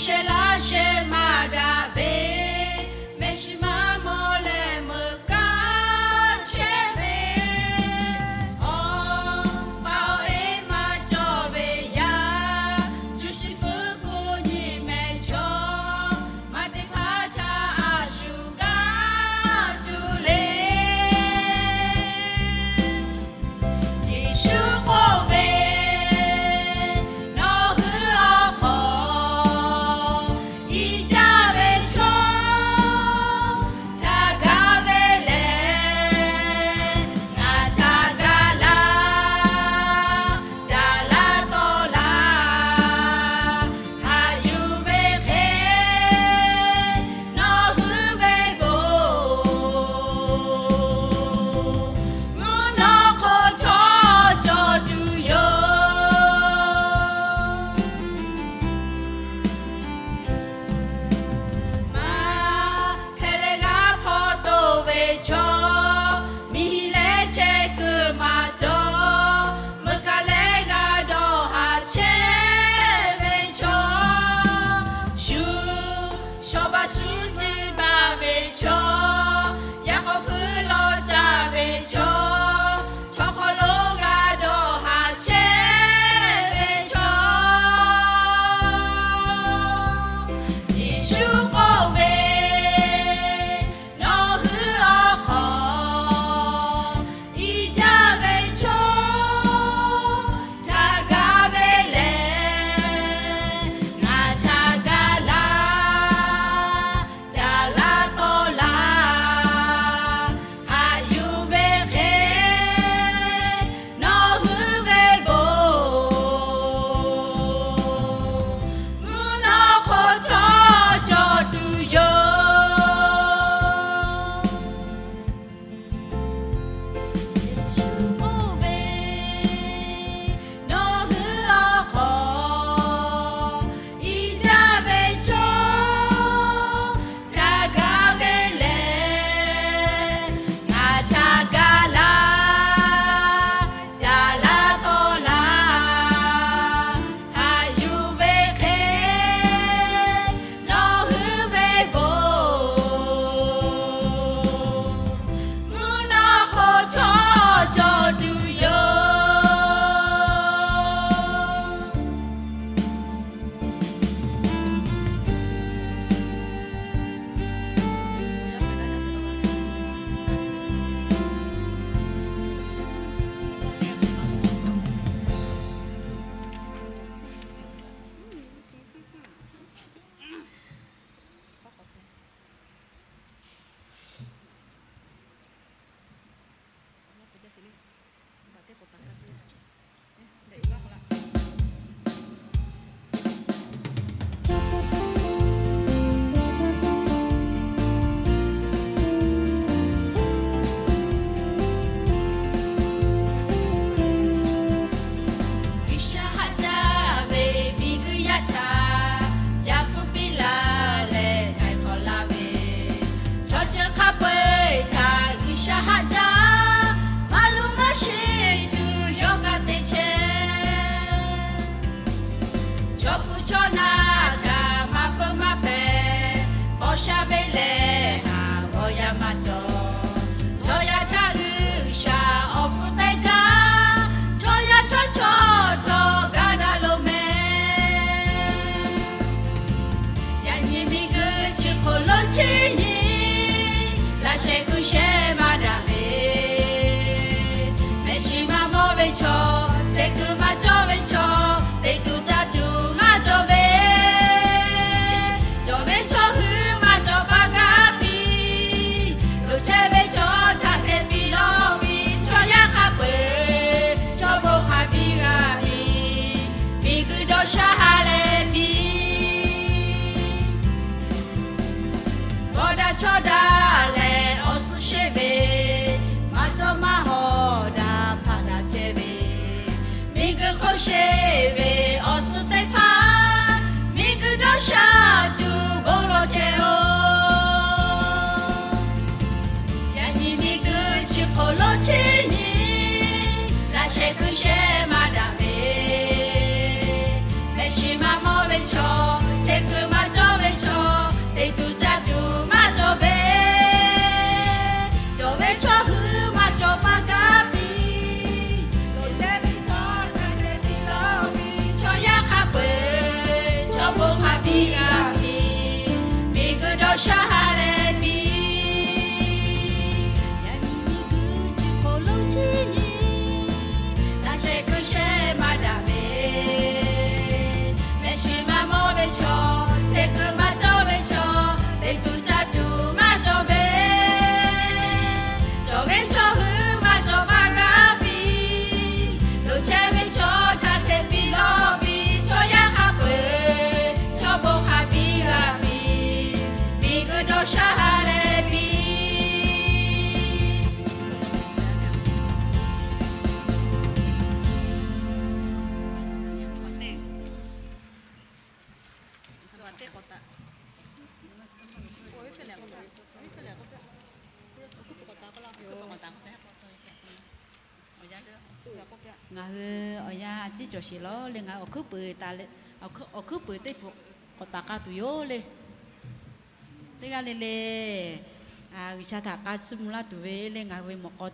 sheh laˇ sheh maˇ daꞈ ve, mehˆ shiˍ maˇ mawˬ leh meuꞈ kaˇ chehˇ ve, awˬ pa awˬ e maˇ cawˬ ve yaˇ, cuˇ shiˍ fuiˉ kuˬ nyi mehˍ chaw, maˇ te hpaˇ htaꞈ a shu gaˇ tuˬ le. Yeˍsuˆ k'oˆ ve, Nawˬ hui awˬ hk'aw i jaˇ ve chaw htaꞈ gaˇ ve lehˬ, ngaˬ htaꞈ gaˇ laˇ. Caˇ laˇ tawˆ laˇ, haꞈ yuˬ ve hk'e nawˬ hui ve bon mvuhˇ naw hk'oˆ htawˇ cawˬ tuˬ yoˬ. Maˇ hpehꞈ leh g'a hk'aw toˬ ve chaw, miˬ leh chehˇ kuiˬ maˇ cawˬ, meuꞈ kaˇ leh g'a dawˇ haˍ chehˇ ve chaw, shu shawˍ baˬ shu chi baˬ ve chaw, yaꞈ k'aw hpuiˇ lawˬ caˇ ve chaw, chaw hk'aw lo g'a dawˇ haˍ chehˇ ve chaw, Yeˍsuˆ k'oˆ ve, Nawˬ hui awˬ hk'aw i jaˇ ve chaw htaꞈ gaˇ ve lehˬ, ngaˬ htaꞈ gaˇ laˇ. Caˇ laˇ tawˆ laˇ, haꞈ yuˬ ve hk'e nawˬ hui ve bon mvuhˇ naw hk'oˆ htawˇ cawˬ tuˬ yoˬ. Yeˍsuˆ k'oˆ ve, Nawˬ hui awˬ hk'aw i jaˇ ve chaw htaꞈ gaˇ ve lehˬ, ngaˬ htaꞈ gaˇ laˇ. Caˇ laˇ tawˆ laˇ, haꞈ yuˬ ve hk'e nawˬ hui ve bon mvuhˇ naw hk'oˆ htawˇ cawˬ tuˬ yoˬ. G'uiˬsha haꞈ jaˇ ve miˬguiˬ yaˇ htaꞈ yaꞈ hpfuhˇ piˇ laˇ leh htaiˍ hk'awꞈ laˇ ve, chaw ceuˬ hk'a peu-eˬ htaꞈ G'uiˬsha haꞈ jaˇ, maˇ luˬ maˇ sheˍ tuˬ yawˇ g'a te chehˇ. Chaw hpu chaw naˆ htaꞈ maˇ feu maˇ pehˍ, paw sha ve lehˬ haˍ g'awˇ yaˇ maˇ cawˬ. Chaw yaˇ htaꞈ G'uiˬsha awˬ hpfuhˇ te jaˇ, chaw yaˇ chaw chaw htawˇ gaˇ daꞈ loˍ mehˍ. Yaꞈ nyi miˬguiˬ chi hk'oˆ lo chi nyi, laꞈ sheh kuiˬ sheh maˇ daꞈ ve, mehˆ shiˍ maˇ mawˬ ve chaw, chehˇ kuiˬ maˇ cawˬ ve chaw, teꞈ tuˬ caˇ tuˬ maˇ cawˬ ve, cawˬ ve chaw hui maˇ cawˬ pa gaˇ piˇ. Loˍ chehˇ ve chaw htaꞈ hteˇ piˇ lawˇ piˇ, chaw yaˇ hk'a peu-eˬ chaw bon hk'a biˇ g'a piˇ, miˬguiˬ dawˇ sha ha leh piˇ. Bawˆ daꞈ chawˇ daꞈ leh awˬ suhˉ sheˆ ve, maˇ cawˇ maˇ hawˍ daꞈ hpaꞈ daꞈ chehˇ ve, miˬguiˬ hk'oˆ sheˆ ve awˬ suhˉ teˇ hpaˍ, miˬguiˬ dawˇ sha tuˬ bon lawˬ chehˇ-oˬ. Yaꞈ nyi miˬguiˬ chi hk'oˆ lo chi nyi, laꞈ sheh kuiˬ sheh maˇ daꞈ ve, mehˆ shiˍ maˇ mawˬ ve chaw, chehˇ kuiˬ Sha ha leh piˇ. Yaꞈ nyi miˬ guiˬ chi hk'aw lo chi nyi, laꞈ sheh kuiˬ sheh maˇ daꞈ ve, mehˆ shiˍ maˇ mawˬ ve chaw, chehˇ kuiˬ maˇ cawˬ ve chaw, teˇ tuˬ caˇ tuˬ maˇ cawˬ ve, cawˬ ve chaw hui maˇ cawˬ maˇ g'a piˇ. Loˍ chehˇ ve chaw htaꞈ hteꞈ piˇ lawˇ piˇ, chaw yaˇ hk'a peu-eˬ chaw bon hk'a biˇ g'a piˇ. Miˬ guiˬ dawˇ sha ha leh piˇ. Ngaˬ hui awˬ yanˇ a ciˉ cawˬ sheˍ lawˬ le, ngaˬ hui awˬ hkuiˉ peuˍ teˇ hpaˍ k'awꞈ taˍ k'ai tuˬ yoˬ le. Teˇ g'aˇ le le G'uiˬsha htaꞈ k'a tsuhˇ mvuh laˇ tuˬ ve le, ngaˬ hui ve mawꞈ k'aw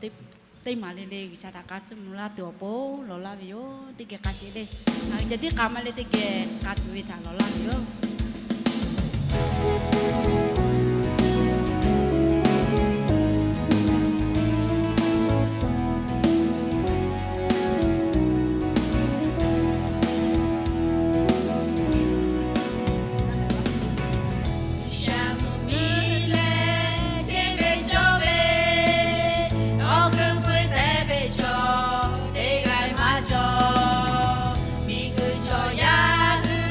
teˇ maˬ le le G'uiˬsha htaꞈ k'a tsuhˇ mvuh laˇ tuˬ awˬ pon lawˬ laˇ ve yoˬ. Teˇ geh hk'a sheˍ le, ngaˬ hui ceh tiˉ k'a maˇ le teˇ geh k'a tuˬ ve htaꞈ lawˬ laˇ ve yoˬ. G'uiˬsha mvuhˇmiˬ leh hteˇ ve cawˇ ve, awˬ g'euˆ pui teh ve chaw teˇ g'aˇ maˇ cawˬ. Miˬ guiˬ chaw yaˇ hui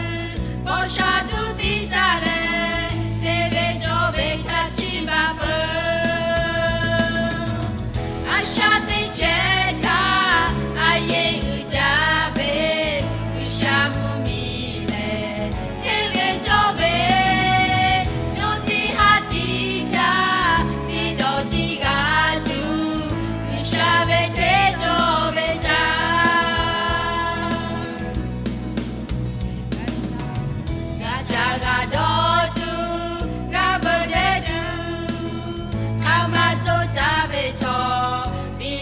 paw sha tuˬ tiˇ caˇ leh, hteˇ ve cawˇ ve htaꞈ chiˇ baˬ peuˬ. A shaꞈ teˇ chehˇ htaˇ a yehˬ uiˍ jaˇ ve, G'uiˬsha mvuhˇmiˬ leh hteˇ ve cawˇ ve, cawˇ tiˇ haˉ tiˇ caˇ tiˇ dawˬ tiˇ g'a tuˬ, G'uiˬsha ve hteˇ cawˇ ve caˇ. G'a caˇ g'a dawˬ tuˬ, g'a veuꞈ dehꞈ tuˬ, hk'aˬ ma cawˬ caˇ ve htawˇ, piˇ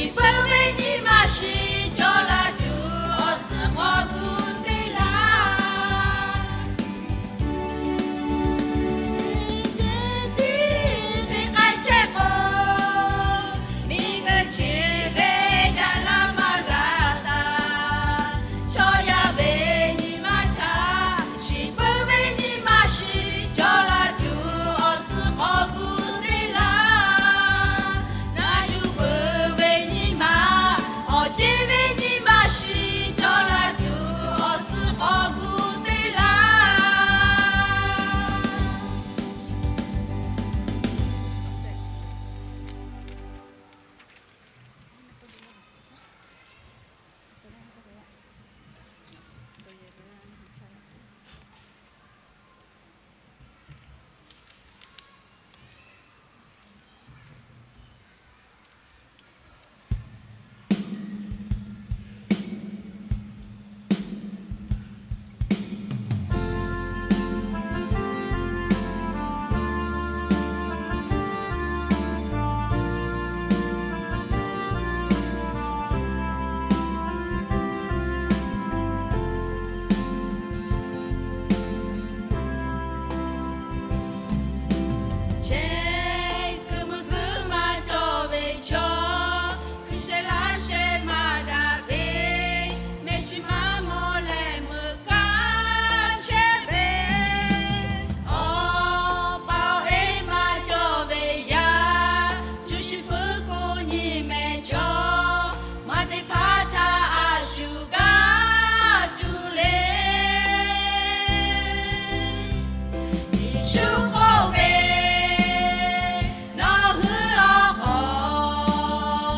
Shiˍ peuˬ ve nyi ma shiˍ cawˬ la tuˬ awˬ suhˍ k'awꞈ gu te laˇ. Teˇ k'ai chehˇ k'o, miˬguiˬ chi ve daꞈ la maˇ g'a taˍ. Chaw yaˇ ve nyi ma htaꞈ shiˍ peuˬ ve nyi ma shiˍ cawˬ la tuˬ awˬ suhˍ k'awꞈ gu te laˇ. Na yuˬ peuˬ ve nyi ma, awˬ ceˇ ve nyi ma shiˍ cawˬ la tuˬ awˬ suhˍ k'awꞈ gu te laˇ. Chehˇ kuiˬ mui kuiˬ maˇ cawˬ ve chaw, kuiˬ shehˍ laˇ shehˍ maˇ daꞈ ve, mehˆ shiˍ maˇ mawˬ leh meuꞈ kaˇ chehˇ ve, awˬ pa awˬ e maˇ cawˬ ve yaˇ, cuˇ shiˍ fuiˉ kuˬ nyi mehˍ chaw, maˇ teˇ hpaˍ htaꞈ a shu gaˇ tuˬ le. Yeˍsuˆ k'oˆ ve, Nawˬ hui awˬ hk'aw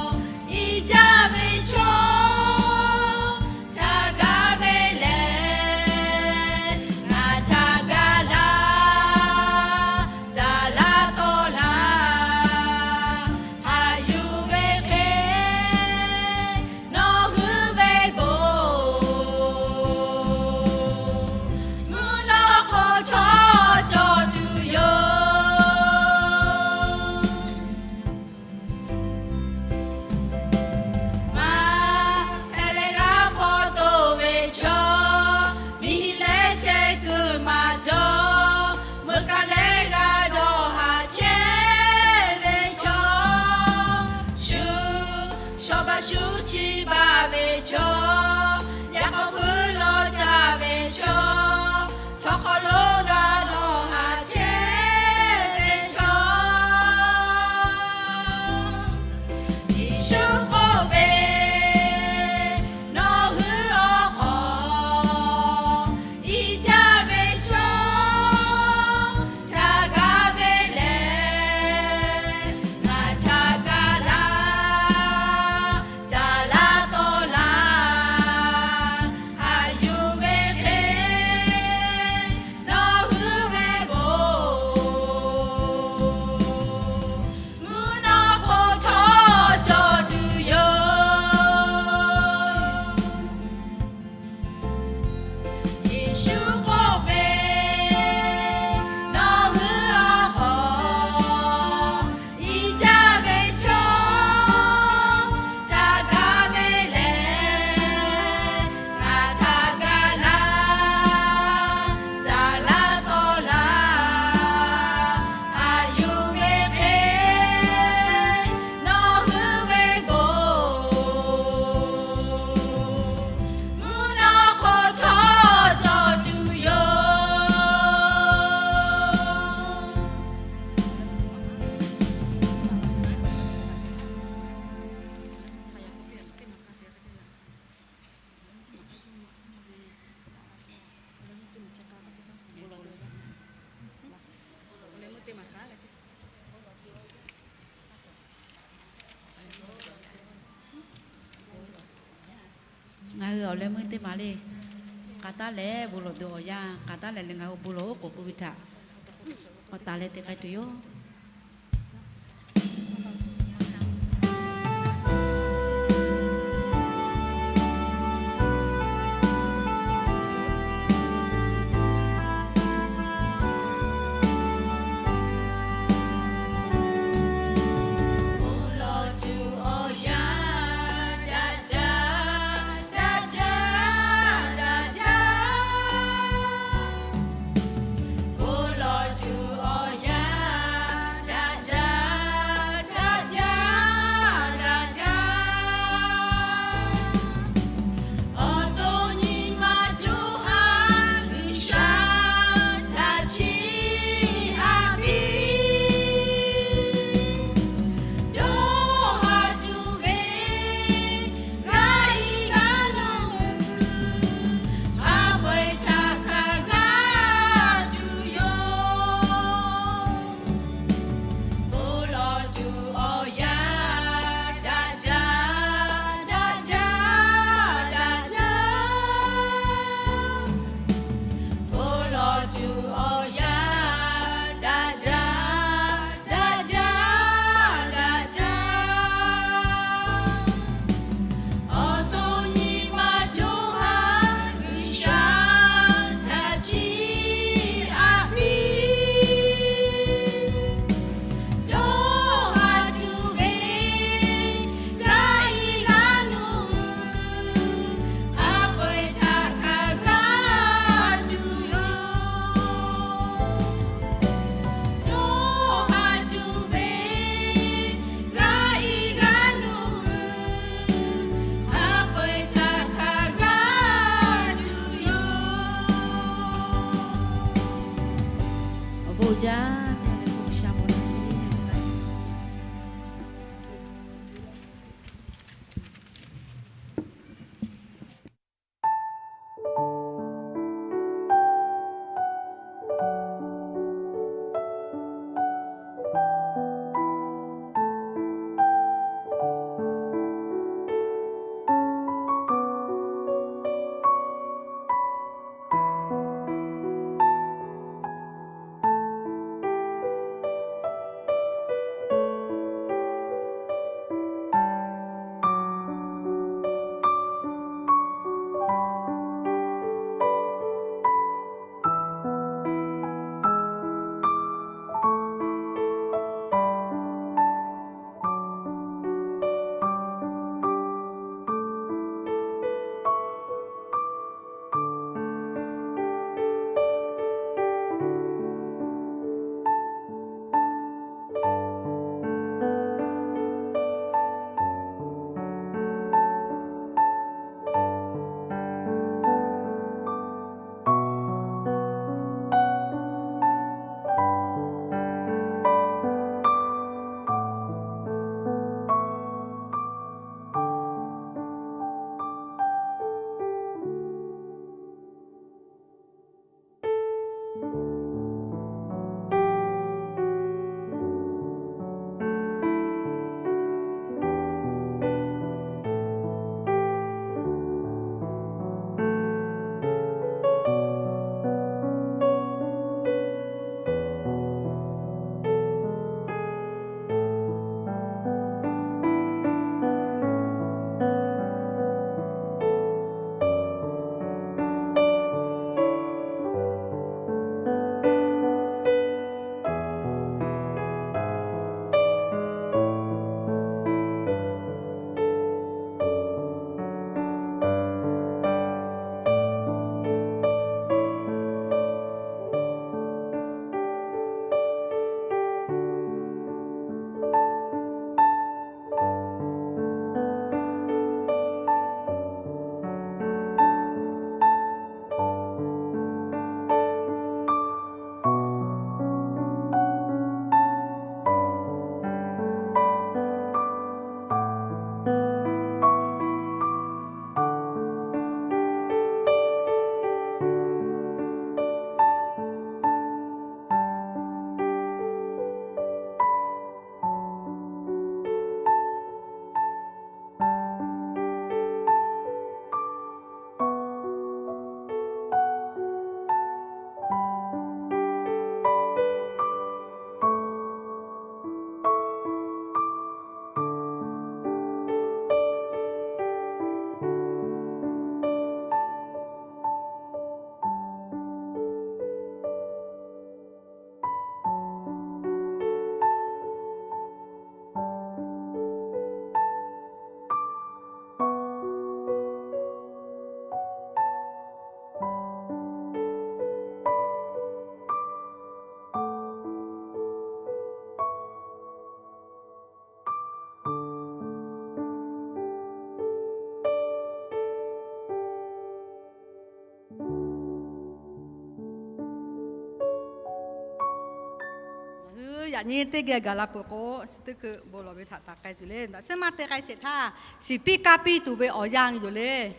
i jaˇ ve chaw htaꞈ gaˇ ve lehˬ, ngaˬ htaꞈ gaˇ laˇ, caˍ laˇ tawˆ laˇ. Haꞈ yuˬ ve hk'e nawˬ hui ve bon mvuhˇ naw hk'aw htawˇ cawˬ tuˬ yoˬ. Maˇ hpehꞈ leh g'a hpaw toˬ ve chaw, miˬ hiˍ leh chehˇ kuiˬ maˇ cawˬ. Meuꞈ kaˇ leh g'a dawˬ haˍ chehˇ ve chaw, shu shawˍ baˬ shu chi baˬ ve chaw, yaꞈ k'aw hpuiˇ lawˬ jaˇ ve chaw, chaw hk'aw lo g'a dawˬ haˍ chehˇ ve chaw, Yeˍsuˆ k'oˆ ve, Nawˬ hui awˬ hk'aw i jaˇ ve chaw htaꞈ gaˇ ve lehˬ, ngaˬ htaꞈ gaˇ laˇ, caˍ laˇ tawˆ laˇ. Haꞈ yuˬ ve hk'e nawˬ hui ve bon mvuhˇ naw hk'aw htawˇ cawˬ tuˬ yoˬ. Yeˍsuˆ k'oˆ ve, Nawˬ hui awˬ hk'aw i jaˇ ve chaw htaꞈ gaˇ ve lehˬ, ngaˬ htaꞈ gaˇ laˇ, caˍ laˇ tawˆ laˇ. Haꞈ yuˬ ve hk'e nawˬ hui ve bon mvuhˇ naw hk'aw htawˇ cawˬ tuˬ yoˬ. Ngaˬ hui awˬ leh meuˇ teˇ maˬ le. K'aˍ taˉ lehˬ bon lawˬ tuˬ awˬ yanˇ, k'aˍ taˉ lehˬ leh ngaˬ hui bon lawˬ oˉ k'oˍ pui ve htaꞈ awˬ taˍ leh te k'ai tuˬ yoˬ. Bon lawˬ tuˬ awˬ yanˇ Yaꞈ nyi teˇ geh gaˬ la peuˬ k'o, chi teˇ hkui bon lawˬ ve htaꞈ taˍ k'ai tuˬ le. Daꞈ shehˉ maˇ te k'ai sheˍ htaˇ, shiˍ piˇ kaˇ piˇ tuˬ ve awˬ yanˇ yoˬ le.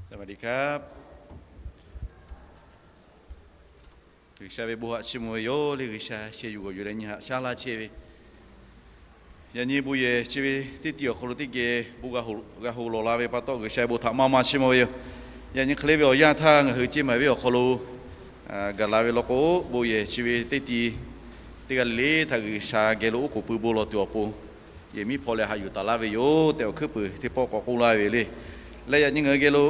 สวัสดีครับ G'uiˬsha ve bon haꞈ chiˇ mvuh ve yoˬ le. G'uiˬsha sheh yuˬ g'awˬ yuˬ leh nyi haꞈ shaˉ laˇ chehˇ ve, yaꞈ nyi bon yehˬ chi ve teˇ ti awˬ hk'aw lo teˇ geh bon g'a hu, g'a hu lawˬ la ve pa taw, G'uiˬsha ve bon htaꞈ maˇ maˇ chiˇ mvuh ve yoˬ. Yaꞈ nyi hk'e le ve awˬ yanˇ htaˇ ngaˬ hui Ceˇ maiˍ venˇ awˬ hk'aw lo gaˬ la ve law k'o, bon yehˬ chi ve teˇ ti teˇ g'aˇ le le htaꞈ G'uiˬsha geh lo oˉ k'oˍ pui bon lawˬ tuˬ awˬ pon, yehˬ miˉ hpaw leh haꞈ yuˬ taˍ laˇ ve yoˬ tehꞈ awˬ hkuiˉ puiˍ teˇ pawˆ k'awꞈ k'oˆ laˇ ve le. Leh yaꞈ nyi ngaˬ hui geh lo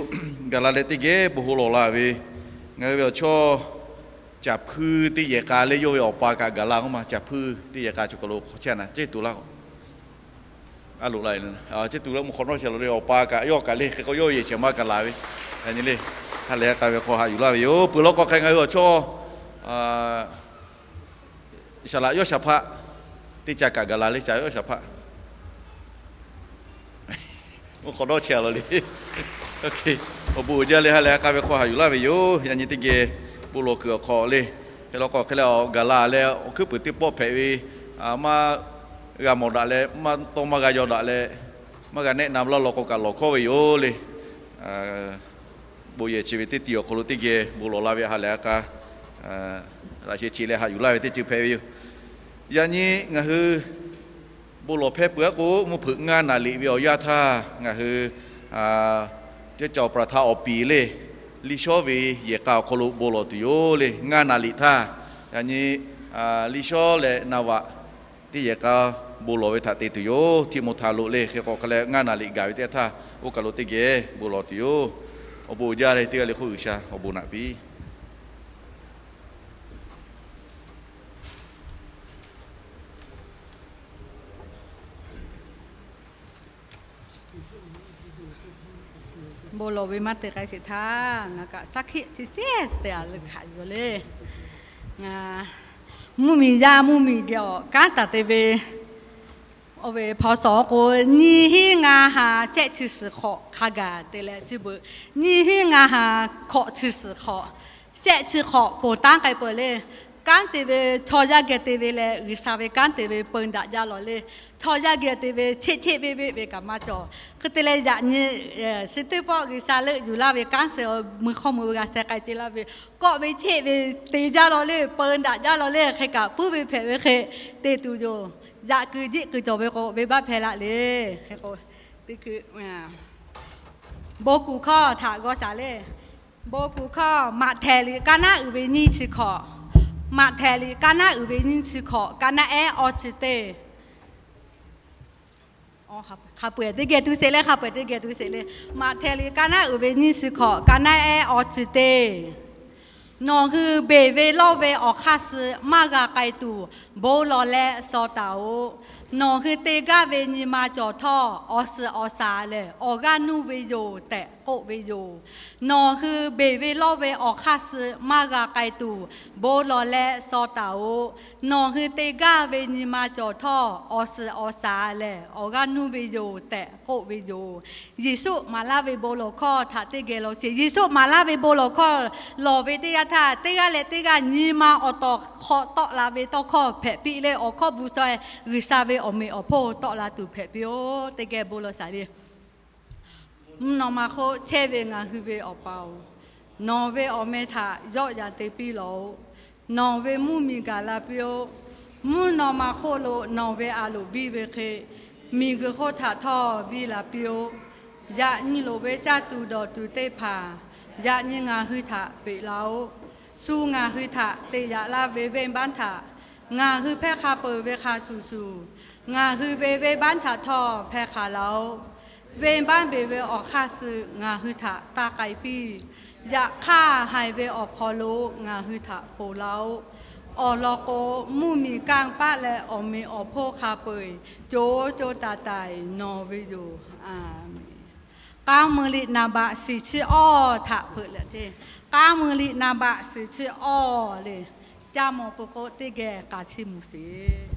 gaˬ la leh teˇ geh bon ho lawˬ la ve, ngaˬ hui ve awˬ chawˇ Caˍ hpuiˇ teˇ yehˬ k'a leh yawˇ ve awˬ pa kaꞈ gaˬ la k'oˆ ma. Caˍ hpuiˇ teˇ yehˬ k'a chi hk'aw lo hk'aw chehˇ na ceˇ tuˬ laˇ k'o, a loꞈ la ceˇ tuˬ laˇ mvuhˇ hk'awꞈ nawˉ chehˇ la le. Awˬ pa kaꞈ yawˇ kaꞈ le hk'e k'o yawˇ yehˬ chi maˇ gaˬ la ve, yaꞈ nyi le ha lehˬ ha k'a ve hk'aw haꞈ yuˬ laˇ ve yoˬ. Peuˬ law k'o hk'e ngaˬ hui awˬ chawˇ Saˍ laꞈ yawˇ shaˍ hpaˆ teˇ ca kaꞈ gaˬ la le. Caˍ yawˇ shaˍ hpaˆ mvuhˇ hk'awꞈ nawˉ chehˇ a law le. Awˬ bon uiˍ jaˇ le. Ha lehˬ ha k'a ve hk'aw haꞈ yuˬ laˇ ve yoˬ. Yaꞈ nyi teˇ geh bon lawˬ kuiˬ awˬ hk'aw le. Hk'e law k'o hk'e leh awˬ gaˬ la leh awˬ hkuiˉ puiˍ teˇ pawˆ hpehꞈ ve, maˇ g'a mawˬ daꞈ leh maˇ tawˇ maˇ g'a yaw daꞈ leh maˇ g'a nehˆ na laˇ law k'o kaꞈ lawˬ hkawˇ ve yoˬ le. Bon yehˬ chi ve teˇ ti awˬ hk'aw lo teˇ geh bon lawˬ la ve ha lehˬ ha k'a laꞈ sheh chi leh haꞈ yuˬ laˇ ve teˇ ceuˬ hpehꞈ ve yoˬ. Yaꞈ nyi ngaˬ hui bon lawˬ hpehˇ peuˬ aˉ k'o, mvuhˇ hpeuꞈ ngaˇ naˍ liꞈ ve awˬ yanˇ htaˇ ngaˬ hui teˇ caoˬ praˍ htaˇ awˬ piˍ le, Liˇshawˉ ve yehˬ k'a awˬ hk'aw lo bon lawˬ tuˬ yoˬ le. Ngaˇ naˍ liꞈ htaˇ, yaꞈ nyi Liˇshawˉ leh Naˍ vaꞈ teˇ yehˬ k'a bon lawˬ ve htaꞈ te tuˬ yoˬ. Htiˆmoˍhtaˍ loꞈ le. Hk'e k'o hk'e leh ngaˇ naˍ liꞈ gaˬ ve teˇ htaˇ oˇ kaˬ lo teˇ geh bon lawˬ tuˬ yoˬ. Awˬ bon uiˍ jaˇ le. Teˇ g'aˇ le hk'oˆ G'uiˬsha awˬ bon naꞈ piˇ. Bon lawˬ ve maˇ te k'ai sheˍ htaˇ ngaˬ kaꞈ shaˉ hkiˆ teˇ shehˇ te a leuˬ hkanˍ yuˬ le. Mvuhˇmiˬ yaˇ mvuhˇmiˬ geh awˬ kanˉ taˍ te ve, oˇ ve hpaw shawˍ k'o, nyiˇ hinˉ ngaˇ ha shehˆ chi suhˍ hk'awꞈ hk'a gaˬ te leh chi beuꞈ, nyiˇ hinˉ ngaˇ ha hkawꞈ chi suhˍ hk'awꞈ shehˆ chi hk'awꞈ ponˬ taˉ k'ai peuˬ le. Kanˉ te ve chaw yaˇ geh te ve leh G'uiˬsha ve kanˉ te ve peun daꞈ jaˇ lawˬ le. Chaw yaˇ geh te ve cheˆ cheˆ veˆ veˆ ve kaꞈ maˇ cawˬ. Hk'e te leh yaꞈ nyi chi teˇ pawˆ G'uiˬsha leuˆ yuˬ laˇ ve kanˉ suh mui hk'awˇ mui g'a sheh k'ai ce laˇ ve, kawˆ ve cheˆ ve te jaˇ lawˬ le, peun daꞈ jaˇ lawˬ le. Hk'e kaꞈ puiˉ ve hpehꞈ ve hk'e te tuˬ yoˬ. Yaꞈ kuiˬ jiˆ kuiˬ cawˬ ve k'o, venˇbaˆ hpehˇ laˇ le. Hk'e k'o, teˇ kuiˬ bon kuˬ hkawˇ htaꞈ g'aw shaˍ le. Bon kuˬ hkawˇ, Maꞈhtehˍ liꞈ kaˇ naˉ uiˍ ve nyiˇ chi hkawꞈ. Maꞈhtehˍ liꞈ kaˇ naˉ uiˍ ve nyiˇ chi hkawꞈ, kaˇ naˉ ehˉ awˇ chi teˇ hk'a peu-eˬ teˇ geh tu sheˍ le, hk'a peu-eˬ teˇ geh tu sheˍ le. Maꞈhtehˍ liꞈ kaˇ naˉ uiˍ ve nyiˇ chi hkawꞈ, kaˇ naˉ ehˉ awˇ chi teˇ. Nawˬ hui beˬ ve lawˇ ve awˬ hk'aˇ suh maˇ g'a k'ai tuˬ, bon lawˬ leh shaw taˍ-oꞈ. Nawˬ hui te gaˇ ve nyi ma cawˬ htawˇ, awˬ suhˍ awˬ shaˍ lehˬ awˬ g'aˇ nuˇ ve yoˬ tehꞈ k'oˆ ve yoˬ. Nawˬ hui beˬ ve lawˇ ve awˬ hk'aˇ suh maˇ g'a k'ai tuˬ, bon lawˬ leh shaw taˍ-oꞈ. Nawˬ hui te gaˇ ve nyi ma cawˬ htawˇ, awˬ suhˍ awˬ shaˍ lehˬ awˬ g'aˇ nuˇ ve yoˬ tehꞈ k'oˆ ve yoˬ. Yeˍsuˆ maˍ laˇ ve bon lawˬ hkawˇ htaꞈ teˇ geh lawˬ sheˍ. Yeˍsuˆ maˍ laˇ ve bon lawˬ hkawˇ lawˬ ve teˇ yanˇ htaˇ, teˇ g'aˇ leh teˇ g'aˇ nyi ma awˬ tawˍ hk'aw tawˆ la ve tawˇ hkawˇ hpehꞈ piˇ leh, awˬ hkawˇ bvuhˬ shaw-e G'uiˬsha ve awˬ meꞈ awˬ hponˇ tawˆ la tuˬ hpehꞈ piˇ-oˆ. Teˇ geh bon lawˬ shaˍ le. Mvuhˇ naw ma hk'oˆ chehˇ ve ngaˬ hui ve Awˬ pa-oˬ, nawˬ ve awˬ meh htaꞈ yawˆ yan te piˇ lawˬ-oꞈ. Nawˬ ve mvuhˇmiˬ gaˬ la piˇ-oˆ. Mvuhˇ naw ma hk'oˆ lo nawˬ ve a loˍ biˇ ve hk'e, miˬguiˬ hk'oˆ htaꞈ htawˇ biˇ la piˇ-oˆ. Yaꞈ nyi loˍ ve caˇ tuˬ dawˬ tuˬ teˇ hpaˍ yaꞈ nyi ngaˬ hui htaꞈ peꞈ laˇ-oˆ. Shu ngaˬ hui htaꞈ te yaꞈ laˇ ve venˇbaˆ htaꞈ ngaˬ hui hpehˇ hk'a peuˬ ve hk'a shuˍ shuˍ, ngaˬ hui ve venˇbaˆ htaꞈ htawˇ hpehˇ hk'a laˇ-oˆ. Venˇbaˆ beˬ ve awˬ hk'aˇ suh ngaˬ hui htaꞈ taˇ k'ai piˇ. Yaꞈ hk'aˇ, haiˬ ve awˬ hk'aw lo ngaˬ hui htaꞈ ponˬ laˇ-oˆ. Awˬ lawn k'o, mvuhˇmiˬ kanˇ paˆ leh awˬ meꞈ awˬ hponˇ hk'a peu-eˬ co co taiˍ taiˍ nawˬ ve yoˬ. Aˬ menˍ. K'aˉ mui liꞈ naˍ baꞈ shiˍ chi awˇ htaꞈ hpeuꞈ leh te. K'aˉ mui liꞈ naˍ baꞈ shiˍ chi awˇ le. Caˇ mawˬ peuˬ k'o, teˇ geh k'a chiˇ mvuh sheˍ.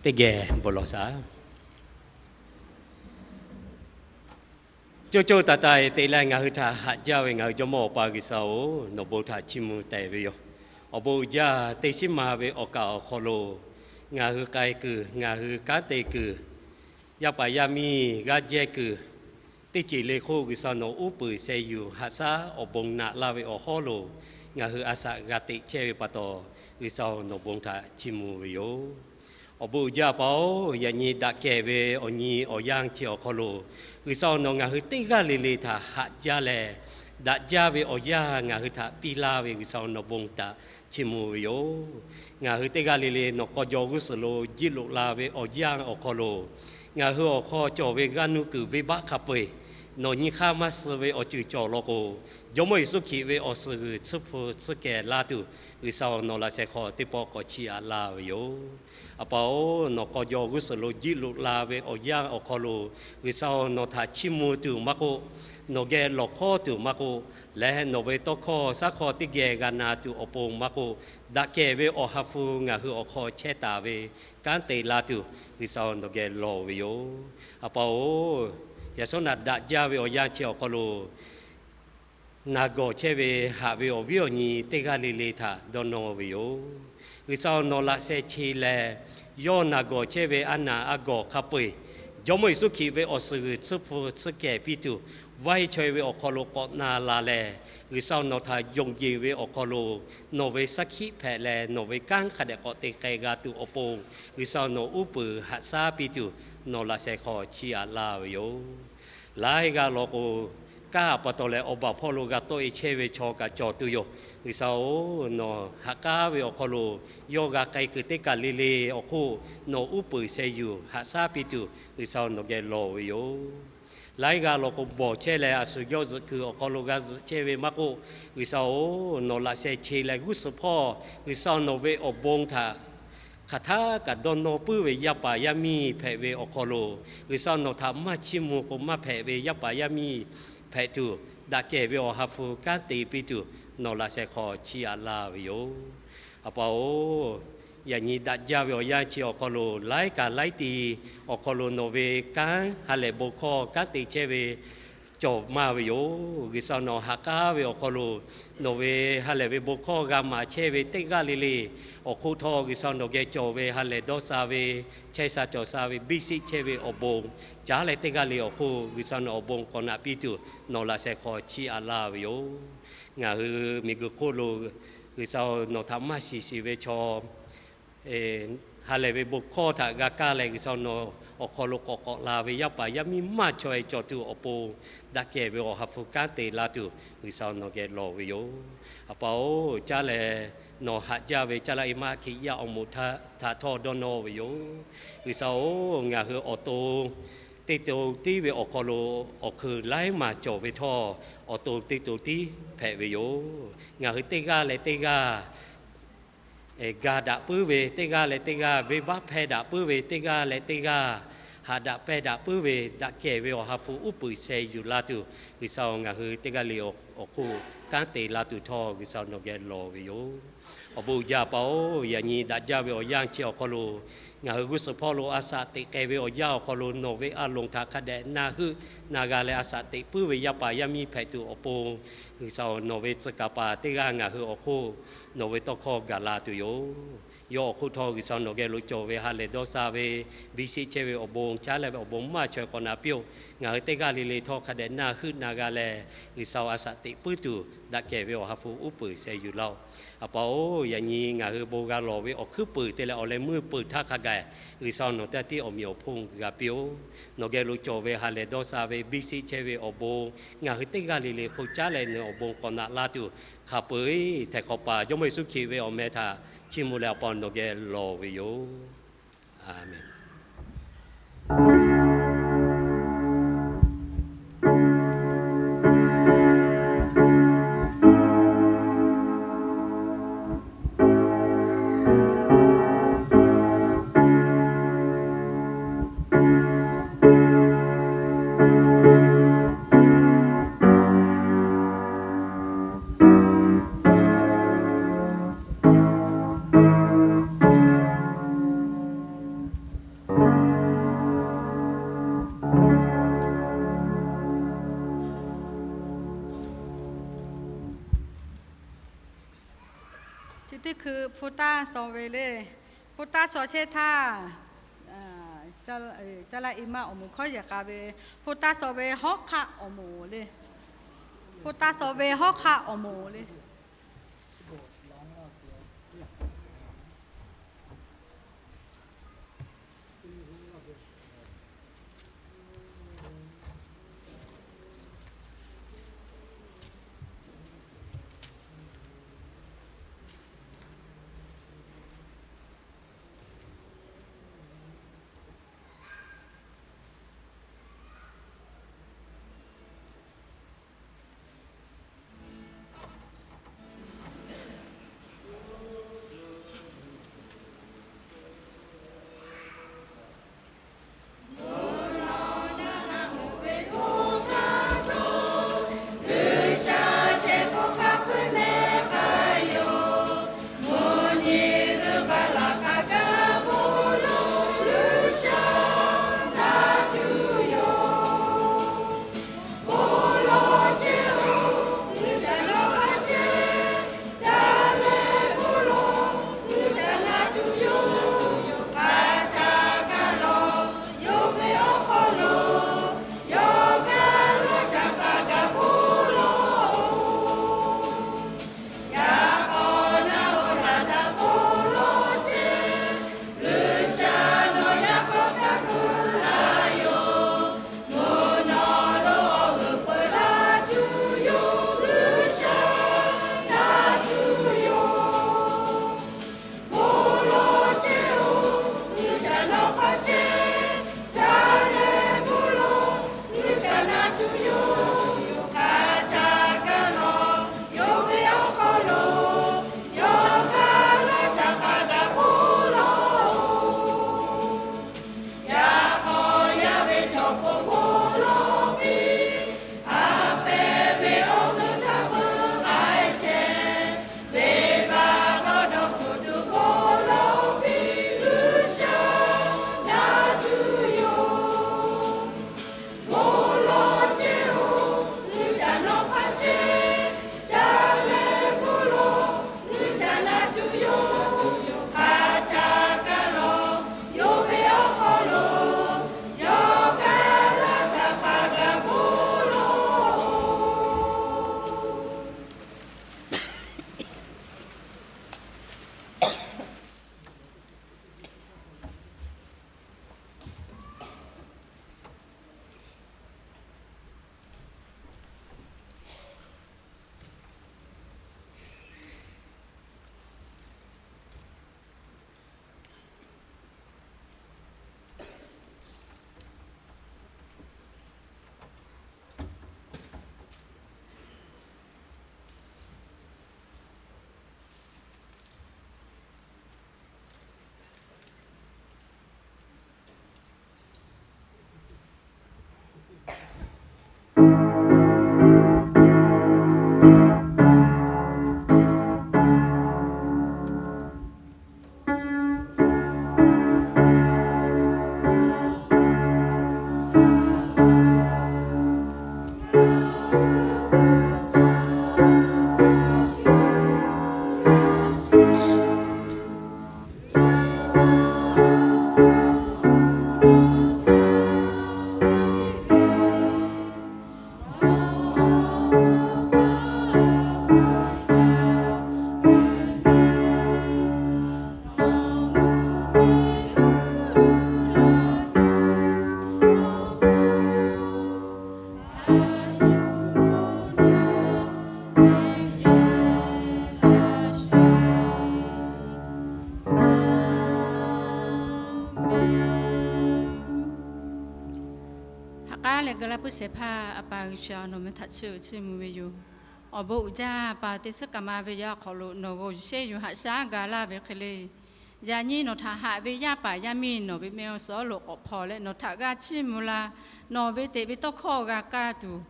Teˇ geh bon lawˬ shaˍ. Coˇ coˇ taiˍ taiˍ te leh ngaˬ hui htaꞈ haꞈ jaˇ ve ngaˬ hui Jawˇmawˇ Awˬ pa G'uiˬsha-oˬ, nawˬ bon htaꞈ chiˇ mvuh tehꞈ ve yoˬ. Awˬ bon uiˍ jaˇ, teˇ shiˉ ma ve awˬ kaˍ awˬ hk'aw lo ngaˬ hui k'ai kuiˬ, ngaˬ hui kanˉ te kuiˬ, yaˇ paˍ yaˇ miˇ g'aˇ jehˇ kuiˬ, teˇ ceuˬ le hk'oˆ G'uiˬsha nawˬ uˉ peunˍ sheh yuˬ haꞈ shaˉ awˬ bon naꞈ laˇ ve awˬ hawˉ lo ngaˬ hui a shaꞈ g'a teꞈ chehˇ ve pa taw, G'uiˬsha nawˬ bon htaꞈ chiˇ mvuh ve yoˬ. Awˬ bon uiˍ jaˇ pa-oˬ, yaꞈ nyi daꞈ kehˬ ve awˬ nyi awˬ yanˇ chi awˬ hk'aw lo G'uiˬsha nawˬ ngaˬ hui teˇ g'aˇ le le htaꞈ haꞈ jaˇ leh, daꞈ jaˇ ve awˬ yanˇ ngaˬ hui htaꞈ piˇ laˇ ve G'uiˬsha nawˬ bon htaꞈ chiˇ mvuh ve yoˬ. Ngaˬ hui teˇ g'aˇ le le nawˬ k'aw jaw g'uˇ suhˍ lo jiˇ loꞈ la ve awˬ yanˇ awˬ hk'aw lo ngaˬ hui awˬ hk'aw cawˬ ve g'aˇ nuˇ kuiˬ venˇbaˆ hk'a peu-eˬ nawˬ nyi hk'aˇ maˇ suh ve awˬ ceuˬ cawˬ law k'o, Jawˇmawˇ Yeˍsuˆ Hkriꞈ ve awˬ suhˍ g'uiˬ tsuhˇ hpu tsuhˇ kehˬ la tuˬ G'uiˬsha nawˬ laꞈ sheh hk'aw teˇ pawˆ k'awꞈ chiˇ aꞈ laˇ ve yoˬ. A pa-oˬ, nawˬ k'aw jaw g'uˇ suhˍ lo jiˇ loꞈ la ve awˬ yanˇ awˬ hk'aw lo G'uiˬsha nawˬ htaꞈ chiˇ mvuh tuˬ maˇ k'oˆ, nawˬ geh lawˬ hkawˉ tuˬ maˇ k'oˆ, leh nawˬ ve tawˇ hkawˇ shaˉ hkawˇ teˇ geh g'a na tuˬ awˬ pon maˇ k'oˆ, daꞈ kehˬ ve Awˬ ha hpu ngaˬ hui awˬ hk'aw chehˇ taˍ ve kanˉ te la tuˬ G'uiˬsha nawˬ geh lawˬ ve yoˬ. A pa-oˬ, yaꞈ shawˉ naꞈ daꞈ jaˇ ve awˬ yanˇ chi awˬ hk'aw lo naˬ gawˬ chehˇ ve haꞈ ve awˬ viˉ awˬ nyi teˇ g'aˇ le le htaꞈ dawˇ nawˇ ve yoˬ. G'uiˬsha nawˬ laꞈ sheh che leh, yawˇ naˬ gawˬ chehˇ ve aˉ naˬ aˉ gawˬ hk'a peu-eˬ Jawˇmawˇ Yeˍsuˆ Hkriꞈ ve awˬ suhˍ g'uiˬ tsuhˇ hpu tsuhˇ kehˬ piˇ tuˬ, vaˇ heˆ chaweh ve awˬ hk'aw lo k'awꞈ na la leh, G'uiˬsha nawˬ htaꞈ yonˍ yeˬ ve awˬ hk'aw lo nawˬ ve shaˉ hkiˆ hpehꞈ leh, nawˬ ve kanˉ hk'a dehꞈ k'awꞈ te k'ai g'a tuˬ awˬ pon, G'uiˬsha nawˬ uˉ peunˍ haꞈ shaˉ piˇ tuˬ nawˬ laꞈ sheh hk'aw chiˇ aꞈ laˇ ve yoˬ. Laiˉ g'aˇ law k'o, kanˉ a pa taw leh awˬ baˬ hpawˇ lo g'a tawˆ e chehˇ ve chaw kaꞈ cawˬ tuˬ yoˬ. G'uiˬsha-oˬ, nawˬ ha k'aˉ ve awˬ hk'aw lo yawˇ g'a k'ai kuiˬ teˇ kaˬ le le awˬ hk'oˆ nawˬ uˉ peunˍ sheh yuˬ haꞈ shaˉ piˇ tuˬ G'uiˬsha nawˬ geh lawˬ ve yoˬ. Laiˉ g'aˇ law k'o, bawˬ chehˇ leh a shu yawˇ zuhꞈ kuiˬ awˬ hk'aw lo g'a zuhꞈ chehˇ ve maˇ k'oˆ, G'uiˬsha-oˬ, nawˬ laꞈ sheh che leh g'uˇ suhˍ hpawˇ G'uiˬsha nawˬ ve awˬ bon htaꞈ hk'aˬ htaˇ kaꞈ dawˇ nawˇ puiˉ ve yaˇ paˍ yaˇ miˇ hpehꞈ ve awˬ hk'aw lo, G'uiˬsha nawˬ htaꞈ maˇ chiˇ mvuh k'o maˇ hpehꞈ ve yaˇ paˍ yaˇ miˇ hpehꞈ tuˬ, daꞈ kehˬ ve Awˬ ha hpu kanˉ te piˇ tuˬ nawˬ laꞈ sheh hk'aw chiˇ aꞈ laˇ ve yoˬ. A pa-oˬ, yaꞈ nyi daꞈ jaˇ ve awˬ yanˇ chi awˬ hk'aw lo laiˉ kaꞈ laiˉ ti awˬ hk'aw lo nawˬ ve kanˉ ha lehˬ bon hkawˇ kanˉ te chehˇ ve cawˬ maˇ ve yoˬ. G'uiˬsha nawˬ ha k'aˉ ve awˬ hk'aw lo nawˬ ve ha lehˬ ve bon hkawˇ g'a maˍ chehˇ ve teˇ g'aˇ le le awˬ hk'oˆ htawˇ, G'uiˬsha nawˬ geh cawˬ ve ha lehˬ dawˇ sha ve, chehˇ sha cawˬ sha ve, biˇ siˆ chehˇ ve awˬ bon, caˉ leh teˇ g'aˇ le awˬ hk'oˆ G'uiˬsha nawˬ awˬ bon k'awꞈ naꞈ piˇ tuˬ nawˬ laꞈ sheh hk'aw chiˇ aꞈ laˇ ve yoˬ. Ngaˬ hui miˬguiˬ hk'oˆ lo G'uiˬsha nawˬ htaꞈ maˇ shiˍ shiˍ ve chaw ha lehˬ ve bon hkawˇ htaꞈ g'a kaˇ leh, G'uiˬsha nawˬ awˬ hk'aw lo k'awꞈ k'awꞈ la ve yaˇ paˍ yaˇ miˇ maˇ chaweh cawˬ tuˬ awˬ pon daꞈ kehˬ ve awˬ ha hpu kanˉ te la tuˬ G'uiˬsha nawˬ geh lawˬ ve yoˬ. A pa-oˬ, caˉ leh nawˬ haꞈ jaˇ ve caˇ laˇ e maˇ Hkiˬ yaˇ awˬ moˍ htaꞈ htawˇ dawˇ nawˇ ve yoˬ. G'uiˬsha-oˬ, ngaˬ hui awˬ to teˇ to tiˉ ve awˬ hk'aw lo awˬ hkui laiˉ maˬ cawˬ ve htawˇ, awˬ to teˇ to tiˉ hpehꞈ ve yoˬ. Ngaˬ hui teˇ g'aˇ leh teˇ g'aˇ ga daꞈ puiˉ ve, teˇ g'aˇ leh teˇ g'aˇ venˇbaˆ hpehˇ daꞈ puiˉ ve, teˇ g'aˇ leh teˇ g'aˇ haꞈ daꞈ pehˇ daꞈ puiˉ ve, daꞈ kehˬ ve awˬ ha hpu uˉ peunˍ sheh yuˬ la tuˬ, G'uiˬsha-oˬ, ngaˬ hui teˇ g'aˇ le awˬ hk'oˆ kanˉ te la tuˬ htawˇ G'uiˬsha nawˬ geh lawˬ ve yoˬ. Awˬ bon uiˍ jaˇ pa-oˬ, yaꞈ nyi daꞈ jaˇ ve awˬ yanˇ chi awˬ hk'aw lo ngaˬ hui g'uˇ suhˍ hpawˇ lo a shaꞈ teꞈ k'ai ve awˬ yanˇ awˬ hk'aw lo nawˬ ve a loˍ htaꞈ hk'a dehꞈ na heuˆ na g'a leh a shaꞈ teꞈ puiˉ ve yaˇ paˍ yaˇ miˇ hpehꞈ tuˬ awˬ pon, G'uiˬsha-oˬ, nawˬ ve tcuh kaˍ paˍ teˇ g'aˇ ngaˬ hui awˬ hk'oˆ nawˬ ve tawˇ hkawˇ gaˬ la tuˬ yoˬ. Yawˇ awˬ hk'oˆ htawˇ G'uiˬsha nawˬ geh lo cawˬ ve ha lehˬ dawˇ sha ve, biˇ siˆ chehˇ ve awˬ bon, caˉ leh ve awˬ bon maˇ chaweh k'awꞈ naꞈ piˇ-oˆ. Ngaˬ hui teˇ g'aˇ le le htawˇ hk'a dehꞈ na heuˆ na g'a leh, G'uiˬsha-oˬ, a shaꞈ teꞈ puiˉ tuˬ daꞈ kehˬ ve awˬ ha hpu uˉ peunˍ sheh yuˬ laˇ-oˆ. A pa-oˬ, yaꞈ nyi ngaˬ hui bon g'a lawˬ ve awˬ hkuiˉ peunˍ te leh awˬ leh meuˇ peuˬ htaˇ hk'a gaˬ, G'uiˬsha nawˬ teˇ tiˉ awˬ meꞈ awˬ hponˇ g'a piˇ-oˆ. Nawˬ geh lo cawˬ ve ha lehˬ dawˇ sha ve, biˇ siˆ chehˇ ve awˬ bon, ngaˬ hui teˇ g'aˇ le le hk'oˆ caˉ leh nawˬ awˬ bon k'awꞈ naꞈ la tuˬ hk'a peu-eˬ htehꞈ hk'awꞈ paˍ Jawˇmawˇ Yeˍsuˆ Hkriꞈ ve awˬ meh htaꞈ chiˇ mvuh leh a pa nawˬ geh lawˬ ve yoˬ. Aˍmenˍ. Chi teˇ hkui hpu taˇ shaw ve le. Hpu taˇ shaw chehˇ htaˇ, caˇ laˇ e maˇ awˬ moˍ hkawˉ yehˬ k'a ve, hpu taˇ shaw ve hawˉ hk'aˆ awˬ moˍ le. Hpu taˇ shaw ve hawˉ hk'aˆ awˬ moˍ le. Haꞈ k'aˉ leh ga laˇ puiˉ shehˍ hpaˇ A pa G'uiˬsha, nawˬ meh htaꞈ chiˇ uiˍ chiˇ mvuh ve yoˬ. Awˬ bon uiˍ jaˇ, pa teˇ suhˉ kaꞈ ma ve yaˇ awˬ hk'aw lo nawˬ g'aw yuˬ shehˇ yuˬ haꞈ shaˉ ga laˇ ve hk'e le. Yaꞈ nyi nawˬ htaꞈ haꞈ ve yaˇ paˍ yaˇ miˇ nawˬ ve mehˆ awˬ suhˍ awˉ lo k'awꞈ hpaw leh nawˬ htaꞈ g'a chiˇ mvuh la, nawˬ ve teꞈ ve tawˇ hkawˇ g'a kaˇ tuˬ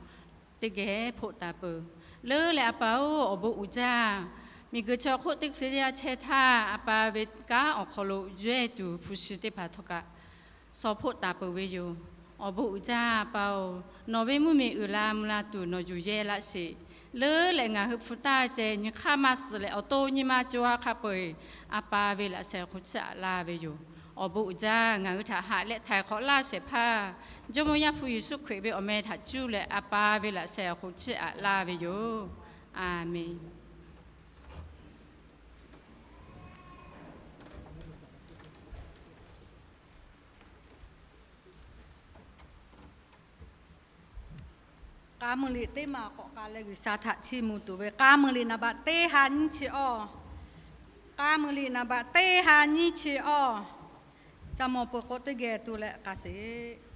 teˇ geh hpoˆ taˍ peuˬ. Leuˉ leh A pa oˬ, awˬ bon uiˍ jaˇ. Miˬguiˬ chi awˬ hk'oˆ teˇ hkui teˇ yanˇ chehˇ htaˇ, A pa ve kanˉ awˬ hk'aw lo yehˇ tuˬ hpu shi teˇ hpaˍ htawˇ kaꞈ shawˍ hpoˆ taˍ peuˬ ve yoˬ. Awˬ bon uiˍ jaˇ, A pa oˬ, nawˬ ve mvuhˇmiˬ uiˍ la mvuh la tuˬ nawˬ yuˬ yehˇ laˇ sheˍ. Leuˉ leh ngaˬ hui hpu taˇ ceh nyi hk'aˇ maˇ suh leh awˬ to nyi ma co ha hk'a peu-eˬ A pa ve laꞈ sheh awˬ hk'oˆ chiˇ aꞈ laˇ ve yoˬ. Awˬ bon uiˍ jaˇ, ngaˬ hui htaꞈ haꞈ leh htaiˍ hk'awꞈ laˇ shehˍ hpaˇ Jawˇmawˇ Yaˇ hpu Yeˍsuˆ Hkriꞈ ve awˬ meh htaꞈ cuˇ leh A pa ve laꞈ sheh awˬ hk'oˆ chiˇ aꞈ laˇ ve yoˬ. A menˬ. K'a muiˬ liꞈ teˇ maˬ k'awꞈ k'a leh G'uiˬsha htaꞈ chiˇ mvuh tuˬ ve, k'a muiˬ liꞈ naˍ baꞈ teˇ ha nyiˇ chi awˇ. K'a muiˬ liꞈ naˍ baꞈ teˇ ha nyiˇ chi awˇ. Ca mawˬ peuˬ k'o teˇ geh tu leh k'a sheˍ.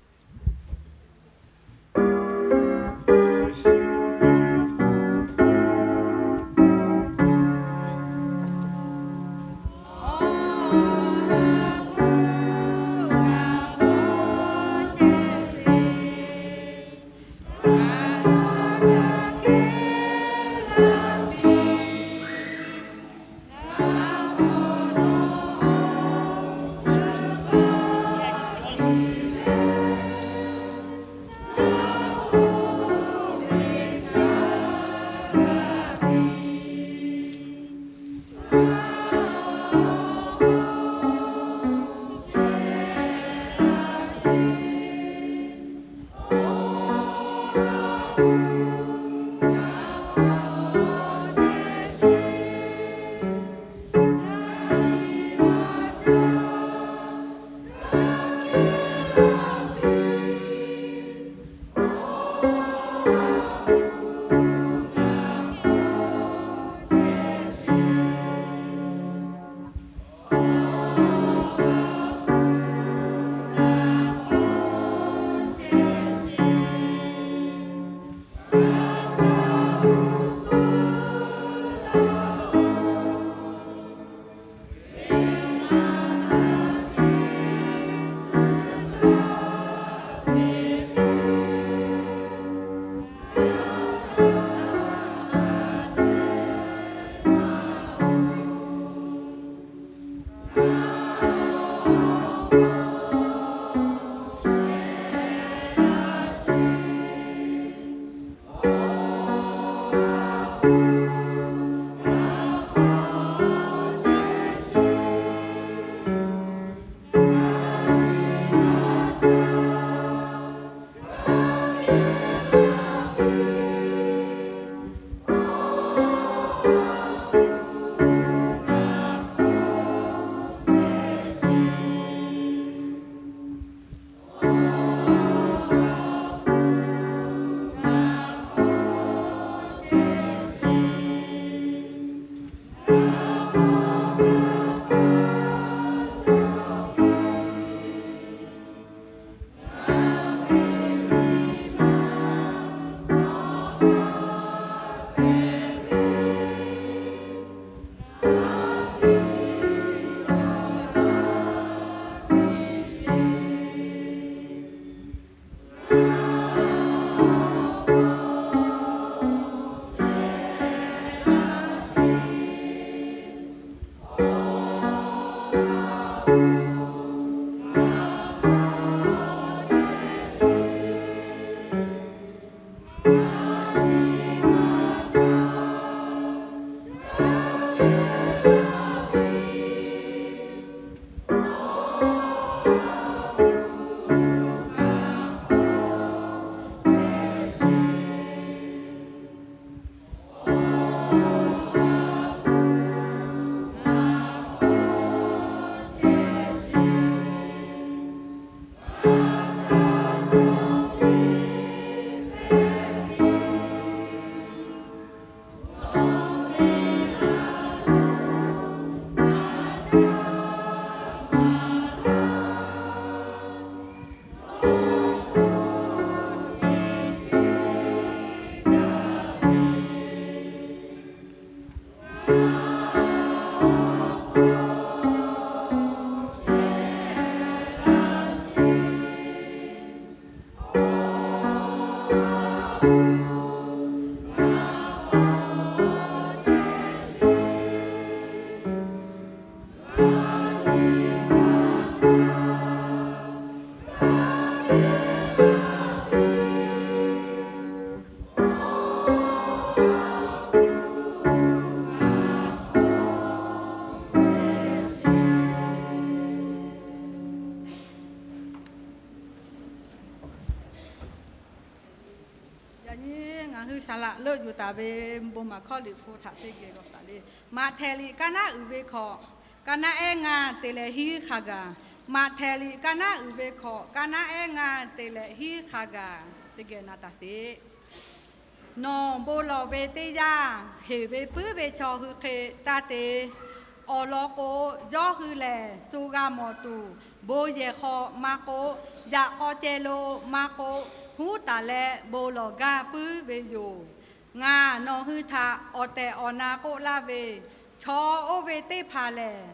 Yaꞈ nyi ngaˬ hui saˍ laꞈ leuˆ yuˬ taˍ ve bon maˍ hkawˇ liꞈ hpu htaꞈ teˇ geh g'aw taˍ le. Maꞈhtehˍ liꞈ kaˇ naˉ uiˍ ve hkawꞈ, kaˇ naˉ ehˉ ngaˇ te leh hiˉ hk'a gaˬ. Maꞈhtehˍ liꞈ kaˇ naˉ uiˍ ve hkawꞈ, kaˇ naˉ ehˉ ngaˇ te leh hiˉ hk'a gaˬ, teˇ geh na taˍ sheˍ. Nawˬ bon lawˬ ve teˇ yanˇ, heˍ ve puiˉ ve chaw hui hk'e taˇ te. Awˬ lawn k'o, yawˇ hui lehˬ shu g'a mawˬ tuˬ, bon yehˬ hk'aw maˇ k'oˆ, yaꞈ k'aw ceh lo maˇ k'oˆ, huˉ taˍ leh bon lawˬ gaˇ puiˉ ve yoˬ. Ngaˬ nawˬ hui htaꞈ awˬ tehˬ awˬ na k'oˆ laˇ ve, chaw oˇ ve teˇ hpaˍ lehˬ,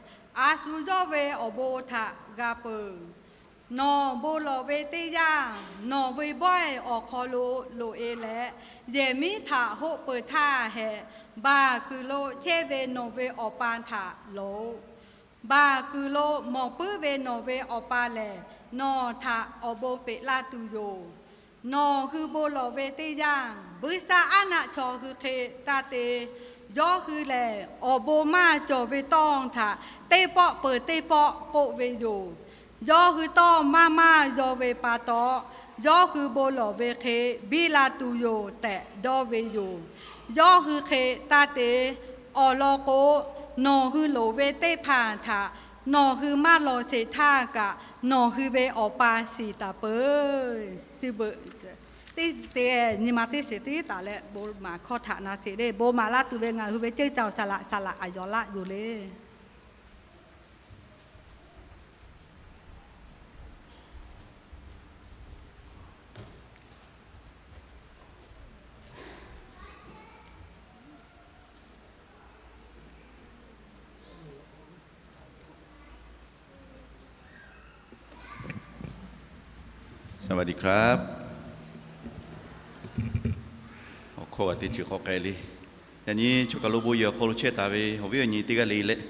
a shu yawˇ ve awˬ bon htaꞈ g'a peuˬ. Nawˬ bon lawˬ ve teˇ yanˇ, nawˬ ve bawehˇ awˬ hk'aw lo loꞈ-e leh, yehˬ miˉ htaꞈ hoˆ peuˬ htaˇ hehꞈ, baˬ kuiˬ lo chehˇ ve nawˬ ve Awˬ pa htaꞈ lawˬ-oꞈ. Baˬ kuiˬ lo mawˬ puiˉ ve nawˬ ve Awˬ pa lehˬ, nawˬ htaꞈ awˬ bon peꞈ laˇ tuˬ yoˬ. Nawˬ hui bon lawˬ ve teˇ yanˇ, buiˇshaˆaˉnaˆ chaw hui hk'e taˇ te. Yawˇ hui lehˬ, awˬ bon maˇ cawˬ ve tawˇ htaꞈ teˇ pawˆ peuˬ teˇ pawˆ k'oˆ ve yoˬ. Yawˇ hui tawˇ maˇ maˇ yaw ve pa taw, yawˇ hui bon lawˬ ve hk'e biˇ la tuˬ yoˬ tehꞈ dawˇ ve yoˬ. Yawˇ hui hk'e taˇ te. Awˬ lawn k'o, nawˬ hui loˍ ve teˇ hpaˍ htaꞈ nawˬ hui maˇ lawˬ sheˍ htaˇ kaꞈ, nawˬ hui ve Awˬ pa shiˍ taˍ peuˬ. Teˇ te nyi ma teˇ shiˍ tiˉ taˍ leh bon maˍ hkawˇ htaꞈ na sheˍ le. Bon maˍ laˇ tuˬ ve ngaˬ hui ve ceuˇ caoˬ saˍ laꞈ saˍ laꞈ aˬ yawˬ laˆ yoˬ le. Sawādi kra. Awˬ hkawˇ g'a teˇ ceuˬ k'awꞈ k'ai le. Yaꞈ nyi choˬ kaˬ lo bon yehˬ awˬ hk'aw lo chehˇ taˍ ve awˬ viˉ awˬ nyi teˇ g'aˇ le leh,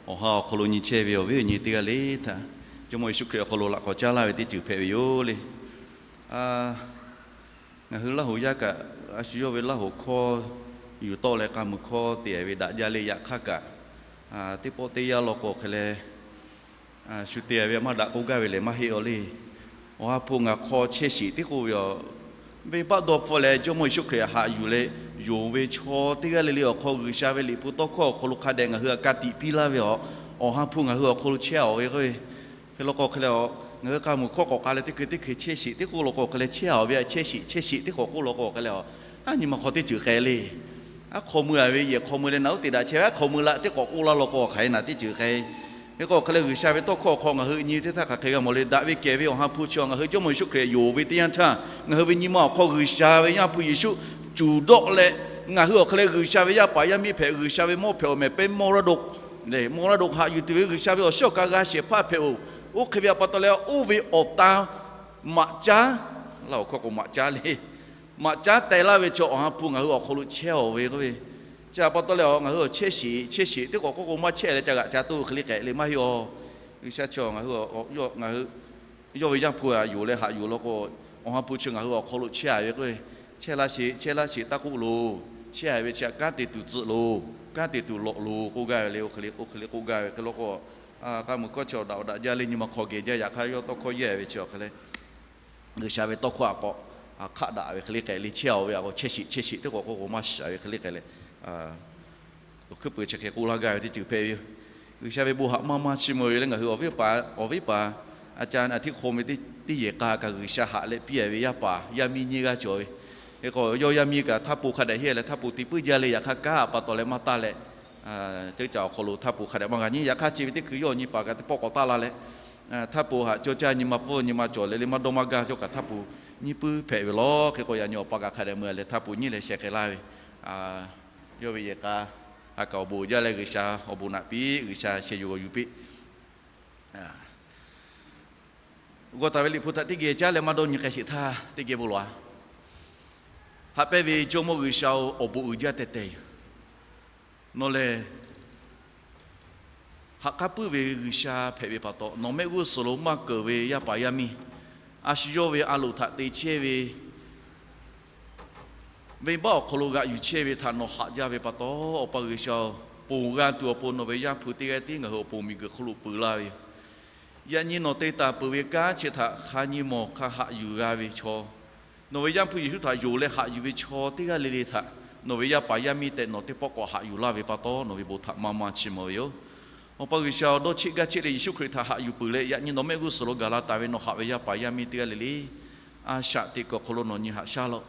awˬ ha awˬ hk'aw lo nyi chehˇ ve awˬ viˉ awˬ nyi teˇ g'aˇ le htaꞈ Jawˇmawˇ Yeˍsuˆ Hkriꞈ awˬ hk'aw lo laꞈ k'awꞈ caˉ laˇ ve teˇ ceuˬ hpehꞈ ve yoˬ le. Ngaˬ hui Laˇ hoꞈ yaˇ kaꞈ, a shu yawˇ ve Laˇ hoꞈ hkawˇ yuˬ tawˆ leh k'a muiˬ hkawˇ te ve daꞈ jaˇ le. Yaꞈ hk'aˇ kaꞈ, teˇ pawˆ teˇ yanˇ law k'o hk'e leh, shu te ve maˇ daꞈ k'oˆ gaˇ ve lehˬ maˇ heˆ aw le. Awˬ ha hpu ngaˬ hk'aw chehˇ shiˍ teˇ k'oˆ ve aˬ, venˇbaˆ dawˇ hpfuhˆ leh Jawˇmawˇ Yeˍsuˆ Hkriꞈ haꞈ yuˬ leh yonˍ ve chaw teˇ g'aˇ le le awˬ hk'aw G'uiˬsha ve Liꞈ hpu tawˇ hkawˇ awˬ hk'aw lo hk'a dehꞈ ngaˬ hui htaꞈ ka tiꞈ piˇ laˇ ve aˬ, Awˬ ha hpu ngaˬ hui awˬ hk'aw lo chehˇ-a ve k'oˆ ve hk'e law k'o hk'e leh aˬ, ngaˬ hui k'a muiˬ hkawˇ k'awꞈ k'a leh teˇ hkui teˇ hkui chehˇ shiˍ teˇ k'oˆ law k'o hk'e leh chehˇ-a ve, chehˇ shiˍ chehˇ shiˍ teˇ k'awꞈ k'oˆ law k'o hk'e leh aˬ, a nyi ma hk'aw teˇ ceuˬ k'ai le. A hk'aw mui-a ve yehˬ hk'aw mui leh naˬ uˉ te daꞈ chehˇ ve a hk'aw mui la teˇ k'awꞈ k'oˆ laˇ law k'o hk'aˬ hk'e naˬ teˇ ceuˬ k'ai. Hk'e k'o hk'e leh G'uiˬsha ve tawˇ hkawˇ awˬ hk'aw ngaˬ hui nyi teˇ htaˇ hk'aˬ hk'e g'a mawˬ le. Daꞈ ve kehˬ ve Awˬ ha hpu chi ngaˬ hui Jawˇmawˇ Yeˍsuˆ Hkriꞈ yonˍ ve teˇ yanˇ htaˇ, ngaˬ hui ve nyi ma awˬ hk'aw G'uiˬsha ve Yaˇ hpu Yeˍsuˆ cuˬ dawˆ leh, ngaˬ hui awˬ hk'e leh G'uiˬsha ve yaˇ paˍ yaˇ miˇ hpehꞈ, G'uiˬsha ve mawˇ hpehꞈ, awˬ mehˍ pehnˇ mawˇ raˇ do, mawˇ raˇ do haꞈ yuˬ tuˬ ve G'uiˬsha ve awˬ shiˉ awˬ ka g'a shehˍ hpaˇ hpehꞈ-oˬ. Oˇ hk'e ve pa taw leh oˇ ve awˬ tan maꞈ caˉ, Laˇ hoꞈ hkawˇ k'o maꞈ caˉ le. Maꞈ caˉ teh laˇ ve chaw Awˬ ha hpu ngaˬ hui awˬ hk'aw lo chehˇ-a ve k'oˆ ve, chi pa taw leh ngaˬ hui awˬ chehˇ shiˍ chehˇ shiˍ teˇ k'awꞈ k'oˆ k'o maˇ chehˇ leh ca g'aꞈ ca toˇ hk'e le k'ai le maˇ heˆ aˬ. G'uiˬsha chi ngaˬ hui yawˇ ve Yaˇ hpu-a yonˍ leh haꞈ yuˬ law k'o, Awˬ ha hpu chi ngaˬ hui awˬ hk'aw lo chehˇ-a ve k'oˆ ve, chehˇ laˇ sheˍ chehˇ laˇ sheˍ taˇ k'oˆ loˬ. Chehˇ-a ve chi kanˉ te tuˬ tcuhꞈ loˬ, kanˉ te tuˬ lawꞈ loˬ k'oˆ gaˇ ve le. Oˇ hk'e le k'oˆ gaˇ ve hk'e law k'o, k'a muiˬ hkawˇ chi awˬ daꞈ awˬ daꞈ jaˇ le. Nyi ma hk'aw geh jaˇ. Yaꞈ hk'aˇ yawˇ tawˇ hkawˇ yehˇ ve chi awˬ hk'e leh G'uiˬsha ve tawˇ hkawˇ a k'awꞈ hk'aˆ daꞈ ve hk'e le k'ai le. Chehˇ-a ve a k'o chehˇ shiˍ chehˇ shiˍ teˇ k'awꞈ k'oˆ k'o maˇ shiˍ ve hk'e le k'ai leh, awˬ hkuiˉ peuˬ chi hk'e k'oˆ laˇ gaˇ ve teˇ ceuˬ hpehꞈ ve yoˬ. G'uiˬsha ve bon haꞈ maˇ maˇ chiˇ mvuh ve leh ngaˬ hui awˬ viˉ paˍ, awˬ viˉ paˍ a ca a tiˉ hk'aw mui teˇ yehˬ k'a kaꞈ G'uiˬsha haꞈ leh piˇ-a ve yaˇ paˍ yaˇ miˇ nyiˇ g'aˇ cawˬ ve. Hk'e k'o yawˇ yaˇ miˇ kaꞈ htaˇ po hk'a dehꞈ heˆ leh htaˇ po te puiˉ jaˇ le. Yaꞈ hk'aˇ kanˉ a pa taw leh maˇ taˇ leh, ceuˇ caˬ awˬ hk'aw lo htaˇ po hk'a dehꞈ maˇ g'a nyi. Yaꞈ hk'aˇ chi ve teˇ hkui yawˇ nyi paˍ kaꞈ teˇ pawˆ k'awꞈ taˇ la leh, htaˇ po haꞈ cawˇ caˇ nyi ma pfuhˇ nyi ma cawˬ leh le maˇ dawˇ maˇ gaˇ cawˇ kaꞈ htaˇ po nyiˇ puiˉ hpehꞈ ve law. Hk'e k'o yaꞈ nyi awˬ pa kaꞈ hk'a dehꞈ mui leh htaˇ po nyiˇ leh sheh k'ai laˇ ve, yawˇ ve yehˬ k'a Ha kaꞈ awˬ bon uiˍ jaˇ leh G'uiˬsha awˬ bon naꞈ piˇ, G'uiˬsha sheh yuˬ g'aw yuˬ piˇ. G'aw taˍ ve Liꞈ hpu htaꞈ teˇ geh caˉ leh maˇ dawˇ nyi k'ai sheˍ htaˇ, teˇ geh bon lawˬ a. Haꞈ pehnˇ ve Jawˇmawˇ G'uiˬsha-oˬ, awˬ bon uiˍ jaˇ tehˬ tehˬ yoˬ. Nawˬ lehˬ ha k'aˉ puiˉ ve G'uiˬsha hpehꞈ ve pa taw, nawˬ mehˆ g'uˇ suhˍ lo maˇ keunˍ ve yaˇ paˍ yaˇ miˇ, a shu yawˇ ve a loˍ htaꞈ te chehˇ ve, venˇbaˆ awˬ hk'aw lo g'aꞈ yuˬ chehˇ ve htaꞈ nawˬ haꞈ jaˇ ve pa taw, Awˬ pa G'uiˬsha-oˬ, ponˬ g'a tuˬ awˬ pon nawˬ ve Yaˇ hpu teˇ g'aˇ tiˉ ngaˬ hui awˬ pon miˬguiˬ hk'oˆ lo peu laˇ ve yoˬ. Yaꞈ nyi nawˬ te taˍ peuˬ ve kanˉ chi htaꞈ hk'a nyi mawˬ hk'a haꞈ yuˬ g'a ve chaw, nawˬ ve Yaˇ hpu Yeˍsuˆ htaꞈ yonˍ leh haꞈ yuˬ ve chaw teˇ g'aˇ le le htaꞈ nawˬ ve yaˇ paˍ yaˇ miˇ tehꞈ nawˬ teˇ pawˆ k'awꞈ haꞈ yuˬ laˇ ve pa taw, nawˬ ve bon htaꞈ maˇ maˇ chiˇ mvuh ve yoˬ. Awˬ pa G'uiˬsha-oˬ, dawˇ cheˆ gaˇ cheˆ leh Yeˍsuˆ Hkriꞈ htaꞈ haꞈ yuˬ peuˬ leh, yaꞈ nyi nawˬ mehˆ g'uˇ suhˍ lo gaˬ la taˍ ve nawˬ haꞈ ve yaˇ paˍ yaˇ miˇ teˇ g'aˇ le le, a shaꞈ teꞈ kuiˬ awˬ hk'aw lo nawˬ nyi haꞈ shaˉ laˇ-oˆ.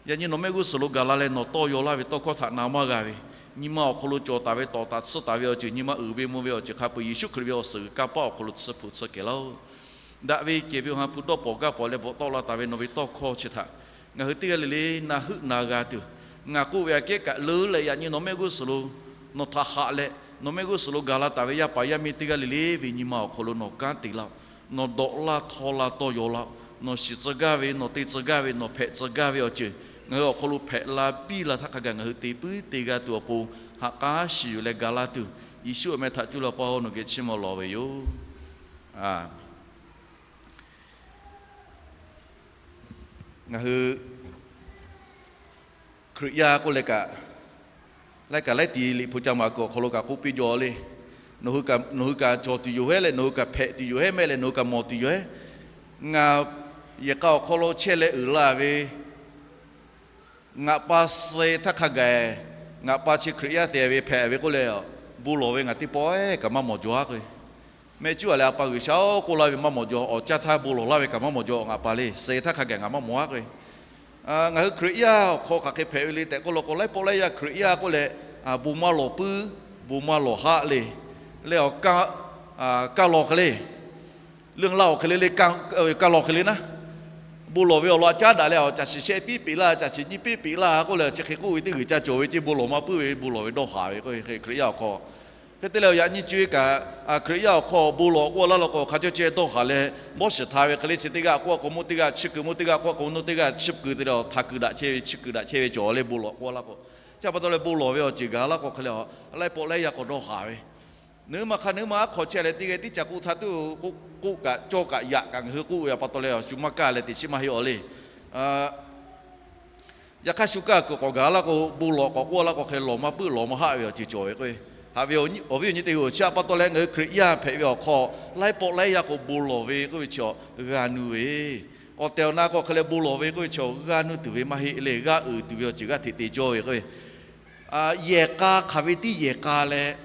Yaꞈ nyi nawˬ mehˆ g'uˇ suhˍ lo gaˬ la leh nawˬ tawˇ yaw laˇ ve tawˇ hkawˇ htaꞈ na maˇ g'a ve, nyi ma awˬ hk'aw lo cawˬ taˍ ve tawˍ taˍ tsuhˇ taˍ ve awˬ ceuˬ, nyi ma uiˍ ve mvuh ve awˬ ceuˬ hk'a peu-eˬ Yeˍsuˆ Hkriꞈ ve awˬ suhˍ g'uiˬ kanˇ paˆ awˬ hk'aw lo tsuhˇ hpu tsuhˇ kehˬ laˇ-oˆ. Daꞈ ve kehˬ ve awˬ ha hpu dawˇ pawnˍ gaˇ pawnˍ leh bvuhꞈ tawˆ la taˍ ve nawˬ ve tawˇ hkawˇ chi htaꞈ ngaˬ hui teˇ g'aˇ le le na heuˆ na g'a tuˬ, ngaˬ k'oˆ ve aꞈ kehˉ kaꞈ leuˉ leh yaꞈ nyi nawˬ mehˆ g'uˇ suhˍ lo nawˬ htaꞈ haꞈ leh, nawˬ mehˆ g'uˇ suhˍ lo gaˬ la taˍ ve yaˇ paˍ yaˇ miˇ teˇ g'aˇ le le ve nyi ma awˬ hk'aw lo nawˬ kanˉ te laˇ-oˆ. Nawˬ dawꞈ laˇ htawˇ laˇ tawˇ yaw laˇ-oˆ. Nawˬ shiˍ tcuh gaˇ ve, nawˬ te tcuh gaˇ ve, nawˬ hpehꞈ tcuh gaˇ ve awˬ ceuˬ ngaˬ hui awˬ hk'aw lo hpehꞈ la piˇ la htaˇ hk'a gaˬ ngaˬ hui te puiˉ te g'a tuˬ awˬ pon ha k'aˉ shiˍ yuˬ leh gaˬ la tuˬ, Yeˍsuˆ awˬ meh htaꞈ cuˇ leh Awˬ pa-oˬ, nawˬ geh chiˇ mvuh lawˬ ve yoˬ. Ngaˬ hui Hkriꞈ yaˇ k'oˆ leh kaꞈ, laiˉ kaꞈ laiˉ ti Liꞈ hpu ca maˍ kuiˬ awˬ hk'aw lo kaꞈ k'oˆ piˇ jaw le. Nawˬ hui kaꞈ cawˬ tuˬ yoˬ hehˉ leh, nawˬ hui kaꞈ hpehꞈ tuˬ yoˬ hehˉ mehˆ leh, nawˬ hui kaꞈ mawˬ tuˬ yoˬ hehˉ. Ngaˬ yehˬ k'a awˬ hk'aw lo chehˇ leh uiˍ la ve ngaˬ pa suh htaˇ hk'a gaˬ, ngaˬ pa chi Hkriꞈ yaˇ te ve hpehꞈ ve k'oˆ leh, bon lawˬ ve ngaˬ teˇ pawˆ kaꞈ maˇ mawˬ jaw aˉ k'o, mehˆ cuˉ a leh A pa G'uiˬsha-oˬ k'oˆ laˇ ve maˇ mawˬ jaw, awˬ caˇ htaˇ bon lawˬ laˇ ve kaꞈ maˇ mawˬ jaw, ngaˬ pa le suh htaˇ hk'a gaˬ ngaˬ maˇ mawˬ aˉ k'o, ngaˬ hui Hkriꞈ yaˇ awˬ hk'aw hk'aˬ hk'e hpehꞈ ve le tehꞈ k'oˆ law k'o, laiˉ pawˆ laiˉ yaˇ Hkriꞈ yaˇ k'oˆ leh, bon maˇ lawˬ puiˉ, bon maˇ lawˬ haˆ le. Leh awˬ kaˇ law hk'e le, leuˆ laˇ awˬ hk'e le le, kaˇ law hk'e le naˉ, bon lawˬ ve awˬ lawn a caˉ daꞈ leh, awˬ caˬ shiˍ shehˆ piˉ peꞈ laˇ, caˬ shiˍ nyiˇ piˉ peꞈ laˇ k'oˆ leh, chi hk'e k'oˆ ve teˇ g'uiˬ ca cawˬ ve ceˇ, bon lawˬ maˇ puiˉ ve bon lawˬ ve dawˇ haˍ ve k'o, Hkriꞈ yaˇ awˬ hk'aw hk'e te leh, yaꞈ nyi co-e kaꞈ Hkriꞈ yaˇ awˬ hk'aw bon lawˬ k'oˆ laˇ law k'o, hk'a cawˇ ceh dawˇ haˍ leh, bawˇ shiˍ htaꞈ ve hk'e le chi teˇ g'aˇ k'oˆ a k'o mvuhˇ teˇ g'aˇ chiˇ kuiˬ, mvuhˇ teˇ g'aˇ k'oˆ a k'o mvuhˇ teˇ g'aˇ chiˇ kuiˬ te leh, htaꞈ kuiˬ daꞈ chehˇ ve, chiˇ kuiˬ daꞈ chehˇ ve cawˬ leh bon lawˬ k'oˆ laˇ k'o, chi pa taw leh bon lawˬ ve awˬ ceuˬ gaˬ laˇ k'o hk'e leh, laiˉ pawˆ laiˉ yaˇ k'awꞈ dawˇ haˍ ve, nawˬ hui ma hk'a nawˬ hui ma aˉ hk'aw chehˇ leh teˇ g'aˇ tiˉ ca k'oˆ htaˇ tuˬ k'oˆ kaꞈ cawˇ kaꞈ yaꞈ kaꞈ ngaˬ hui k'oˆ ve a pa taw leh, shu maˇ kaˇ leh teꞈ chiˉ maˇ heˆ awˬ le. Yaꞈ hk'aˇ shu kaˇ kuiˬ k'awꞈ gaˬ laˇ k'o, bon lawˬ k'awꞈ k'oˆ laˇ k'o hk'e lawˬ maˇ puiˉ lawˬ maˇ haˆ ve awˬ ceuˬ cawˬ ve k'o, haꞈ ve awˬ viˉ awˬ nyi teˇ hpaˍ-oˬ, chi a pa taw leh ngaˬ hui Hkriꞈ yaˇ hpehꞈ ve awˬ hk'aw laiˉ pawˆ laiˉ yaˇ k'o bon lawˬ ve k'oˆ ve chaw g'a nuˇ ve, awˬ tehˬ awˬ na k'o hk'e leh bon lawˬ ve k'oˆ ve chaw g'a nuˇ tuˬ ve maˇ heˆ le, g'a uiˍ tuˬ ve awˬ ceuˬ g'aˇ hteꞈ te cawˇ ve k'o, yehˬ k'a hk'aˬ ve tiˉ yehˬ k'a leh,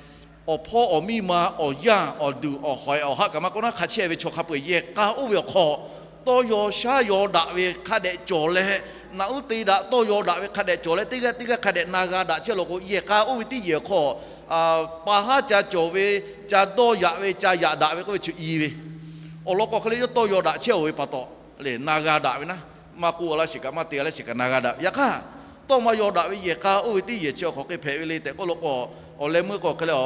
awˬ hpawˇ awˬ miˇ ma awˬ yanˇ awˬ duˬ awˬ hawehꞈ awˬ haˆ kaꞈ maˇ k'oˆ naˉ, hk'a chehˇ ve chaw hk'a peu-eˬ yehˬ k'a oˇ ve awˬ hk'aw tawˇ yaw shaˉ yaw daꞈ ve hk'a dehꞈ cawˬ leh, naꞈ uˉ te daꞈ tawˇ yaw daꞈ ve hk'a dehꞈ cawˬ leh, teˇ g'aˇ teˇ g'aˇ hk'a dehꞈ na g'a daꞈ chehˇ law k'o, yehˬ k'a oˇ ve tiˉ yehˬ awˬ hk'aw pa haˉ ca cawˬ ve, ca dawˇ yaꞈ ve, ca yaꞈ daꞈ ve k'oˆ ve chi i ve, awˬ lawn k'o hk'e leh yawˇ tawˇ yaw daꞈ chehˇ-oˬ ve pa taw le, na g'a daꞈ ve naˉ, maˇ k'oˆ laˇ shiˍ kaꞈ maˇ te laˇ shiˍ kaꞈ na g'a daꞈ ve. Yaꞈ hk'aˇ, tawˇ maˇ yaw daꞈ ve yehˬ k'a oˇ ve tiˉ yehˬ chi awˬ hk'aw hk'e hpehꞈ ve le tehꞈ k'oˆ law k'o, awˬ leh meuˇ k'o hk'e leh,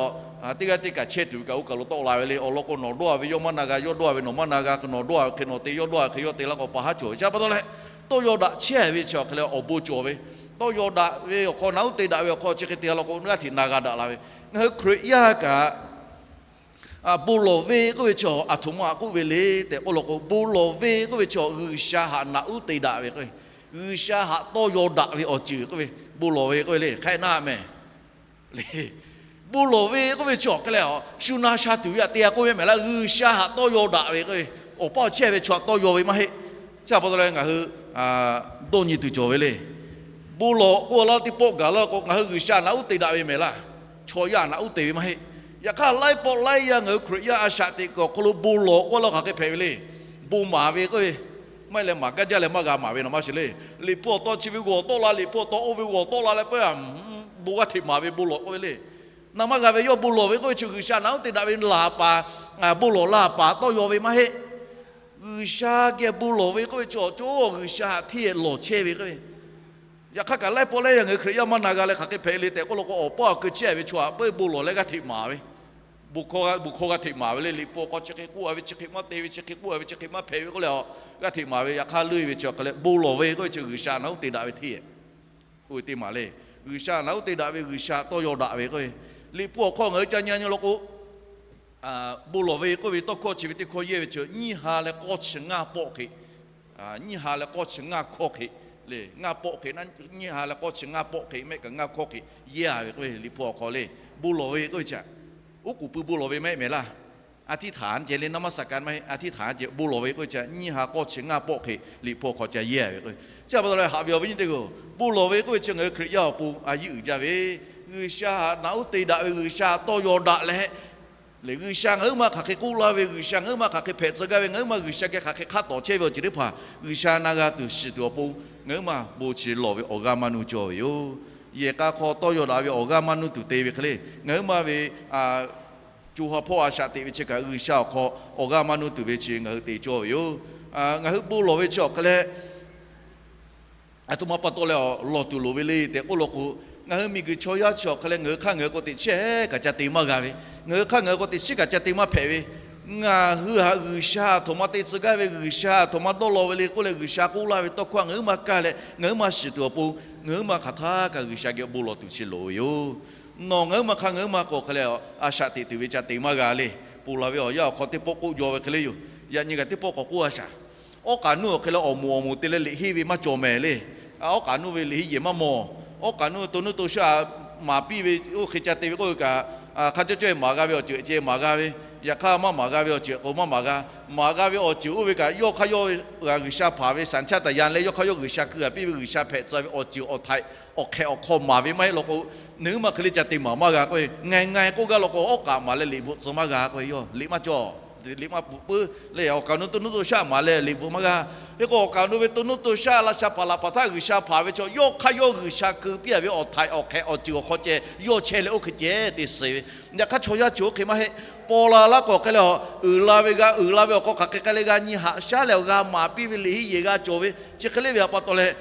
teˇ g'aˇ teˇ kaꞈ chehˇ tuˬ ve kaꞈ oˇ kaˬ lo tawˆ la ve le. Awˬ lawn k'o nawˬ dawˇ ve yawˇ maˇ na g'a, yawˇ dawˇ ve nawˬ maˇ na g'a, nawˬ dawˇ ve hk'e nawˬ te, yawˇ dawˇ ve hk'e yawˇ te laˇ k'o pa haˉ cawˬ ve. Chi pa taw leh, tawˇ yaw daꞈ chehˇ ve chi awˬ hk'e leh awˬ bon cawˬ ve, tawˇ yaw daꞈ ve awˬ hk'aw naꞈ uˉ te daꞈ ve awˬ hk'aw chi hk'e te laˇ k'o g'aˇ hteꞈ na g'a daꞈ la ve. Ngaˬ hui Hkriꞈ yaˇ kaꞈ bon lawˬ ve k'oˆ ve chaw aˬ htoꞈ ma k'oˆ ve le tehꞈ k'oˆ law k'o, bon lawˬ ve k'oˆ ve chaw G'uiˬsha htaꞈ naꞈ uˉ te daꞈ ve k'o, G'uiˬsha htaꞈ tawˇ yaw daꞈ ve awˬ ceuˬ k'oˆ ve, bon lawˬ ve k'oˆ ve le hk'aˉ naˉ meh. Bon lawˬ ve k'oˆ ve chaw hk'e leh, shu na sha tuˬ ve aꞈ te a k'oˆ ve mehˍ laˇ, G'uiˬsha htaꞈ tawˇ yaw daꞈ ve k'oˆ ve, awˬ paˇ awˬ chehˇ ve chaw htaꞈ tawˇ yaw ve maˇ heˆ. Chi pa taw leh ngaˬ hui dawˇ nyi tuˬ cawˬ ve le. Bon lawˬ k'oˆ laˇ teˇ pawˆ gaˬ laˇ k'o, ngaˬ hui G'uiˬsha naꞈ uˉ te daꞈ ve mehˍ laˇ, chaw yaˇ naꞈ uˉ te ve maˇ heˆ. Yaꞈ hk'aˇ, laiˉ pawˆ laiˉ yaˇ ngaˬ hui Hkriꞈ yaˇ a shaꞈ teꞈ kuiˬ awˬ hk'aw lo bon lawˬ k'oˆ laˇ hk'aˬ hk'e hpehꞈ ve le. Bon maˍ ve k'oˆ ve, maˇ heˆ leh maˍ gaˇ jaˇ leh maˇ g'a maˍ ve nawˬ maˇ shiˍ le. Liꞈ hpu awˬ taw chi ve g'awˬ tawˆ la, Liꞈ hpu awˬ taw oˇ ve g'awˬ tawˆ la leh peuˬ, bon g'aˇ hteꞈ maˍ ve bon lawˬ k'oˆ ve le. Naˍ maˇ g'a ve yawˇ bon lawˬ ve k'oˆ ve chi G'uiˬsha naꞈ uˉ te daꞈ ve laˬ paˍ, bon lawˬ laˬ paˍ tawˇ yaw ve maˇ heˆ. G'uiˬsha geh bon lawˬ ve k'oˆ ve chi awˬ cawˇ G'uiˬsha htaꞈ hteˇ lawˬ chehˇ ve k'oˆ ve, Yaꞈ hk'aˇ kaꞈ laiˉ pawˆ laiˉ yaˇ ngaˬ hui Hkriꞈ yaˇ maˇ na g'a leh hk'aˬ hk'e hpehꞈ le tehꞈ k'oˆ law k'o, awˬ paˇ awˬ keu chehˇ ve chaw htaꞈ peu eˬ bon lawˬ leh g'aˇ hteꞈ maˍ ve, bon hkawˇ g'aˇ hteꞈ maˍ ve le. Liꞈ hpu awˬ hk'aw chi hk'e k'oˆ a ve, chi hk'e maˇ te ve, chi hk'e k'oˆ a ve, chi hk'e maˇ hpehꞈ ve k'oˆ leh a, g'aˇ hteꞈ maˍ ve. Yaꞈ hk'aˇ leuˆ ve chi awˬ hk'aˬ leh bon lawˬ ve k'oˆ ve chi G'uiˬsha naꞈ uˉ te daꞈ ve hteˇ. Oˇ ve teˇ maˬ le, G'uiˬsha naꞈ uˉ te daꞈ ve, G'uiˬsha tawˇ yaw daꞈ ve k'oˆ ve, Liꞈ hpu awˬ hk'aw ngaˬ hui ca nyi nyi law k'o, bon lawˬ ve k'oˆ ve tawˇ hkawˇ chi ve teˇ hkawˇ yehˇ ve chi nyiˇ ha leh k'awˇ chi ngaˇ pawˆ hk'e, nyiˇ ha leh k'awˇ chi ngaˇ hkawˇ hk'e le. Ngaˇ pawˆ hk'e, nyiˇ ha leh k'awˇ chi ngaˇ pawˆ hk'e mehˆ kaꞈ ngaˇ hkawˇ hk'e yehˇ ve k'oˆ ve, Liꞈ hpu awˬ hk'aw le. Bon lawˬ ve k'oˆ ve chi oˉ k'oˍ pui bon lawˬ ve maˇ heˆ mehˍ laˇ. A htiˇ htaꞈ ceh le, naˇ maˇ saˍ ka maˇ heˆ, a htiˇ htaꞈ ceh bon lawˬ ve k'oˆ ve chi nyiˇ ha k'awˇ chi ngaˇ pawˆ hk'e Liꞈ hpu awˬ hk'aw ca yehˇ ve k'oˆ ve. Chi pa taw leh haꞈ ve awˬ viˉ nyi teˇ hpaˍ-oˬ, bon lawˬ ve k'oˆ ve chi ngaˬ hui Hkriꞈ yaˇ awˬ pon a yiˇ uiˍ jaˇ ve, G'uiˬsha naꞈ uˉ te daꞈ ve, G'uiˬsha tawˇ yaw daꞈ leh le, G'uiˬsha ngaˬ huiˉ ma hk'aˬ hk'e k'oˆ laˇ ve, G'uiˬsha ngaˬ huiˉ ma hk'aˬ hk'e hpehꞈ tcuh gaˇ ve, ngaˬ huiˉ ma G'uiˬsha geh hk'aˬ hk'e hk'aˇ tawˍ chehˇ ve awˬ ceuˬ teˇ hpaˍ G'uiˬsha na g'a tuˬ shiˍ tuˬ awˬ pon, ngaˬ huiˉ ma bon chi lawˬ ve awˬ g'aˇ maˇ nuˇ cawˇ ve yoˬ. Yehˬ k'a hk'aw tawˇ yaw daꞈ ve awˬ g'aˇ maˇ nuˇ tuˬ te ve hk'e le, ngaˬ huiˉ ma ve co ha hpawˇ a shaꞈ teꞈ ve chi kaꞈ G'uiˬsha awˬ hk'aw awˬ g'aˇ maˇ nuˇ tuˬ ve chi ngaˬ hui te cawˇ ve yoˬ. Ngaˬ hui bon lawˬ ve chi awˬ hk'aˬ leh, aˬ htoꞈ ma pa taw leh awˬ lawˬ tuˬ loˍ ve le tehꞈ k'oˆ law k'o, ngaˬ hui miˬguiˬ chaw yaˇ chi awˬ hk'aˬ leh ngaˬ hui hk'aˇ ngaˬ hui k'o teꞈ chiˉ kaꞈ ca te maˇ g'a ve, ngaˬ hui hk'aˇ ngaˬ hui k'o teꞈ chiˉ kaꞈ ca te maˇ hpehꞈ ve, ngaˬ hui htaꞈ G'uiˬsha aˬ htoꞈ ma te tcuh gaˇ ve, G'uiˬsha aˬ htoꞈ ma dawˇ law ve le k'oˆ leh G'uiˬsha k'oˆ laˇ ve tawˇ hkawˇ ngaˬ huiˉ ma kaˇ leh ngaˬ huiˉ ma shiˍ tuˬ awˬ pon, ngaˬ huiˉ ma hk'aˬ htaˇ kaꞈ G'uiˬsha geh bon lawˬ tuˬ chi loˍ ve yoˬ. Nawˬ ngaˬ huiˉ ma hk'aˇ ngaˬ huiˉ ma k'o hk'aˬ leh a shaꞈ teꞈ tuˬ ve ca te maˇ g'a le. Ponˬ laˬ ve awˬ yanˇ awˬ hk'aw teˇ pawˆ k'oˆ jaw ve hk'e le yoˬ. Yaꞈ nyi kaꞈ teˇ pawˆ k'awꞈ k'oˆ a shaˍ. Awˉ k'aꞈ nuˇ awˬ hk'e leh awˬ moˍ awˬ moˍ te leh liꞈ henˇ ve maˇ cawˬ mehˍ le. Awˉ k'aꞈ nuˇ ve liꞈ henˇ yehˬ maˇ mawˬ. Awˉ k'aꞈ nuˇ to nuˇ to shaˆ maˍ piˇ ve oˇ hk'e ca te ve k'oˆ ve kaꞈ, hk'a cawˇ cawˇ maˍ g'a ve awˬ ceuˬ ceh maˍ g'a ve, yaꞈ hk'aˇ maˇ maˍ g'a ve awˬ ceuˬ k'o maˇ maˍ g'a. Maˍ g'a ve awˬ ceuˬ oˇ ve kaꞈ yawˇ hk'aˇ yawˇ g'a G'uiˬsha hpanˍ ve saˍ chaˇ taˍ yanˍ leh yawˇ hk'aˇ yawˇ G'uiˬsha keu a piˇ ve G'uiˬsha hpehꞈ tcuh ve awˬ ceuˬ awˬ htaiꞈ awˬ hk'ehꞈ awˬ hk'aw maˍ ve maˇ heˆ law k'o, nawˬ huiˉ ma hk'e le ca te maˍ maˇ g'a k'oˆ ve, ngaˬ ngaˬ k'oˆ gaˇ law k'o, awˉ k'aꞈ maˍ leh liꞈ bvuhꞈ tcuh maˇ g'a k'oˆ ve, yawˇ liꞈ maˇ cawˬ. Liꞈ maˇ bvuhꞈ puiˉ le. Awˬ kaˍ nuˇ to nuˇ to shaˆ maˍ leh liꞈ bvuhꞈ maˇ g'a. Hk'e k'o awˬ kaˍ nuˇ ve to nuˇ to shaˆ laˇ sha hpaˍ laꞈ hpaˍ htaˇ G'uiˬsha hpanˍ ve chaw yawˇ hk'aˇ yawˇ G'uiˬsha keu piˇ a ve awˬ htaiꞈ awˬ hk'ehꞈ awˬ ceuˬ awˬ hk'aw ceh yawˇ chehˇ leh oˇ hk'e ceh te suh ve. Yaꞈ hk'aˇ chaw yaˇ chi oˇ hk'e maˇ heˆ. Paw la laˇ k'o hk'e leh a, uiˍ la ve g'a, uiˍ la ve awˬ hk'aw hk'aˬ hk'e k'ai leh g'a nyi haꞈ shaˉ leh awˬ g'a maˍ piˇ ve liꞈ henˇ yehˬ g'a cawˬ ve chi hk'e le ve htaꞈ pa taw leh,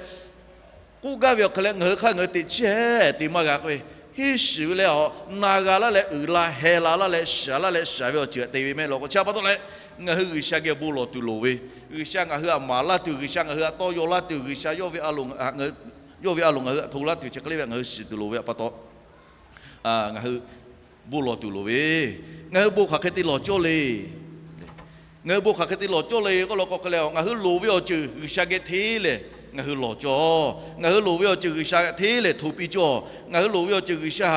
k'oˆ gaˇ ve awˬ hk'e leh ngaˬ hui hk'aˇ ngaˬ hui teꞈ chiˉ hehˉ te maˇ g'a k'oˆ ve, henˇ shiˍ ve leh a, na g'a laˇ leh uiˍ la heh la laˇ leh shiˍ laˇ leh shiˍ ve awˬ ceuˬ te ve mehˆ law k'o, chi pa taw leh ngaˬ hui G'uiˬsha geh bon lawˬ tuˬ loˍ ve, G'uiˬsha ngaˬ hui htaꞈ maˍ laˇ tuˬ, G'uiˬsha ngaˬ hui htaꞈ tawˇ yaw laˇ tuˬ, G'uiˬsha yawˇ ve a loˍ ngaˬ hui htaꞈ hto laˇ tuˬ chi hk'e le ve ngaˬ hui shiˍ tuˬ loˍ ve htaꞈ pa taw, ngaˬ hui bon lawˬ tuˬ loˍ ve. Ngaˬ hui bon hk'aˬ hk'e te lawˬ cawˇ le. Ngaˬ hui bon hk'aˬ hk'e te lawˬ cawˇ le k'oˆ law k'o hk'e leh, ngaˬ hui loˍ ve awˬ ceuˬ G'uiˬsha geh hteˇ lehˬ ngaˬ hui lawˬ cawˇ. Ngaˬ hui loˍ ve awˬ ceuˬ G'uiˬsha hteˇ lehˬ hto piˇ cawˇ. Ngaˬ hui loˍ ve awˬ ceuˬ G'uiˬsha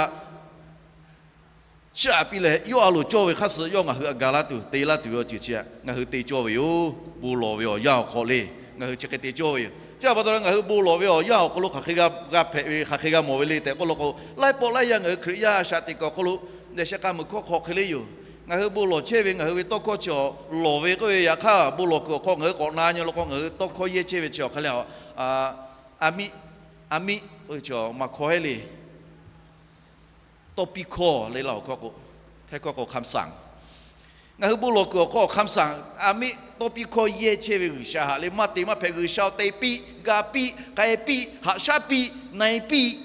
chiˇ aꞈ piˇ leh yawˇ a loˍ cawˇ ve hk'aˇ suh yawˇ ngaˬ hui htaꞈ ga laˇ tuˬ, te laˇ tuˬ ve awˬ ceuˬ chi htaꞈ ngaˬ hui te cawˇ ve yoˬ. Bon lawˬ ve awˬ yanˇ awˬ hk'aw le, ngaˬ hui chi hk'e te cawˇ ve yoˬ. Chi pa taw leh ngaˬ hui bon lawˬ ve awˬ yanˇ awˬ hk'aw lo hk'aˬ hk'e g'a hpehꞈ ve, hk'aˬ hk'e g'a mawˬ ve le tehꞈ k'oˆ law k'o, laiˉ pawˆ laiˉ yaˇ ngaˬ hui Hkriꞈ yaˇ a shaꞈ teꞈ kuiˬ awˬ hk'aw lo dehꞈ sheh k'a meuˬ hkawˇ hk'aw hk'e le yoˬ. Ngaˬ hui bon lawˬ chehˇ ve ngaˬ hui ve tawˇ hkawˇ chi awˬ lawˬ ve k'oˆ ve, yaꞈ hk'aˇ bon lawˬ kuiˬ awˬ hk'aw ngaˬ hui k'awꞈ na nyi law k'o, ngaˬ hui tawˇ hkawˇ yehˇ chehˇ ve chi awˬ hk'e leh a, a miˆ, a miˆ k'oˆ ve chi maˇ hkawˇ heˆ le. Tawˇ piˇ hkawˇ le laˇ awˬ hkawˇ k'o, htaiˇ hkawˇ k'o คำสั่ง. Ngaˬ hui bon lawˬ kuiˬ awˬ hk'aw คำสั่ง a miˆ tawˇ piˇ hkawˇ yehˇ chehˇ ve G'uiˬsha htaꞈ le maˇ te maˇ hpehꞈ, G'uiˬsha te piˇ, ga piˇ, k'ai piˇ, haꞈ shaˉ piˇ, na e piˇ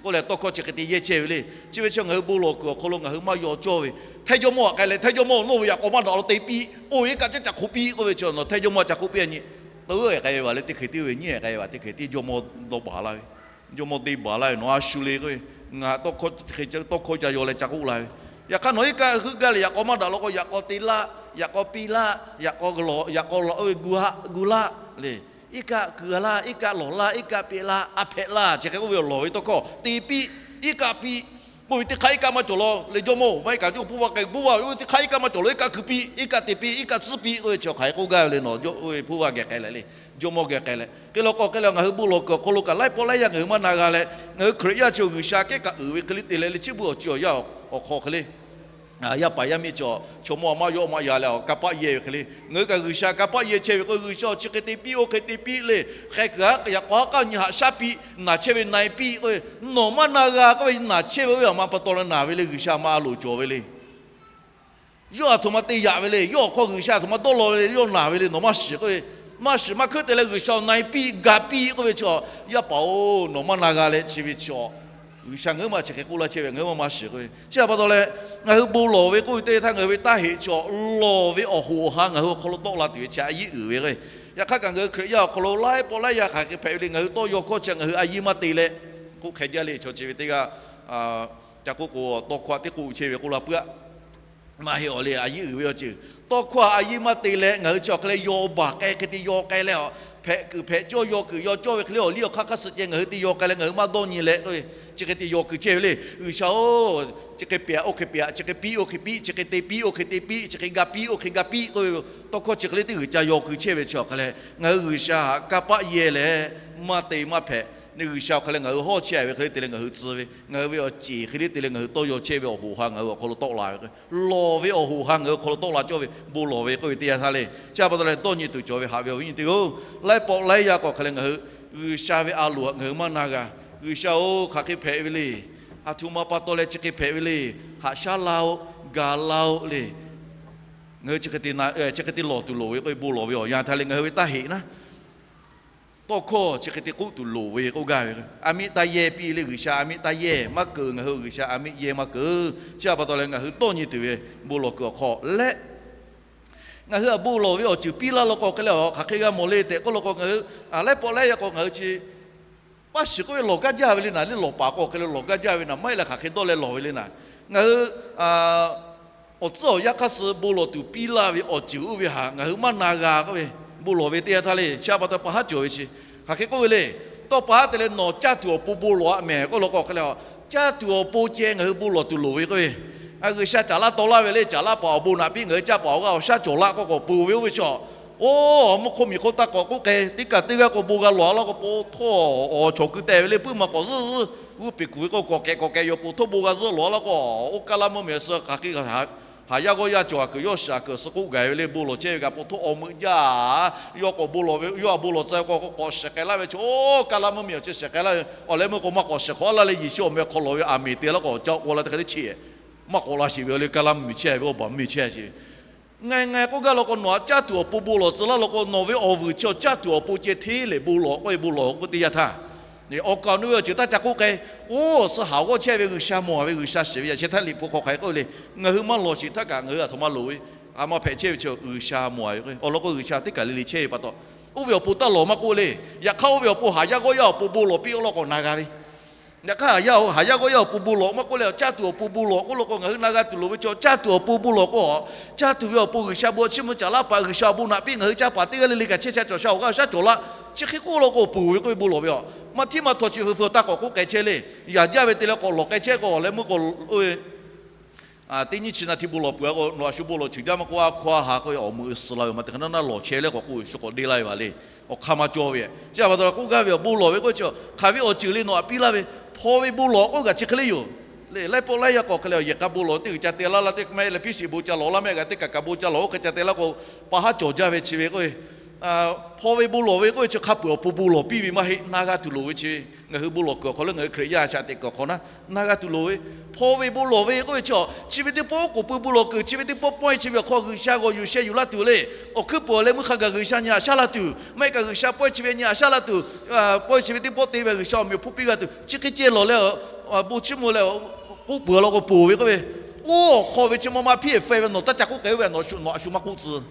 k'oˆ leh tawˇ hkawˇ chi hk'e te yehˇ chehˇ ve le. Chi ve chi ngaˬ hui bon lawˬ kuiˬ awˬ hk'aw lo ngaˬ hui maˇ yaw cawˇ ve, htaiˇ jawˇmawˇ htaꞈ k'ai leh htaiˇ jawˇmawˇ nawˬ ve yaꞈ k'aw maˇ daꞈ lo te piˇ, oˇ ve iˉ kaˆ caˉ ca hk'oˆ piˇ k'oˆ ve chi nawˬ htaiˇ jawˇmawˇ ca k'oˆ piˇ a nyi, tawˇ hkawˇ k'ai ve vaˬ le teˇ hk'e tiˉ ve nyiˉ k'ai ve vaˬ teˇ hk'e tiˉ jawˇmawˇ dawˇ baˬ laˇ ve, jawˇmawˇ te baˬ laˇ ve nawˬ a shu le k'oˆ ve, ngaˬ tawˇ hkawˇ ca yaw leh ca k'oˆ la ve. Yaꞈ hk'aˇ nawˬ iˉ kaˆ heuˆ gaˇ leh yaꞈ k'aw maˇ daꞈ law k'o, yaꞈ k'aw te laˇ, yaꞈ k'aw piˇ laˇ, yaꞈ k'aw lawˬ, yaꞈ k'aw lawˬ oˇ ve gu laˇ le. Iˉ kaˆ keu laˇ, iˉ kaˆ lawˬ laˇ, iˉ kaˆ piˇ laˇ, a hpehꞈ laˇ chi hk'e k'oˆ ve awˬ lawˬ ve tawˇ hkawˇ te piˇ, iˉ kaˆ piˇ k'oˆ ve teˇ hk'aˇ iˉ kaˆ maˇ cawˬ law le, jawˇmawˇ maˇ iˉ kaꞈ jawˇ hpu vaˇ k'ai hpu vaˇ ve oˇ ve teˇ hk'aˇ iˉ kaˆ maˇ cawˬ law, iˉ kaˆ keu piˇ, iˉ kaˆ te piˇ, iˉ kaˆ tcuhˉ piˇ k'oˆ ve chi hk'aˬ hk'e k'oˆ gaˇ ve le nawˬ oˇ ve hpu vaˇ geh k'ai leh le, jawˇmawˇ geh k'ai leh. Hk'e law k'o hk'e leh ngaˬ hui bon lawˬ kuiˬ awˬ hk'aw lo kaꞈ laiˉ pawˆ laiˉ yaˇ ngaˬ hui maˇ na g'a leh, ngaˬ hui Hkriꞈ yaˇ chi G'uiˬsha kehˉ kaꞈ uiˍ ve hk'e le te leh le chi beuꞈ awˬ ceuˬ awˬ yanˇ awˬ hk'aw hk'e le, yaˇ paˍ yaˇ miˇ chi chaw mawˇ maˇ yawˆ maˇ ya leh awˬ kanˇ paˆ yehˇ ve hk'e le, ngaˬ hui kaꞈ G'uiˬsha kanˇ paˆ yehˇ chehˇ ve k'o, G'uiˬsha chi hk'e te piˇ, oˇ hk'e te piˇ le, hk'e kuiˬ a yaꞈ k'aw haˉ k'aˉ nyi haꞈ shaˉ piˇ, naˬ chehˇ ve na e piˇ k'oˆ ve, nawˬ maˇ na g'a k'oˆ ve naˬ chehˇ ve oˇ ve a ma pa taw leh naˬ ve le, G'uiˬsha ma a loˍ cawˬ ve le. Yawˇ a htoꞈ ma te yaꞈ ve le, yawˇ awˬ hk'aw G'uiˬsha a htoꞈ ma dawˇ law ve le, yawˇ naˬ ve le, nawˬ maˇ shiˍ k'oˆ ve, Maˇ shiˍ maˇ hkuiˉ te leh G'uiˬsha awˬ na-e piˇ ga piˇ k'oˆ ve chi, yaˇ paˍ-oˬ, nawˬ maˇ na g'a leh chi ve chi, G'uiˬsha ngaˬ hui maˇ chi hk'e k'oˆ laˇ chehˇ ve, ngaˬ hui maˇ maˇ shiˍ k'oˆ ve. Chi htaꞈ pa taw leh, ngaˬ hui bon lawˬ ve k'oˆ ve teˇ htaˇ ngaˬ hui ve taˇ heꞈ chi lawˬ ve awˬ hoꞈ awˬ ha ngaˬ hui awˬ hk'aw lo tawˆ la tuˬ ve chi a yiˉ uiˍ ve k'o, yaꞈ hk'aˇ kaꞈ ngaˬ hui Hkriꞈ yaˇ awˬ hk'aw lo laiˉ pawˆ laiˉ yaˇ hk'aˬ hk'e hpehꞈ ve le. Ngaˬ hui tawˇ yaw hkawˇ chi ngaˬ hui a yiˇ maˇ te leh, k'oˆ hk'e jaˇ le, chaw chi ve teˇ g'aˇ, ca k'oˆ k'o, tawˇ hkawˇ teˇ k'oˆ chehˇ ve k'oˆ la puiˉ-aˆ. Maˇ heˆ awˬ le, a yiˉ uiˍ ve awˬ ceuˬ. Tawˇ hkawˇ a yiˇ maˇ te leh ngaˬ hui chi awˬ hk'aˇ leh yaw baˬ k'ai hk'e te yaw k'ai leh, hpehꞈ kuiˬ hpehꞈ cawˇ yaw kuiˬ yaw cawˇ ve hk'e le, awˬ liˇ awˬ hk'aˇ hk'aˇ suh ceh ngaˬ hui te yaw k'ai leh ngaˬ hui maˇ dawˇ nyi leh, chi hk'e te yaw kuiˬ chehˇ ve le. G'uiˬsha-oˬ, chi hk'e pehꞈ oˇ hk'e pehꞈ, chi hk'e piˇ oˇ hk'e piˇ, chi hk'e te piˇ oˇ hk'e te piˇ, chi hk'e ga piˇ oˇ hk'e ga piˇ k'oˆ ve, tawˇ hkawˇ chi hk'e le teˇ g'uiˬ ca yaw kuiˬ chehˇ ve chi awˬ hk'aˇ leh ngaˬ hui G'uiˬsha htaꞈ kanˇ paˆ yehˇ leh, maˇ te maˇ hpehꞈ. G'uiˬsha awˬ hk'aˇ leh ngaˬ hui hawˉ chehˇ ve hk'e le te leh ngaˬ hui tcuh ve, ngaˬ hui ve awˬ ceˬ hk'e le te leh ngaˬ hui tawˇ yaw chehˇ ve awˬ hoꞈ ha ngaˬ hui awˬ hk'aw lo tawˆ la ve, lawˬ ve awˬ hoꞈ ha ngaˬ hui awˬ hk'aw lo tawˆ la cawˇ ve bon lawˬ ve k'oˆ ve teˇ yanˇ htaˇ le. Chi htaꞈ pa taw leh dawˇ nyi tuˬ cawˬ ve haꞈ ve awˬ viˉ nyi teˇ-oˬ, laiˉ pawˆ laiˉ yaˇ k'awꞈ hk'e leh ngaˬ hui G'uiˬsha ve a loˍ htaꞈ ngaˬ hui maˇ na g'a. G'uiˬsha-oˬ, hk'aˬ hk'e hpehꞈ ve le. Aˬ htoꞈ ma pa taw leh chi hk'e hpehꞈ ve le. Haꞈ shaˉ laˇ-oˆ, ga laˇ-oˆ le. Ngaˬ hui chi hk'e te lawˬ tuˬ loˍ ve k'oˆ ve bon lawˬ ve awˬ yanˇ htaˇ le ngaˬ hui ve taˇ heꞈ naˉ, tawˇ hkawˇ chi hk'e te k'oˆ tuˬ loˍ ve k'oˆ gaˇ ve, a miˉ taˇ yehˇ piˇ le. G'uiˬsha a miˉ taˇ yehˇ maˇ keunˍ, ngaˬ hui G'uiˬsha a miˉ yehˇ maˇ keunˍ. Chi htaꞈ pa taw leh ngaˬ hui dawˇ nyi tuˬ ve bon lawˬ kuiˬ awˬ hk'aw leh, ngaˬ hui htaꞈ bon lawˬ ve awˬ ceuˬ piˇ laˇ law k'o hk'e le, hk'aˬ hk'e g'a mawˬ le tehꞈ k'oˆ law k'o, ngaˬ hui laiˉ pawˆ laiˉ yaˇ k'o ngaˬ hui chi maˇ shiˍ k'oˆ ve lawˬ gaˇ jaˇ ve le naˍ. Le lawˬ paˍ k'o hk'e le lawˬ gaˇ jaˇ ve naˍ, maˇ heˆ leh hk'aˬ hk'e dawˇ leh lawˬ ve le naˍ. Ngaˬ hui awˬ tcuhˉ awˬ yanˇ hk'aˇ suh bon lawˬ tuˬ piˇ laˇ ve awˬ ceuˬ oˇ ve htaꞈ ngaˬ hui maˇ na g'a k'oˆ ve, bon lawˬ ve teˇ yanˇ htaˇ le. Chi htaꞈ pa taw pa haˉ cawˬ ve chi, hk'aˬ hk'e k'oˆ ve le. Tawˇ pa haˉ te leh nawˬ caˇ tuˬ awˬ pon bon lawˬ-a mehˍ k'oˆ law k'o hk'e le, caˇ tuˬ awˬ pon ceh ngaˬ hui bon lawˬ tuˬ loˍ ve k'oˆ ve. G'uiˬsha caˍ laˇ taw laˇ ve le, caˍ laˇ paˍ awˬ bon naꞈ piˇ ngaˬ hui caˇ paˍ awˬ g'aˇ awˬ shaˉ cawˬ laˇ k'oˆ k'o peuˬ ve oˇ ve chi, oˇ, mvuhˇ hk'oˆ miˬ hk'oˆ taˇ k'awꞈ k'oˆ k'ai, teˇ kaˬ teˇ g'aˇ k'o bon g'a lawˬ-a laˇ k'o, po htawˇ awˬ chawˬ keu teh ve le, puiˉ ma k'awꞈ zuhˆ zuhˆ, g'uˇ peˬ kuˬ ve k'o k'awꞈ kehꞈ k'awꞈ kehꞈ yoˬ, po htawˇ bon g'a zuhˆ lawˬ-a laˇ k'o, oˇ kaˇ laˇ mvuhˇ miˬ awˬ suh hk'aˬ hk'e haꞈ yaˇ g'awˇ yaˇ cawˬ-a kuiˬ yawˇ shiˍ-a kuiˬ suh k'oˆ gaˬ ve le. Bon lawˬ chehˇ ve kaꞈ po htawˇ awˬ meuꞈ jaˇ, yawˇ k'awꞈ bon lawˬ ve, yawˇ htaꞈ bon lawˬ tcuh ve k'o k'awꞈ shiˍ k'ai laˇ ve chi, oˇ kaˇ laˇ mvuhˇ miˬ awˬ chi shiˍ k'ai laˇ ve awˬ leh meuˇ k'o maˇ k'awꞈ shiˍ hk'awꞈ laˇ leh Yeˍsuˆ awˬ meh awˬ hk'aw lawˬ ve aˬ miˍ te laˇ k'o ca k'o la teˇ hk'e teˇ chi maˇ k'awꞈ la sheˍ ve le. Kaˇ laˇ mvuhˇ miˬ chehˇ ve awˬ baˬ mvuhˇ miˬ chehˇ chi, ngaˬ ngaˬ k'oˆ gaˇ law k'o nawˬ htaꞈ caˇ tuˬ awˬ pon bon lawˬ tcuh laˇ law k'o nawˬ ve awˬ vuiˬ chi caˇ tuˬ awˬ pon ceh hteˇ lehˬ bon lawˬ k'oˆ ve bon lawˬ k'oˆ teˇ yanˇ htaˇ, awˬ kaˍ awˬ nu ve awˬ ceuˬ taˇ ca k'oˆ k'ai. Oˇ suh haˍ g'awˇ chehˇ ve G'uiˬsha mawˬ ve G'uiˬsha shiˍ ve yaꞈ sheh htaˇ liꞈ hpu hk'aw hk'aˬ hk'e k'oˆ ve le. Ngaˬ hui maˇ lawˬ sheˍ htaˇ kaꞈ ngaˬ hui aˬ htoꞈ ma loˍ ve, a maˇ hpehꞈ chehˇ ve chi G'uiˬsha mawˬ ve k'o, awˬ lawn k'o G'uiˬsha teˇ kaˬ le le chehˇ ve pa taw, oˇ ve awˬ pon taˇ lawˬ maˇ k'oˆ le. Yaꞈ hk'aˇ oˇ ve awˬ pon haˍ yaˇ g'awˇ yaˇ awˬ pon bon lawˬ piˇ law k'o na g'a ve Yaꞈ hk'aˇ haˍ yaˇ-oˬ, haˍ yaˇ g'awˇ yaˇ awˬ pon bon lawˬ maˇ k'oˆ leh, caˇ tuˬ awˬ pon bon lawˬ k'oˆ law k'o, ngaˬ hui na g'a tuˬ loˍ ve chi caˇ tuˬ awˬ pon bon lawˬ k'o, caˇ tuˬ ve awˬ pon G'uiˬsha bon chiˇ mvuh caˍ laˇ paˍ, G'uiˬsha awˬ bon naꞈ piˇ ngaˬ hui caˇ paˍ teˇ g'aˇ le le kaꞈ chehˇ sha cawˬ sha awˬ g'aˇ awˬ shaˉ cawˬ laˇ, chi hk'e k'oˆ law k'o peuˬ ve k'oˆ ve bon lawˬ ve a. Maˇ htiˉ maˇ htaw chi hpu hpu taˇ k'awꞈ k'oˆ k'ai chehˇ le. Yaꞈ jaˇ ve te leh k'awꞈ lawˬ k'ai chehˇ k'o leh meuˇ k'o, teˇ nyiˇ chi na hti bon lawˬ peuˬ-a k'o, nawˬ a shu bon lawˬ ceuˬ jaˇ maˇ k'oˆ, a hkawˇ a ha k'oˆ ve awˬ meuꞈ suh la ve maˇ te hk'aˬ naˉ naˉ lawˬ chehˇ leh k'awꞈ k'oˆ ve shu k'awꞈ deˇ laˇ ve vaˬ le. Awˬ hk'aˇ maˇ cawˇ ve. Chi htaꞈ pa taw leh k'oˆ gaˇ ve awˬ bon lawˬ ve k'oˆ ve chi, hk'aˬ ve awˬ ceuˬ le nawˬ htaꞈ piˇ laˇ ve, hpaw ve bon lawˬ k'oˆ kaꞈ chi hk'e le yoˬ. Le laiˉ pawˆ laiˉ yaˇ k'awꞈ hk'e le, yehˬ k'a bon lawˬ teˇ g'uiˬ ca te laˇ laˇ teˇ maˇ heˆ leh, piˇ shiˍ bon ca lawˬ laˇ maˇ heˆ kaꞈ, teˇ kaˬ kaꞈ bon ca lawˬ oˇ hk'e ca te laˇ k'o, pa haˉ cawˬ jaˇ ve chi ve k'oˆ ve, hpaw ve bon lawˬ ve k'oˆ ve chi hk'a peuˬ awˬ pon bon lawˬ piˇ ve maˇ heˆ, na g'a tuˬ loˍ ve chi ve. Ngaˬ hui bon lawˬ kuiˬ awˬ hk'aw leh ngaˬ hui Hkriꞈ yaˇ shaꞈ teꞈ kuiˬ awˬ hk'aw naˉ, na g'a tuˬ loˍ ve, hpaw ve bon lawˬ ve k'oˆ ve chi, chi ve teˇ pawˆ oˉ k'oˍ pui bon lawˬ kuiˬ chi ve teˇ pawˆ pawehˇ chi ve awˬ hk'aw G'uiˬsha g'awˬ yuˬ sheh yuˬ laˇ tuˬ le. Awˬ hkuiˉ puiˍ awˬ leh meuˇ hk'a gaˬ G'uiˬsha nyi aꞈ shaˉ laˇ tuˬ, maˇ heˆ kaꞈ G'uiˬsha pawehˇ chi ve nyi aꞈ shaˉ laˇ tuˬ, pawehˇ chi ve teˇ pawˆ te ve G'uiˬsha awˬ meꞈ awˬ hponˇ piˇ g'a tuˬ, chi hk'e ceh lawˬ leh, bon chiˇ mvuh leh, k'oˆ peuˬ law k'o peuˬ ve k'oˆ ve, oˇ awˬ hk'aw ve chi ma ma hpiˇ-e feh ve nawˬ taˇ ca k'oˆ k'ai oˇ ve, nawˬ a shu maˇ k'oˆ tcuh.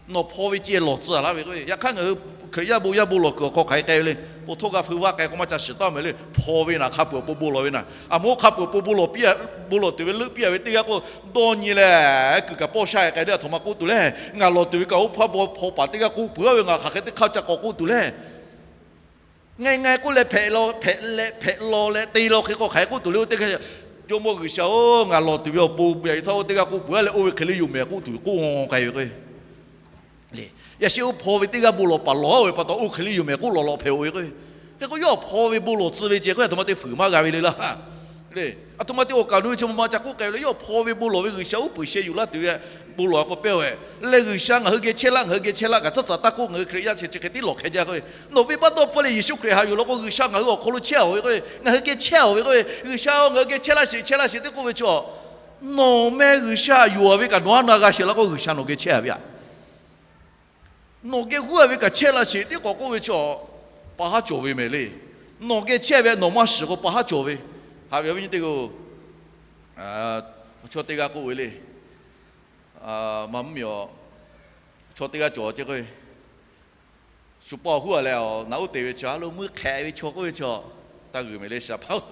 Nawˬ hpaw ve ceh lawˬ tcuh laˇ ve k'oˆ ve. Yaꞈ hk'aˇ ngaˬ hui Hkriꞈ yaˇ bon yaˇ bon lawˬ kuiˬ awˬ hk'aw hk'aˬ hk'e k'ai ve le. Po htawˇ g'a feu vaˇ k'ai k'o maˇ ca shiˍ taˉ mehˍ le. Hpaw ve naˬ hk'a peuˬ awˬ pon bon lawˬ ve naˬ. A moˍ oˇ hk'a peuˬ awˬ pon bon lawˬ piˇ, bon lawˬ tuˬ ve leuˆ piˇ-a ve teˇ g'aˇ k'o, dawˇ nyi leh, kuiˬ kaꞈ pawˇ sha-e k'ai le, aˬ htoꞈ ma k'oˆ tuˬ le. Ngaˬ lawˬ tuˬ ve kaꞈ oˇ hpaw paˍ teˇ g'aˇ k'oˆ peuˬ-a ve, ngaˬ hk'aˬ hk'e teˇ hk'aˇ ca k'awꞈ k'oˆ tuˬ le. Ngaˬ ngaˬ k'oˆ leh hpehꞈ leh hpehꞈ law leh te law hk'e k'o hk'aˬ hk'e k'oˆ tuˬ le, oˇ teˇ g'aˇ, Jawˇmawˇ G'uiˬsha-oˬ, ngaˬ lawˬ tuˬ ve awˬ pon bvuhꞈ-a ve htaˇ oˇ teˇ g'aˇ k'oˆ peuˬ-a leh oˇ ve hk'e le yoˬ mehˍ k'oˆ tuˬ k'oˆ k'ai ve k'o, yaꞈ sheh oˇ hpaw ve teˇ g'aˇ bon lawˬ paˍ lawˬ-a ve pa taw oˇ hk'e le yoˬ mehˍ k'oˆ lawˬ lawꞈ hpehꞈ-oˬ ve k'o, hk'e k'o yawˇ hpaw ve bon lawˬ tcuh ve ceh k'o aˬ htoꞈ ma te fuiˍ maˇ g'a ve le laˇ. Aˬ htoꞈ ma te awˬ kaˍ awˬ nu ve chi ma ma ca k'oˆ k'ai ve le, yawˇ hpaw ve bon lawˬ ve G'uiˬsha uˉ peunˍ sheh yuˬ laˇ tuˬ ve bon lawˬ k'o pehˇ-oˬ ve. Leh G'uiˬsha ngaˬ hui geh chehˇ laˇ, ngaˬ hui geh chehˇ laˇ kaꞈ tcuhˉ tcuhˍ taˇ k'oˆ, ngaˬ hui Hkriꞈ yaˇ chi chi hk'e tiˉ lawˬ hk'e jaˇ k'oˆ ve. Nawˬ venˇbaˆ dawˇ hpfuhˇ leh Yeˍsuˆ Hkriꞈ haꞈ yuˬ law k'o G'uiˬsha ngaˬ hui awˬ hk'aw lo chehˇ-oˬ ve k'oˆ ve, ngaˬ hui geh chehˇ-oˬ ve k'oˆ ve, G'uiˬsha-oˬ, ngaˬ hui geh chehˇ laˇ sheˍ, chehˇ laˇ sheˍ teˇ k'oˆ ve chi, nawˬ meh G'uiˬsha yuˬ-a ve kaꞈ nawˬ aˉ na g'a sheˍ laˇ k'o G'uiˬsha nawˬ geh chehˇ-a ve aꞈ. Nawˬ geh huˉ a ve kaꞈ chehˇ laˇ sheˍ. Teˇ k'awꞈ k'oˆ ve chaw, pa haˉ cawˬ ve mehˍ le. Nawˬ geh chehˇ ve nawˬ maˇ shiˍ k'o pa haˉ cawˬ ve. Haꞈ ve awˬ viˉ nyi teˇ hpaˍ-oˬ, chaw teˇ g'aˇ k'oˆ ve le. Maˇ mvuhˇ miˬ a, chaw teˇ g'aˇ cawˬ ce k'o, shu paw huˉ a leh a, naꞈ uˉ te ve chaw a lo mui hk'ehꞈ ve chaw k'oˆ ve chaw, taˇ g'uiˬ mehˍ le shaˍ pa-oˬ.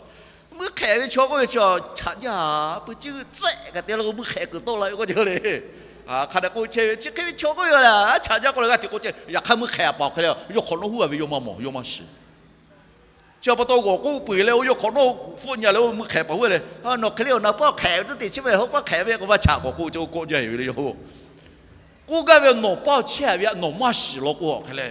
Mui hk'ehꞈ ve chaw k'oˆ ve chaw chaꞈ jaˇ, peu ciˉ tcuhˆ kaꞈ te la k'o mui hk'ehꞈ kuiˬ tawˆ la ve k'oˆ ce le. Hk'a dehꞈ k'oˆ chehˇ ve chi hk'e ve chaw k'oˆ ve a le, chaꞈ jaˇ k'oˆ leh g'aˇ hteꞈ k'oˆ ce, yaꞈ hk'aˇ mui hk'ehꞈ paˍ hk'e le, yawˇ hk'awꞈ nawˉ huˉ a ve yawˇ maˇ mawˬ yawˇ maˇ shiˍ. Chi pa taw g'awˬ k'oˆ peuˬ leh, oˇ yawˇ hk'awꞈ nawˉ hpfuhˆ nyi leh oˇ mui hk'ehꞈ paˍ huˉ leh, nawˬ hk'e le, awˬ na paˇ hk'ehꞈ ve teˇ te chi ve hawˉ paˇ hk'ehꞈ ve k'o maˇ chaꞈ k'awꞈ k'oˆ ce, k'awꞈ jaˇ ve le yawˇ. K'oˆ gaˇ ve, nawˬ paˇ chehˇ a ve htaꞈ nawˬ maˇ shiˍ law k'o hk'e le,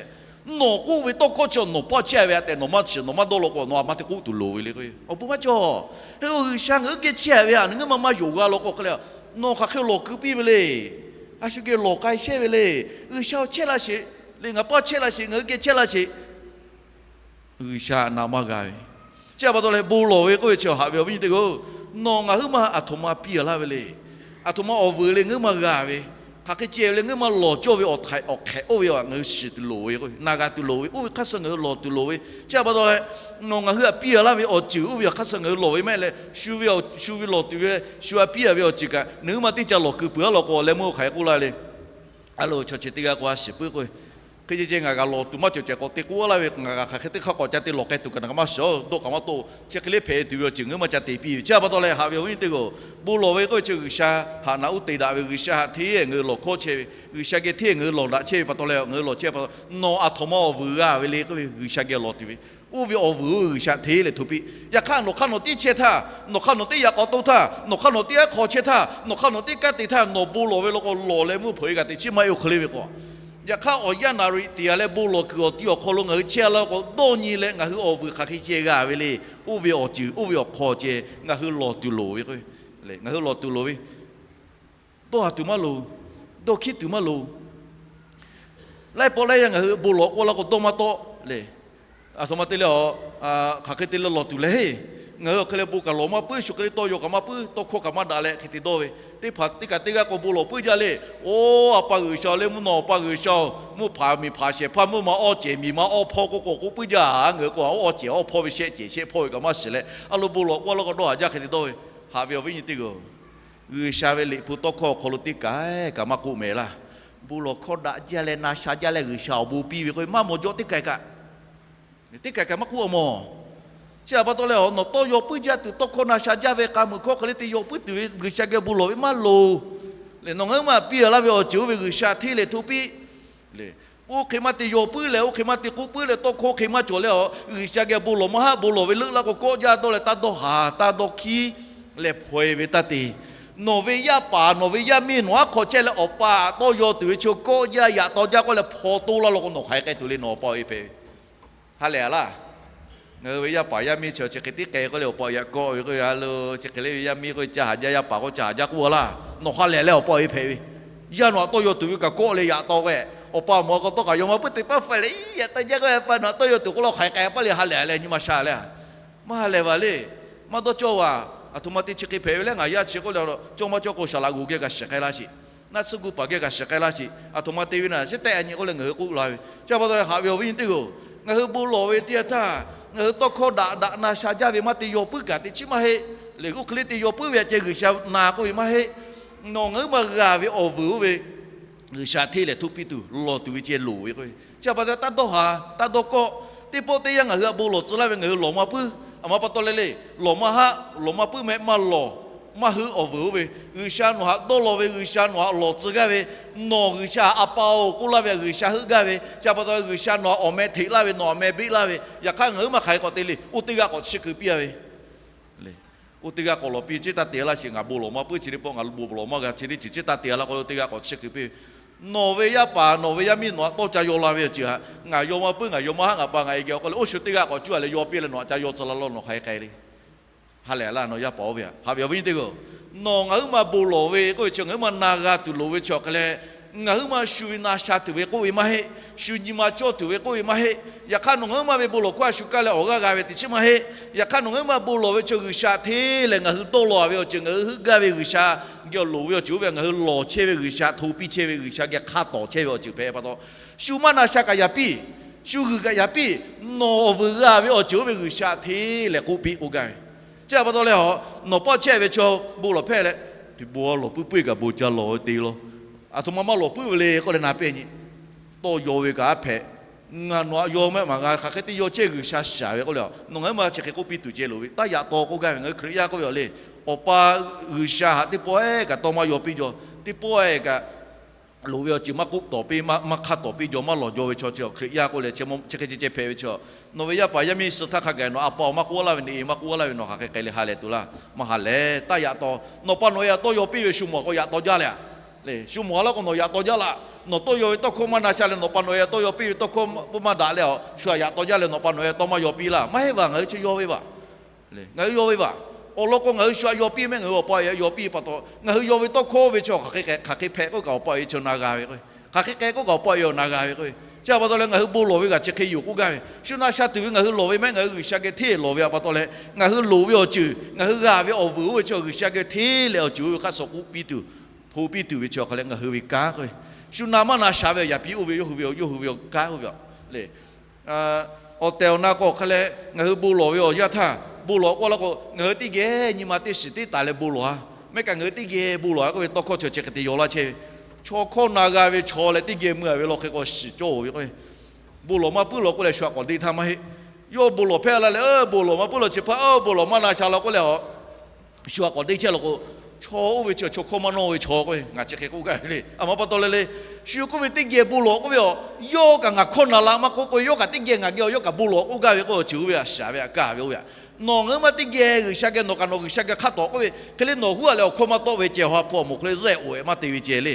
nawˬ k'oˆ ve tawˇ hkawˇ chi nawˬ paˇ chehˇ a ve htaꞈ tehꞈ nawˬ maˇ shiˍ nawˬ maˇ dawˇ law k'o, nawˬ a ma te k'oˆ tuˬ loˍ ve le k'o, awˬ bon maˇ cawˬ. Hk'e k'o G'uiˬsha ngaˬ hui geh chehˇ a ve htaꞈ nawˬ ngaˬ hui ma maˇ yonˍ g'a law k'o hk'e le, nawˬ hk'aˬ hk'e lawˬ keu piˇ ve le. A shu geh lawˬ k'ai shehˇ ve le. G'uiˬsha chehˇ laˇ sheˍ le, ngaˬ paˇ chehˇ laˇ sheˍ, ngaˬ hui geh chehˇ laˇ sheˍ. G'uiˬsha na maˇ g'a ve. Chi pa taw leh bon lawˬ ve k'oˆ ve chi haꞈ ve awˬ viˉ nyi teˇ hpaˍ-oˬ, nawˬ ngaˬ huiˉ ma aˬ htoꞈ ma piˇ a laˇ ve le. Aˬ htoꞈ ma awˬ vuiˬ le ngaˬ huiˉ ma g'a ve, hk'aˬ hk'e ceh ve le ngaˬ huiˉ ma lawˬ cawˇ ve awˬ htaiˍ awˬ hk'ehꞈ oˇ ve ngaˬ hui shiˍ tuˬ loˍ ve k'o, na g'a tuˬ loˍ ve, oˇ ve hk'aˇ suh ngaˬ hui lawˬ tuˬ loˍ ve. Chi pa taw leh, nawˬ ngaˬ hui htaꞈ piˇ a laˇ ve awˬ ceuˬ oˇ ve awˬ hk'aˇ suh ngaˬ hui lawˬ ve maˇ heˆ leh, shu ve shu ve lawˬ tuˬ ve, shu htaꞈ piˇ a ve awˬ ceuˬ kaꞈ nawˬ huiˉ ma teˇ ca lawˬ keu peuˬ a law k'o, leh meuˇ hk'aˬ hk'e k'oˆ laˇ le. A lo, chaw chi teˇ g'aˇ k'o a shiˍ puiˉ k'o, hk'e ceh ceh ngaˬ g'a lawˬ tuˬ maˇ cawˬ ceh k'awꞈ te k'oˆ laˇ ve, ngaˬ g'a hk'aˬ hk'e teˇ hk'aˇ k'awꞈ ca te lawˬ k'ai tuˬ kaꞈ ngaˬ maˇ shiˍ-oˬ, dawˇ kaꞈ maˇ tawˆ-oˬ, chi hk'e le hpehꞈ tuˬ ve awˬ ceuˬ ngaˬ huiˉ ma ca te piˇ ve. Chi pa taw leh haꞈ ve awˬ viˉ nyi teˇ hpaˍ-oˬ, bon lawˬ ve k'oˆ ve chi G'uiˬsha htaꞈ naꞈ uˉ te daꞈ ve, G'uiˬsha htaꞈ hteˇ ngaˬ hui lawˬ hkawˇ chehˇ ve, G'uiˬsha geh hteˇ ngaˬ hui lawˬ daꞈ chehˇ ve pa taw leh ngaˬ hui lawˬ chehˇ pa taw, nawˬ aˬ htoꞈ ma awˬ vuiˬ g'a ve le k'oˆ ve G'uiˬsha geh lawˬ tuˬ ve, oˇ ve awˬ vuiˬ oˇ G'uiˬsha hteˇ leh hto piˇ. Yaꞈ hk'aˇ nawˬ hk'aˇ nawˬ tiˉ chehˇ htaˇ, nawˬ hk'aˇ nawˬ tiˉ yaꞈ k'aw toˇ htaˇ, nawˬ hk'aˇ nawˬ tiˉ yaˇ hk'aw chehˇ htaˇ, nawˬ hk'aˇ nawˬ tiˉ kanˉ te htaˇ, nawˬ bon lawˬ ve law k'o lawˬ leh meuˇ hpeuꞈ e g'a te chi maˇ heˆ oˇ hk'e le ve k'o, yaꞈ hk'aˇ awˬ yanˇ naˍ riˍ tiˍ a leh bon lawˬ kuiˬ awˬ ti awˬ hk'aw lo ngaˬ hui chehˇ a laˇ k'o, dawˇ nyi leh ngaˬ hui awˬ vuiˬ hk'aˬ hk'e ceh g'a ve le. Oˇ ve awˬ ceuˬ oˇ ve awˬ hk'aw ceh ngaˬ hui lawˬ tuˬ loˍ ve k'o, ngaˬ hui lawˬ tuˬ loˍ ve, dawˇ haˍ tuˬ maˇ loˍ, dawˇ hkiˉ tuˬ maˇ loˍ. Laiˉ pawˆ laiˉ yaˇ ngaˬ hui bon lawˬ k'oˆ laˇ k'o dawˇ maˇ tawˆ le. Aˬ htoꞈ ma te leh a, hk'aˬ hk'e te leh lawˬ tuˬ le. Ngaˬ hui awˬ hk'e leh bon kaꞈ lawˬ maˇ puiˉ, shu hk'e le tawˇ yaw kaꞈ maˇ puiˉ, tawˇ hkawˇ kaꞈ maˇ daꞈ leh hk'e te dawˇ ve, teˇ hpaˍ teˇ kaꞈ teˇ g'aˇ k'o bon lawˬ puiˉ jaˇ le. Oˇ, A pa G'uiˬsha le, mvuhˇ naw Awˬ pa G'uiˬsha-oˬ, mvuhˇ hpaˍ miˬ hpaˍ shehˍ hpaˇ mvuhˇ ma awˇ cehˬ miˬ ma awˇ hpawˇ k'oˆ k'o k'oˆ puiˉ jaˇ. Ngaˬ hui k'o a, awˇ cehˬ awˇ hpawˇ ve shehˆ cehˬ shehˆ hpawˇ ve kaꞈ maˇ shiˍ leh a lo bon lawˬ k'oˆ laˇ k'o dawˇ haˍ jaˇ hk'e te dawˇ ve. Haꞈ ve awˬ viˉ nyi teˇ hpaˍ-oˬ, G'uiˬsha ve liꞈ hpu tawˇ hkawˇ awˬ hk'aw lo teˇ kaˬ kaꞈ maˇ k'oˆ mehˍ laˇ. Bon lawˬ hkawˇ daꞈ jaˇ leh na sha jaˇ leh G'uiˬsha awˬ bon piˇ ve k'o maˇ mawˬ jawˇ teˇ kaˬ kaꞈ, teˇ kaˬ kaꞈ maˇ k'oˆ a mawˬ. Chi htaꞈ pa taw leh a, nawˬ tawˇ yaw puiˉ jaˇ tuˬ tawˇ hkawˇ na sha jaˇ ve k'a muiˬ hkawˇ hk'e le te yaw puiˉ tuˬ ve G'uiˬsha geh bon lawˬ ve maˇ loˍ. Leh nawˬ ngaˬ huiˉ ma piˇ a laˇ ve awˬ ceuˬ oˇ ve G'uiˬsha hteˇ leh hto piˇ le. Oˇ hk'e maˇ te yaw puiˉ leh oˇ hk'e maˇ te k'oˆ puiˉ leh tawˇ hkawˇ hk'e maˇ cawˬ leh a, G'uiˬsha geh bon lawˬ maˇ haˆ. Bon lawˬ ve leuˆ laˇ k'o kawˆ jaˇ dawˇ leh taˇ dawˇ haˍ taˇ dawˇ hkiˉ leh hpaw e ve taˇ te. Nawˬ ve yaˇ paˍ nawˬ ve yaˇ miˇ nawˬ aˉ hk'aw chehˇ leh awˬ pa tawˇ yaw tuˬ ve chi kawˆ jaˇ yaꞈ taw jaˇ k'oˆ leh hpaw toˇ laˇ law k'o nawˬ hk'aˬ hk'e k'ai tuˬ le, nawˬ awˬ pa awˬ e hpehꞈ ve. Ha lehˬ a laˇ. Ngaˬ hui ve yaˇ paˍ yaˇ miˇ chi chi hk'e tiˉ k'ai k'oˆ leh awˬ pa awˬ yaꞈ kawˆ ve k'oˆ ve a lo, chi hk'e le ve yaˇ miˇ k'oˆ ve ca haˍ jaˇ, yaˇ paˍ k'oˆ ca haˍ jaˇ k'oˆ a laˇ. Nawˬ ha lehˬ leh awˬ pa awˬ e hpehꞈ ve. Yaˇ nawˬ aꞈ tawˇ yaw tuˬ ve kaꞈ kawˆ leh yaꞈ taw k'o, awˬ pa awˬ moˍ a k'aw tawˇ kaꞈ yaw maˇ puiˉ te paˇ faiˍ leh, iˉ yaꞈ taw jaˇ k'oˆ ve pa nawˬ aꞈ tawˇ yaw tuˬ k'oˆ la hk'aˬ hk'e k'ai paˇ le, ha lehˬ leh nyi ma sha leh. Maˇ ha lehˬ vaˬ le. Maˇ dawˇ cawˇ vaˬ. Aˬ htoꞈ ma te chi hk'e hpehꞈ ve leh ngaˬ yaˇ chi k'oˆ leh cawˇ maˇ cawˇ k'o saˍ laꞈ g'oˍ geh kaꞈ shiˍ k'ai laˇ sheˍ. Naˆ tsuhˇ gu paˍ geh kaꞈ shiˍ k'ai laˇ sheˍ. Aˬ htoꞈ ma te ve naˬ chi tehˆ a nyi k'oˆ leh ngaˬ hui k'oˆ la ve. Chi pa taw haꞈ ve awˬ viˉ nyi teˇ hpaˍ-oˬ, ngaˬ hui bon lawˬ ve teˇ yanˇ htaˇ ngaˬ hui tawˇ hkawˇ daꞈ daꞈ na sha jaˇ ve maˇ te yaw puiˉ kaꞈ te chi maˇ heˆ. Lehˬ oˇ hk'e le te yaw puiˉ ve aꞈ ceh G'uiˬsha na k'oˆ ve maˇ heˆ. Nawˬ ngaˬ huiˉ ma g'a ve awˬ vuiˬ oˇ ve G'uiˬsha hteˇ leh hto piˇ tuˬ lawˬ tuˬ ve ceh loˍ ve k'o, chi htaꞈ pa taw taˇ dawˇ haˍ taˇ dawˇ kawˆ. Teˇ pawˆ teˇ yanˇ ngaˬ hui htaꞈ bon lawˬ tcuh laˇ ve ngaˬ hui lawˬ maˇ puiˉ. Aˬ ma pa taw leh le, lawˬ maˇ haˆ, lawˬ maˇ puiˉ meh maˇ lawˬ. Maˇ hui awˬ vuiˬ oˇ ve G'uiˬsha nawˬ htaꞈ dawˇ law ve, G'uiˬsha nawˬ htaꞈ lawˬ tcuh gaˇ ve, nawˬ G'uiˬsha htaꞈ A pa-oˬ k'oˆ laˇ ve G'uiˬsha heuˆ gaˇ ve, chi htaꞈ pa taw G'uiˬsha nawˬ htaꞈ awˬ meh hteꞈ laˇ ve, nawˬ awˬ meh beˆ laˇ ve, yaꞈ hk'aˇ ngaˬ huiˉ ma hk'aˬ hk'e k'awꞈ te le, oˇ teˇ g'aˇ k'awꞈ chiˇ keu piˇ a ve. Oˇ teˇ g'aˇ k'awꞈ lawˬ piˇ, chi taˇ te laˇ sheˍ, ngaˬ bon lawˬ maˇ puiˉ, chi teˇ pawˆ ngaˬ bon lawˬ maˇ g'a, chi teˇ ceuˬ chi taˇ te laˇ k'o, oˇ teˇ g'aˇ k'awꞈ chiˇ keu piˇ ve. Nawˬ ve yaˇ paˍ nawˬ ve yaˇ miˇ nawˬ htaꞈ tawˇ ca yaw la ve awˬ ceuˬ htaꞈ ngaˬ yaw maˇ puiˉ, ngaˬ yaw maˇ haˆ, ngaˬ pa ngaˬ e geh awˬ k'oˆ leh oˇ shu teˇ g'aˇ k'awꞈ cuˇ a leh yaw piˇ leh nawˬ htaꞈ ca yaw tcuh la law nawˬ hk'aˬ hk'e k'ai le. Ha lehˬ laˇ nawˬ yaˇ paˍ oˇ ve htaꞈ. Haꞈ ve awˬ viˉ nyi teˇ hpaˍ-oˬ, nawˬ ngaˬ huiˉ ma bon lawˬ ve k'oˆ ve chi ngaˬ huiˉ ma na g'a tuˬ loˍ ve chi awˬ hk'e leh, Ngaˬ huiˉ ma shu ve na sha tuˬ ve k'oˆ ve maˇ heˆ. Shu nyi ma cawˇ tuˬ ve k'oˆ ve maˇ heˆ. Yaꞈ hk'aˇ nawˬ ngaˬ huiˉ ma ve bon lawˬ hkawˇ a shu kaˇ leh awˬ g'aˇ g'a ve teꞈ chiˉ maˇ heˆ. Yaꞈ hk'aˇ nawˬ ngaˬ huiˉ ma bon lawˬ ve chaw G'uiˬsha hteˇ lehˬ, ngaˬ hui dawˇ law ve awˬ ceuˬ, ngaˬ hui heuˆ gaˇ ve G'uiˬsha geh awˬ loˍ ve awˬ ceuˬ oˇ ve, ngaˬ hui lawˬ chehˇ ve G'uiˬsha, hto piˇ chehˇ ve G'uiˬsha geh hk'a tawˍ chehˇ ve awˬ ceuˬ hpehꞈ pa taw, shu maˇ na sha kaꞈ yaꞈ piˇ, shu g'uiˬ kaꞈ yaꞈ piˇ, nawˬ awˬ vuiˬ g'a ve awˬ ceuˬ oˇ ve G'uiˬsha hteˇ lehˬ k'oˆ piˇ k'oˆ gaˇ ve. Chi a pa taw leh a, nawˬ paˆ chehˇ ve chaw bon lawˬ hpehˇ leh, teˇ bon lawˬ puiˉ puiˉ kaꞈ bon ca lawˬ ve te law. Aˬ htoꞈ ma maˇ lawˬ puiˉ ve le k'oˆ leh na pehˇ nyi. Tawˇ yaw ve kaꞈ a hpehꞈ. Ngaˬ nawˬ htaꞈ yaw maˇ maˇ g'a, hk'aˬ hk'e te yaw chehˇ G'uiˬsha shaˍ ve k'oˆ leh, nawˬ ngaˬ huiˉ ma chi hk'e k'oˆ piˇ tuˬ ceh loˍ ve, taˇ yaꞈ taw k'oˆ gaˇ ve. Ngaˬ hui Hkriꞈ yaˇ k'oˆ ve awˬ le, Awˬ pa G'uiˬsha htaꞈ teˇ pawˆ ehˉ kaꞈ tawˇ maˇ yaw piˇ jaw, teˇ pawˆ ehˉ kaꞈ loˍ ve awˬ ceuˬ maˇ k'oˆ tawˍ piˇ, maˇ hk'a tawˍ piˇ jaw, maˇ lawˬ jaw ve chaw chi Hkriꞈ yaˇ k'oˆ leh, chi hk'e ceh ceh hpehꞈ ve chaw, nawˬ ve yaˇ paˍ yaˇ miˇ suh htaˇ hk'a gaˬ nawˬ a pa awˬ maˇ k'oˆ laˇ ve, nawˬ e maˇ k'oˆ laˇ ve, nawˬ hk'aˬ hk'e k'ai leh ha lehˬ tuˬ laˇ. Maˇ ha lehˬ, taˇ yaꞈ taw. Nawˬ pa nawˬ e htaꞈ tawˇ yaw piˇ ve shu mawˬ k'o yaꞈ taw jaˇ leh a. Shu mawˬ a laˇ k'o nawˬ yaꞈ taw jaˇ laˇ. Nawˬ tawˇ yaw ve tawˇ hkawˇ maˇ na sha leh, nawˬ pa nawˬ e htaꞈ tawˇ yaw piˇ ve tawˇ hkawˇ maˇ daꞈ leh a, shu htaꞈ yaꞈ taw jaˇ leh nawˬ pa nawˬ e htaꞈ tawˇ maˇ yaw piˇ laˇ. Maˇ heˆ vaˬ, ngaˬ hui chi yaw ve vaˬ. Ngaˬ hui yaw ve vaˬ. Awˬ lawn k'o ngaˬ hui shu htaꞈ yaw piˇ mehˆ, ngaˬ hui Awˬ pa awˬ e htaꞈ yaw piˇ pa taw, ngaˬ hui yaw ve tawˇ hkawˇ oˇ ve chi hk'aˬ hk'e hpehꞈ k'oˆ kaꞈ Awˬ pa awˬ e chi na g'a ve k'o, hk'aˬ hk'e k'ai k'oˆ kaꞈ Awˬ pa awˬ e awˬ na g'a ve k'o, chi a pa taw leh ngaˬ hui bon lawˬ ve kaꞈ chi hk'e yoˬ k'oˆ gaˇ ve. Shu na sha tuˬ ve ngaˬ hui lawˬ ve mehˆ, ngaˬ hui G'uiˬsha geh hteˇ lawˬ ve a pa taw leh, ngaˬ hui loˍ ve awˬ ceuˬ, ngaˬ hui g'a ve awˬ vuiˬ oˇ ve chi G'uiˬsha geh hteˇ leh awˬ ceuˬ oˇ ve hk'a shuˍ k'oˆ piˇ tuˬ, hto piˇ tuˬ ve chi hk'aˬ leh ngaˬ hui ve kanˉ k'o, shu na maˇ na sha ve yaꞈ piˇ oˇ ve yawˇ hui ve, yawˇ hui ve kanˉ oˇ ve le. Awˬ tehˬ awˬ na k'o hk'aˬ leh ngaˬ hui bon lawˬ ve awˬ yanˇ htaˇ, bon lawˬ k'oˆ laˇ k'o, ngaˬ hui teˇ geh nyi ma teˇ shiˍ teˇ taˍ leh bon lawˬ a. Mehˆ kaꞈ ngaˬ hui teˇ geh bon lawˬ a k'oˆ ve tawˇ hkawˇ chi chi hk'e te yaw laˇ chehˇ ve, chaw hkawˇ na g'a ve chaw leh teˇ geh mui a ve law hk'e k'o shiˍ cawˇ ve k'o, bon lawˬ maˇ puiˉ law k'oˆ leh shu htaꞈ k'awꞈ deˇ htaˇ maˇ heˆ. Yawˇ bon lawˬ hpehˇ la leh, bon lawˬ maˇ puiˉ law chi hpaˇ, bon lawˬ maˇ na sha law k'oˆ leh a, shu htaꞈ k'awꞈ deˇ chehˇ law k'o, chaw oˇ ve chi chaw hkawˇ maˇ nawˇ ve chaw k'o, ngaˬ chi hk'e k'oˆ gaˇ ve le. A ma pa taw leh le, shu k'oˆ ve teˇ geh bon lawˬ k'oˆ ve a, yawˇ kaꞈ ngaˬ hkawˇ na la maˇ k'oˆ k'o, yawˇ kaꞈ teˇ geh ngaˬ geh a yawˇ kaꞈ bon lawˬ k'oˆ gaˇ ve k'o, awˬ ceuˬ oˇ ve a shaˍ ve a kaˇ ve oˇ ve a. Nawˬ ngaˬ hui maˇ teˇ geh G'uiˬsha geh nawˬ kaꞈ nawˬ G'uiˬsha geh hk'a tawˍ k'oˆ ve hk'e le, nawˬ huˉ a leh awˬ hkawˇ maˇ tawˆ ve ceh, Awˬ ha hpu awˬ moˍ hk'e le zuhˆ eh oˬ eh maˇ te ve ceh le.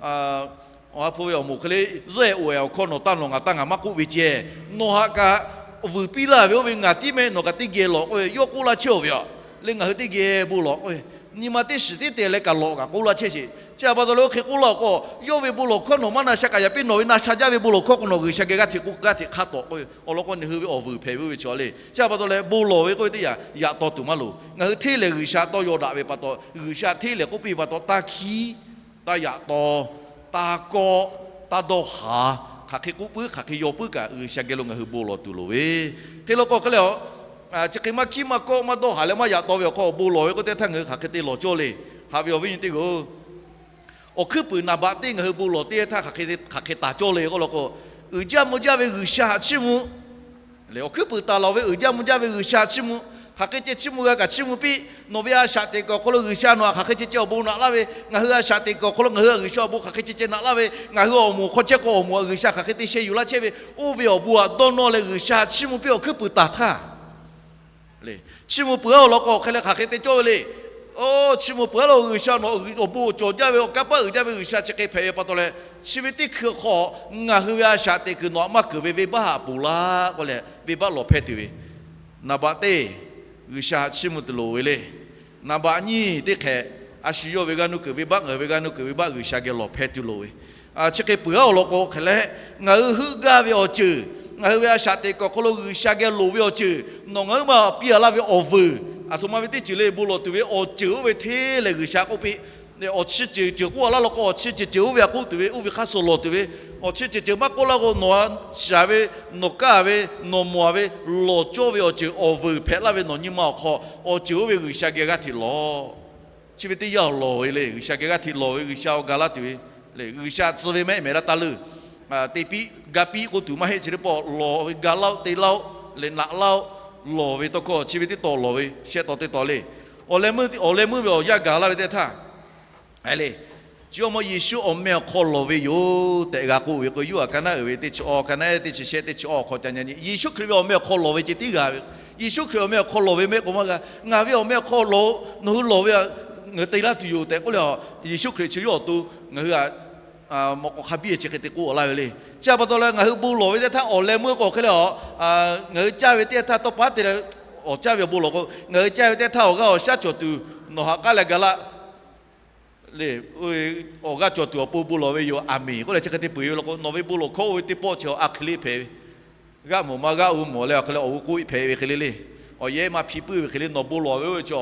Awˬ ha hpu ve awˬ moˍ hk'e le zuhˆ eh oˬ eh awˬ hkawˇ nawˬ taˇ nawˬ ngaˬ taˇ ngaˬ maˇ k'oˆ ve ceh, nawˬ htaꞈ kaꞈ vuiˬ piˇ laˇ ve oˇ ve ngaˬ tiˉ mehˆ, nawˬ kaꞈ teˇ geh lawˬ k'oˆ ve yawˇ k'oˆ laˇ chehˇ oˬ ve a. Leh ngaˬ hui teˇ geh bon lawˬ k'oˆ ve, nyi ma teˇ shiˍ teˇ te leh kaꞈ lawꞈ kaꞈ k'oˆ laˇ chehˇ sheˍ. Chi a pa taw leh oˇ hk'e k'oˆ laˇ k'o, yawˇ ve bon lawˬ hkawˇ nawˬ maˇ na sha kaꞈ yaꞈ piˇ, nawˬ ve na sha jaˇ ve bon lawˬ hkawˇ k'o nawˬ G'uiˬsha geh g'aˇ hteꞈ k'oˆ g'aˇ hteꞈ hk'a tawˍ k'oˆ ve, awˬ lawn k'o nawˬ hui ve awˬ vuiˬ hpehꞈ ve oˇ ve chi le. Chi a pa taw leh bon lawˬ ve k'oˆ ve teˇ yanˇ yaꞈ taw tuˬ maˇ loˍ. Ngaˬ hui hteˇ lehˬ G'uiˬsha tawˇ yaw daꞈ ve pa taw, G'uiˬsha hteˇ lehˬ k'oˆ piˇ ve pa taw, taˇ hkiˉ, taˇ yaꞈ taw, taˇ kawˆ, taˇ dawˇ haˍ, hk'aˬ hk'e k'oˆ puiˉ hk'aˬ hk'e yaw puiˉ kaꞈ G'uiˬsha geh lo ngaˬ hui bon lawˬ tuˬ loˍ ve. Hk'e law k'o hk'e leh a, chi hk'e maˇ hkiˉ maˇ kawˆ maˇ dawˇ haˍ leh maˇ yaꞈ taw ve awˬ hk'aw bon lawˬ ve k'oˆ teˇ htaˇ ngaˬ hui hk'aˬ hk'e te lawˬ cawˇ le. Haꞈ ve awˬ viˉ nyi teˇ g'aˇ-oˬ, awˬ hkuiˉ puiˍ naˍ baꞈ teˇ ngaˬ hui bon lawˬ teˇ htaˇ hk'aˬ hk'e taˍ cawˇ le k'oˆ law k'o, uiˍ jaˇ mvuh jaˇ ve G'uiˬsha htaꞈ chiˇ mvuh. Awˬ hkuiˉ puiˍ taˍ lawˬ ve uiˍ jaˇ mvuh jaˇ ve G'uiˬsha chiˇ mvuh. Hk'aˬ hk'e ceh chiˇ mvuh g'a kaꞈ chiˇ mvuh piˇ. Nawˬ ve a shaꞈ teꞈ kuiˬ awˬ hk'aw lo G'uiˬsha nawˬ htaꞈ hk'aˬ hk'e ceh ceh awˬ bon naꞈ laˇ ve, ngaˬ hui a shaꞈ teꞈ kuiˬ awˬ hk'aw lo ngaˬ hui htaꞈ G'uiˬsha awˬ bon hk'aˬ hk'e ceh ceh naꞈ laˇ ve, ngaˬ hui awˬ moˍ hk'aw chehˇ k'o awˬ moˍ htaꞈ G'uiˬsha hk'aˬ hk'e te sheh yuˬ laˇ chehˇ ve, oˇ ve awˬ bon htaꞈ dawˇ nawˇ leh G'uiˬsha chiˇ mvuh piˇ awˬ hkuiˉ puiˍ taˍ htaˇ, chiˇ mvuh peuˬ-a awˬ lawn k'o hk'e leh hk'aˬ hk'e te cawˇ ve le. Oˇ, chiˇ mvuh peuˬ-a law G'uiˬsha nawˬ awˬ bon cawˬ jaˇ ve awˬ kanˇ paˆ uiˍ jaˇ ve G'uiˬsha chi hk'e hpehꞈ ve pa taw leh, chi ve teˇ hkui awˬ hk'aw ngaˬ hui ve a shaꞈ teꞈ kuiˬ nawˬ htaꞈ maˇ keunˍ ve venˇbaˆ htaꞈ ponˬ laˇ k'oˆ leh venˇbaˆ lawˬ hpehˇ tuˬ ve, naˍ baꞈ teˇ G'uiˬsha htaꞈ chiˇ mvuh tuˬ loˍ ve le. Naˍ baꞈ nyiˇ teˇ hk'e, a shu yawˇ ve g'aˇ nuˇ kuiˬ venˇbaˆ, ngaˬ hui ve g'aˇ nuˇ kuiˬ venˇbaˆ G'uiˬsha geh lawˬ hpehˇ tuˬ loˍ ve, chi hk'e peuˬ-a awˬ lawn k'o hk'e leh, ngaˬ hui heuˆ gaˇ ve awˬ ceuˬ, ngaˬ hui ve a shaꞈ teꞈ kuiˬ awˬ hk'aw lo G'uiˬsha geh loˍ ve awˬ ceuˬ, nawˬ ngaˬ huiˉ ma piˇ a laˇ ve awˬ vuiˬ, aˬ htoꞈ ma ve teˇ ceuˬ le bon lawˬ tuˬ ve awˬ ceuˬ oˇ ve hteˇ lehˬ G'uiˬsha k'oˆ piˇ. Awˬ chi ceuˬ ceuˬ k'oˆ a laˇ law k'o, awˬ chi ceuˬ ceuˬ oˇ ve htaꞈ k'oˆ tuˬ ve, oˇ ve hk'a shuˍ lawˬ tuˬ ve, awˬ chi ceuˬ ceuˬ maˇ k'oˆ laˇ k'o, nawˬ shaˍ ve, nawˬ kaˇ ve, nawˬ mawˬ ve, lawˬ cawˇ ve awˬ ceuˬ awˬ vuiˬ hpehꞈ laˇ ve nawˬ nyi ma awˬ hk'aw, awˬ ceuˬ oˇ ve G'uiˬsha geh g'aˇ hteꞈ lawˬ. Chi ve teˇ yanˇ awˬ lawˬ ve le, G'uiˬsha geh g'aˇ hteꞈ lawˬ ve G'uiˬsha awˬ ga laˇ tuˬ ve, G'uiˬsha tcuh ve mehˆ mehˍ laˇ taˇ leuˇ, te piˇ ga piˇ k'oˆ tuˬ maˇ heˆ. Chi teˇ pawˆ lawˬ ve ga laˇ-oˆ, te laˇ-oˆ, leh naꞈ laˇ-oˆ, lawˬ ve tawˇ hkawˇ chi ve teˇ taw lawˬ ve shehˆ taw teˇ taw le. Awˬ leh meuˇ ve awˬ yanˇ gaˬ laˇ ve teˇ htaˇ, le, chi awˬ mawˇ Yeˍsuˆ awˬ meh awˬ hk'aw lawˬ ve yoˬ tehꞈ g'a k'oˆ ve k'o, Yoˇhanˬ ka naˉ uiˍ ve teˇ chi awˇ, ka naˉ ehˉ teˇ chi shehˆ, teˇ chi awˇ awˬ hk'aw ca nyi nyi, Yeˍsuˆ Hkriꞈ ve awˬ meh awˬ hk'aw lawˬ ve ceh tiˉ g'a ve. Yeˍsuˆ Hkriꞈ awˬ meh awˬ hk'aw lawˬ ve mehˆ k'o maˇ g'a. Ngaˬ ve awˬ meh awˬ hk'aw lawˬ-oꞈ, nawˬ hui lawˬ ve ngaˬ hui te laˇ tuˬ yoˬ tehꞈ k'oˆ leh, Yeˍsuˆ Hkriꞈ chi yawˇ awˬ to ngaˬ hui a mawꞈ k'aw hk'a biˇ chi hk'e te k'oˆ laˇ ve le. Chi a pa taw leh ngaˬ hui bon lawˬ ve teˇ htaˇ awˬ leh meuˇ k'o hk'e leh a, ngaˬ hui caˇ ve teˇ htaˇ tawˇ pa te leh awˬ caˇ ve awˬ bon lawˬ k'o, ngaˬ hui caˇ ve teˇ htaˇ awˬ g'aˇ awˬ shaˉ cawˬ tuˬ nawˬ haꞈ k'aˉ leh ga laˇ. le, awˬ g'aˇ cawˬ tuˬ awˬ pon bon lawˬ ve yoˬ, aˍmenˍ k'oˆ leh chi hk'e te peu-eˬ ve law k'o, nawˬ ve bon lawˬ hkawˇ oˇ ve teˇ pawˆ chi a hk'e le hpehꞈ ve. G'aˆ mawˬ ma g'aˆ u mawˬ leh awˬ hk'e leh awˬ g'uˇ k'oˆ hpehꞈ ve hk'e le le. Awˬ yehˇ maˇ hpi puiˉ ve hk'e le, nawˬ bon lawˬ ve oˇ ve chi a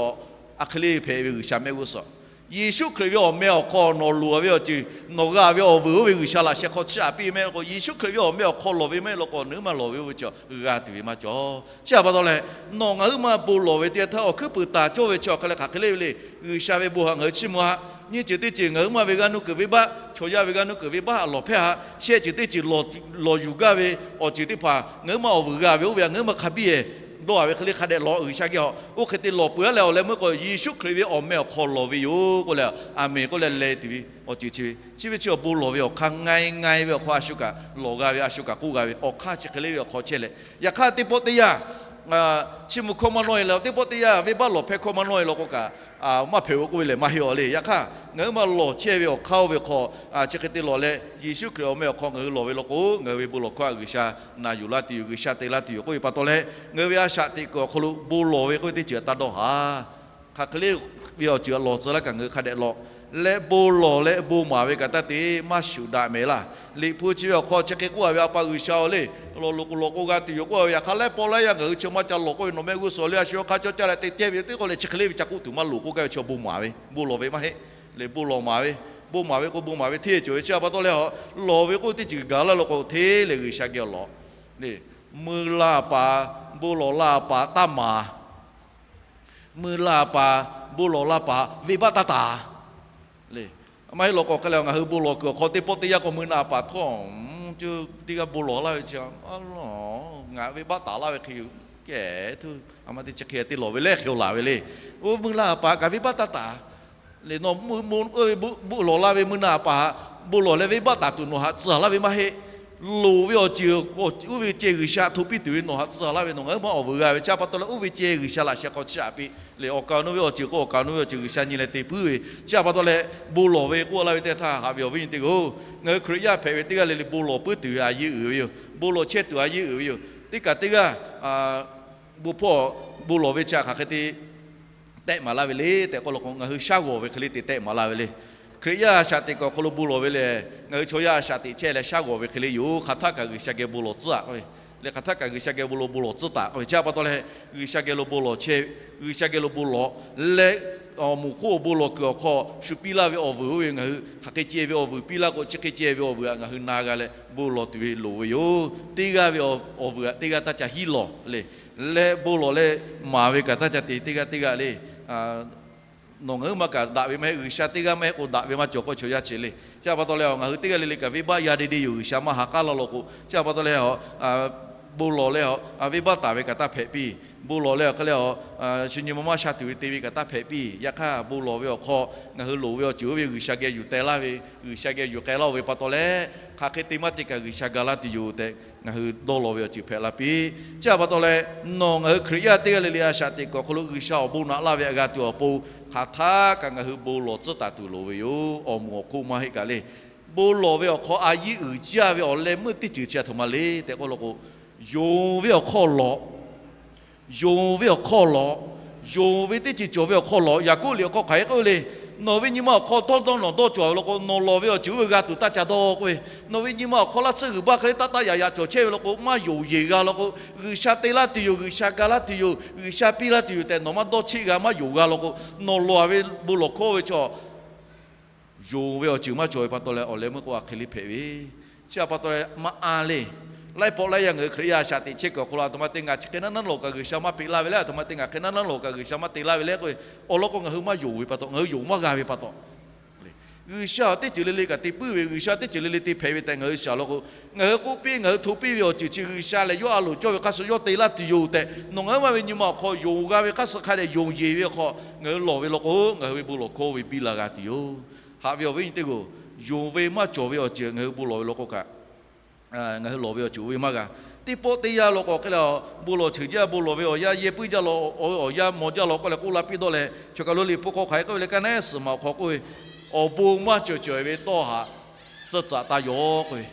hk'e le hpehꞈ ve G'uiˬsha mehˆ g'uˇ suhˍ. Yeˍsuˆ Hkriꞈ ve awˬ meh awˬ hk'aw nawˬ loˍ ve awˬ ceuˬ, nawˬ g'a ve awˬ vuiˬ oˇ ve G'uiˬsha laꞈ sheh hk'aw chiˇ aꞈ piˇ mehˆ law k'o, Yeˍsuˆ Hkriꞈ ve awˬ meh awˬ hk'aw lawˬ ve mehˆ law k'o, nawˬ huiˉ maˇ lawˬ ve oˇ ve chi g'a tuˬ ve maˇ cawˬ. Chi htaꞈ pa taw leh, nawˬ ngaˬ huiˉ maˇ bon lawˬ ve teˇ yanˇ htaˇ awˬ hkuiˉ puiˍ taˍ cawˇ ve chi awˬ hk'aˬ leh hk'aˬ hk'e le ve le. G'uiˬsha ve bon htaꞈ ngaˬ hui chiˇ mvuh haꞈ. Nyiˇ ceuˬ teˇ ceuˬ ngaˬ huiˉ maˇ ve g'aˇ nuˇ kuiˬ venˇbaˆ, chaw yaˇ ve g'aˇ nuˇ kuiˬ venˇbaˆ lawˬ hpehˇ haꞈ. Shehˆ ceuˬ teˇ ceuˬ lawˬ yuˬ gaˇ ve awˬ ceuˬ teˇ hpaˍ ngaˬ huiˉ maˇ awˬ vuiˬ g'a ve oˇ ve htaꞈ ngaˬ huiˉ maˇ hk'a biˇ-eˬ dawˇ haꞈ ve hk'e le hk'a dehꞈ lawˬ G'uiˬsha geh awˬ. Oˇ hk'e te lawˬ peuˬ-a leh awˬ leh meuˇ k'o, Yeˍsuˆ Hkriꞈ ve awˬ meh awˬ hk'aw lawˬ ve yoˬ k'oˆ leh, aˍmenˍ k'oˆ leh leh tuˬ ve awˬ ceuˬ chi ve chi ve chi awˬ bon lawˬ ve awˬ hk'aˇ, ngai ngai ve awˬ hk'aw a shu kaꞈ lawˬ g'a ve, a shu kaꞈ k'oˆ g'a ve awˬ hk'aˇ chi hk'e le ve awˬ hk'aw chehˇ leh, yaꞈ hk'aˇ teˇ pawˆ teˇ yanˇ chiˇ mvuh hkawˇ maˇ nawˇ-e leh, teˇ pawˆ teˇ yanˇ venˇbaˆ lawˬ hpehˇ hkawˇ maˇ nawˇ-e law k'o kaꞈ, maˇ hpehꞈ-o k'oˆ ve lehˬ maˇ heˆ-a le. Yaꞈ hk'aˇ ngaˬ huiˉ maˇ lawˬ chehˇ ve awˬ hk'aˇ oˇ ve hk'aw, chi hk'e te lawˬ leh Yeˍsuˆ Hkriꞈ awˬ meh awˬ hk'aw ngaˬ hui lawˬ ve law k'o, ngaˬ hui ve bon lawˬ hkawˇ htaꞈ G'uiˬsha na yuˬ laˇ tuˬ yoˬ, G'uiˬsha te laˇ tuˬ yoˬ k'oˆ ve pa taw leh, ngaˬ hui ve a shaꞈ teꞈ kuiˬ awˬ hk'aw lo bon lawˬ ve k'oˆ ve teˇ ceuˬ htaꞈ taˇ dawˇ haˍ. Hk'aˬ hk'e le ve awˬ ceuˬ htaꞈ lawˬ tcuh laˇ kaꞈ ngaˬ hui hk'a dehꞈ lawˬ leh, bon lawˬ leh bon maˍ ve kaꞈ taˇ te maˇ shuˍ daꞈ mehˍ laˇ. Liꞈ hpu chi ve awˬ hk'aw chi hk'e k'oˆ a ve, A pa G'uiˬsha-oˬ le, lawˬ loꞈ k'oˍ lawˬ k'o g'a tuˬ yoˬ k'oˆ a ve, yaꞈ hk'aˇ laiˉ pawˆ laiˉ yanˇ ngaˬ hui chi maˇ ca lawˬ k'oˆ ve, nawˬ mehˆ g'uˇ suhˍ le a shu hk'a cawˇ caˇ leh te cehˇ ve teˇ k'oˆ leh chi hk'e le ve ca k'oˆ tuˬ maˇ loˍ k'oˆ gaˇ ve chi awˬ bon maˍ ve, bon lawˬ ve maˇ heˆ. Leh bon lawˬ maˍ ve, bon maˍ ve k'o bon maˍ ve hteˇ cawˬ ve chi htaꞈ pa taw leh, lawˬ ve k'oˆ teˇ ceuˬ gaˬ laˇ law k'o hteˇ leh G'uiˬsha geh awˬ lawˬ le. Mui la paˍ, bon lawˬ la paˍ taˇ maˍ. Mui la paˍ, bon lawˬ la paˍ venˇbaˆ taˇ taˍ le. Maˇ heˆ law k'o hk'e leh ngaˬ hui bon lawˬ kuiˬ awˬ hk'aw teˇ pawˆ teˇ yanˇ k'o mui la paˍ htawˇ, teˇ g'aˇ bon lawˬ laˇ ve chi, ngaˬ venˇbaˆ taˍ laˇ ve hk'e yoˬ. Kehˬ tuˬ a ma te chi hk'e te lawˬ ve leh hk'e-o laˬ ve le. Oˇ mui la paˍ kaꞈ venˇbaˆ taˇ taˍ le. Nawˬ bon lawˬ la ve mui la paˍ htaꞈ bon lawˬ leh venˇbaˆ taˍ tuˬ nawˬ htaꞈ tcuh laˇ ve maˇ heˆ. Loˍ ve awˬ ceuˬ, oˇ ve ceh G'uiˬsha hto piˇ tuˬ ve nawˬ htaꞈ tcuh laˇ ve, nawˬ ngaˬ huiˉ maˇ awˬ vuiˬ g'a ve chi htaꞈ pa taw leh, oˇ ve ceh G'uiˬsha laꞈ sheh hk'aw chiˇ aꞈ piˇ le. Awˬ kaˍ awˬ nu ve awˬ ceuˬ k'o awˬ kaˍ awˬ nu ve awˬ ceuˬ G'uiˬsha nyi leh te puiˉ ve chi htaꞈ pa taw leh, bon lawˬ ve k'oˆ laˇ ve teˇ htaˇ haꞈ ve awˬ viˉ nyi teˇ g'aˇ-oˬ, ngaˬ hui Hkriꞈ yaˇ hpehꞈ ve teˇ g'aˇ le le bon lawˬ puiˉ tuˬ ve a yeˇ uiˍ ve yoˬ. Bon lawˬ chehˇ tuˬ a yeˇ uiˍ ve yoˬ. Teˇ kaꞈ teˇ g'aˇ bon hpawˇ bon lawˬ ve chi htaꞈ hk'aˬ hk'e te tehˆ maˍ laˇ ve le tehꞈ k'oˆ law k'o, ngaˬ hui shaˉ g'awˬ ve hk'e le te tehˆ maˍ laˇ ve le. Hkriꞈ yaˇ a shaꞈ teꞈ kuiˬ awˬ hk'aw lo bon lawˬ ve lehˬ, ngaˬ hui chaw yaˇ a shaꞈ teꞈ chehˇ leh shaˉ g'awˬ ve hk'e le yoˬ. Hk'aˬ htaˆ kaꞈ G'uiˬsha geh bon lawˬ tcuhˉ-aꞈ k'oˆ ve le. Hk'aˬ htaˆ kaꞈ G'uiˬsha geh bon lawˬ, bon lawˬ tcuhˉ taˍ k'oˆ ve chi htaꞈ pa taw leh, G'uiˬsha geh lo bon lawˬ chehˇ, G'uiˬsha geh lo bon lawˬ leh, awˬ moˍ hk'oˆ awˬ bon lawˬ kuiˬ awˬ hk'aw shu piˇ laˇ ve awˬ vuiˬ oˇ ve ngaˬ hui hk'aˬ hk'e ceh ve awˬ vuiˬ piˇ laˇ k'o, chi hk'e ceh ve awˬ vuiˬ htaꞈ ngaˬ hui na g'a leh bon lawˬ tuˬ ve loˍ ve yoˬ. Teˇ g'aˇ ve awˬ vuiˬ htaꞈ teˇ g'aˇ taˇ ca hiˉ lawˬ le. Leh bon lawˬ leh maˍ ve kaꞈ taˇ ca te teˇ g'aˇ teˇ g'aˇ le. Nawˬ ngaˬ huiˉ maˇ kaꞈ daꞈ ve maˇ heˆ, G'uiˬsha teˇ g'aˇ maˇ heˆ k'o daꞈ ve maˇ cawˬ k'oˆ ve chaw yaˇ ceh le. Chi htaꞈ pa taw leh ngaˬ hui teˇ g'aˇ le le kaꞈ venˇbaˆ yaˇ de de yoˬ, G'uiˬsha maˇ ha k'aˉ laˇ law k'o. Chi htaꞈ pa taw leh bon lawˬ leh venˇbaˆ taˍ ve kaꞈ taˇ hpehꞈ piˇ. Bon lawˬ leh awˬ hk'e leh shu nyi ma maˇ sha tuˬ ve te ve kaꞈ taˇ hpehꞈ piˇ. Yaꞈ hk'aˇ bon lawˬ ve awˬ hk'aw ngaˬ hui loˍ ve awˬ ceuˬ oˇ ve G'uiˬsha geh yuˬ teh laˇ ve, G'uiˬsha geh yuˬ k'ai laˇ-oˬ ve pa taw leh, hk'aˬ hk'e te maˇ te kaꞈ G'uiˬsha ga laˇ tuˬ yoˬ tehꞈ ngaˬ hui dawˇ law ve awˬ ceuˬ hpehꞈ la piˇ. Chi htaꞈ pa taw leh, nawˬ ngaˬ hui Hkriꞈ yaˇ teˇ g'aˇ le le a shaꞈ teꞈ kuiˬ awˬ hk'aw lo G'uiˬsha awˬ bon naꞈ laˇ ve htaꞈ g'a tuˬ awˬ pon, hk'aˬ htaˆ kaꞈ ngaˬ hui bon lawˬ tcuhˉ taˍ tuˬ loˍ ve yoˬ. Awˬ moˍ awˬ hk'oˆ maˇ heˆ kaꞈ le. Bon lawˬ ve awˬ hk'aw a yiˉ uiˍ jaˇ ve awˬ leh meuˇ teˇ ceuˬ chi a htoꞈ ma le tehꞈ k'oˆ law k'o, yonˍ ve awˬ hk'aw lawꞈ yonˍ ve awˬ hk'aw lawꞈ, yonˍ ve teˇ ceuˬ cawˬ ve awˬ hk'aw lawꞈ. Yaˍkoˆ liꞈ awˬ hk'aw hk'aˬ hk'e k'oˆ ve le. Nawˬ ve nyi ma awˬ hk'aw dawˇ dawˇ nawˬ dawˇ cawˬ ve law k'o, nawˬ lawˬ ve awˬ ceuˬ oˇ ve g'a tuˬ taˇ ca dawˇ k'oˆ ve. Nawˬ ve nyi ma awˬ hk'aw laˇ tsuhˇ g'uiˬ baˇ hk'e le taˆ taˆ yaꞈ yaꞈ cawˬ chehˇ ve law k'o, maˇ yonˍ yeˬ g'a law k'o, G'uiˬsha te laˇ tuˬ yoˬ, G'uiˬsha ga laˇ tuˬ yoˬ, G'uiˬsha piˇ laˇ tuˬ yoˬ tehꞈ nawˬ maˇ dawˇ cheˆ g'a, maˇ yonˍ g'a law k'o, nawˬ lawˬ ve bon lawˬ hkawˇ ve chaw yonˍ ve awˬ ceuˬ maˇ cawˬ ve pa taw leh, awˬ leh meuˇ k'o a hk'e le hpehꞈ ve. Chi htaꞈ pa taw leh maˇ a le. Laiˉ pawˆ laiˉ yaˇ ngaˬ hui Hkriꞈ yaˇ a shaꞈ teꞈ chehˇ kuiˬ awˬ hk'aw lo a htoꞈ ma te ngaˬ chi hk'e naˉ naˉ lawˬ kaꞈ G'uiˬsha maˇ peꞈ laˇ ve le, a htoꞈ ma te ngaˬ hk'e naˉ naˉ lawˬ kaꞈ G'uiˬsha maˇ te laˇ ve le k'oˆ ve, awˬ lawn k'o ngaˬ hui maˇ yonˍ ve pa taw, ngaˬ hui yonˍ maˇ g'a ve pa taw, G'uiˬsha teˇ ceuˬ le le kaꞈ te puiˉ ve, G'uiˬsha teˇ ceuˬ le le te hpehꞈ ve tehꞈ ngaˬ hui shaˍ law k'o, ngaˬ hui k'oˆ piˇ ngaˬ hui hto piˇ ve awˬ ceuˬ chi G'uiˬsha lehˬ yawˇ a loˍ cawˇ ve hk'aˇ suh yawˇ te laˇ tuˬ yoˬ tehꞈ, nawˬ ngaˬ huiˉ maˇ ve nyi ma awˬ hk'aw yonˍ g'a ve hk'aˇ suh hk'a dehꞈ yonˍ yeˬ ve awˬ hk'aw ngaˬ hui lawˬ ve law k'o, ngaˬ hui ve bon lawˬ hkawˇ ve biˇ la g'a tuˬ yoˬ. Haꞈ ve awˬ viˉ nyi teˇ g'aˇ-oˬ, yonˍ ve maˇ cawˬ ve awˬ ceuˬ ngaˬ hui bon lawˬ ve law k'o kaꞈ, ngaˬ hui lawˬ ve awˬ ceuˬ oˇ ve maˇ g'a. Teˇ pawˆ teˇ yanˇ law k'o hk'e leh, bon lawˬ ceuˬ jaˇ, bon lawˬ ve awˬ yanˇ yehˇ puiˉ jaˇ law, awˬ yanˇ maw jaˇ law k'oˆ leh k'oˆ la piˇ dawˇ leh, chaw kaˬ lo liꞈ hpu hk'aw hk'aˬ hk'e k'oˆ ve le, kaˇ naˉ suhˍ maˬ awˬ hk'aw k'oˆ ve, awˬ bon maˇ cawˬ cawˬ ve tawˇ haꞈ tcuh tcuhꞈ taˇ yaw k'oˆ ve,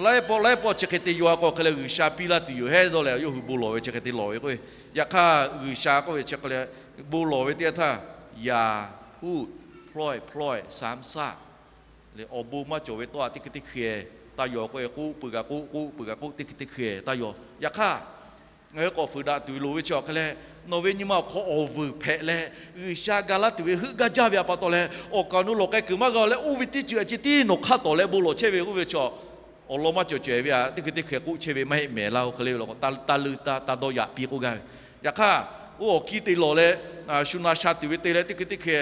laiˉ pawˆ laiˉ pawˆ chi hk'e te yaw k'o hk'e leh G'uiˬsha piˇ laˇ tuˬ yoˬ hehˉ dawˇ leh, yawˇ hui bon lawˬ ve chi hk'e te lawˬ ve k'oˆ ve. Yaꞈ hk'aˇ G'uiˬsha k'oˆ ve chi hk'e leh, bon lawˬ ve teˇ yanˇ htaˇ yaˍ uˆ plawˇ-e plawˇ-e saˍ msaˆ le, awˬ bon maˇ cawˬ ve tawˇ htaꞈ teˇ hkui teˇ hkui taˇ yaw k'oˆ-e, k'oˆ peuˬ kaꞈ k'oˆ, k'oˆ peuˬ kaꞈ k'oˆ, teˇ hkui teˇ hkui taˇ yaw. Yaꞈ hk'aˇ, ngaˬ hui k'awꞈ fuiˍ daꞈ tuˬ loˍ ve chi awˬ hk'e leh, nawˬ ve nyi ma awˬ hk'aw awˬ vuiˬ hpehꞈ leh, G'uiˬsha ga laˇ tuˬ ve heuˆ gaˇ jaˇ ve a pa taw leh, awˬ kaˍ awˬ nu lawˬ k'ai kuiˬ maˇ g'a leh, oˇ ve teˇ ceuˬ a ciˉ tiˉ nawˬ hk'aˇ tawˍ leh bon lawˬ chehˇ ve oˇ ve chi awˬ lawn maˇ cawˬ cawehˬ ve a, teˇ hkui teˇ hkui k'oˆ chehˇ ve maˇ heˆ mehˍ laˇ-oˬ hk'e le ve law k'o, taˇ leuˇ taˇ dawˇ yaꞈ piˇ k'oˆ gaˇ ve. Yaꞈ hk'aˇ, oˇ awˬ kiˇ te lawˬ leh, shu na sha tuˬ ve te leh teˇ hkui teˇ hkui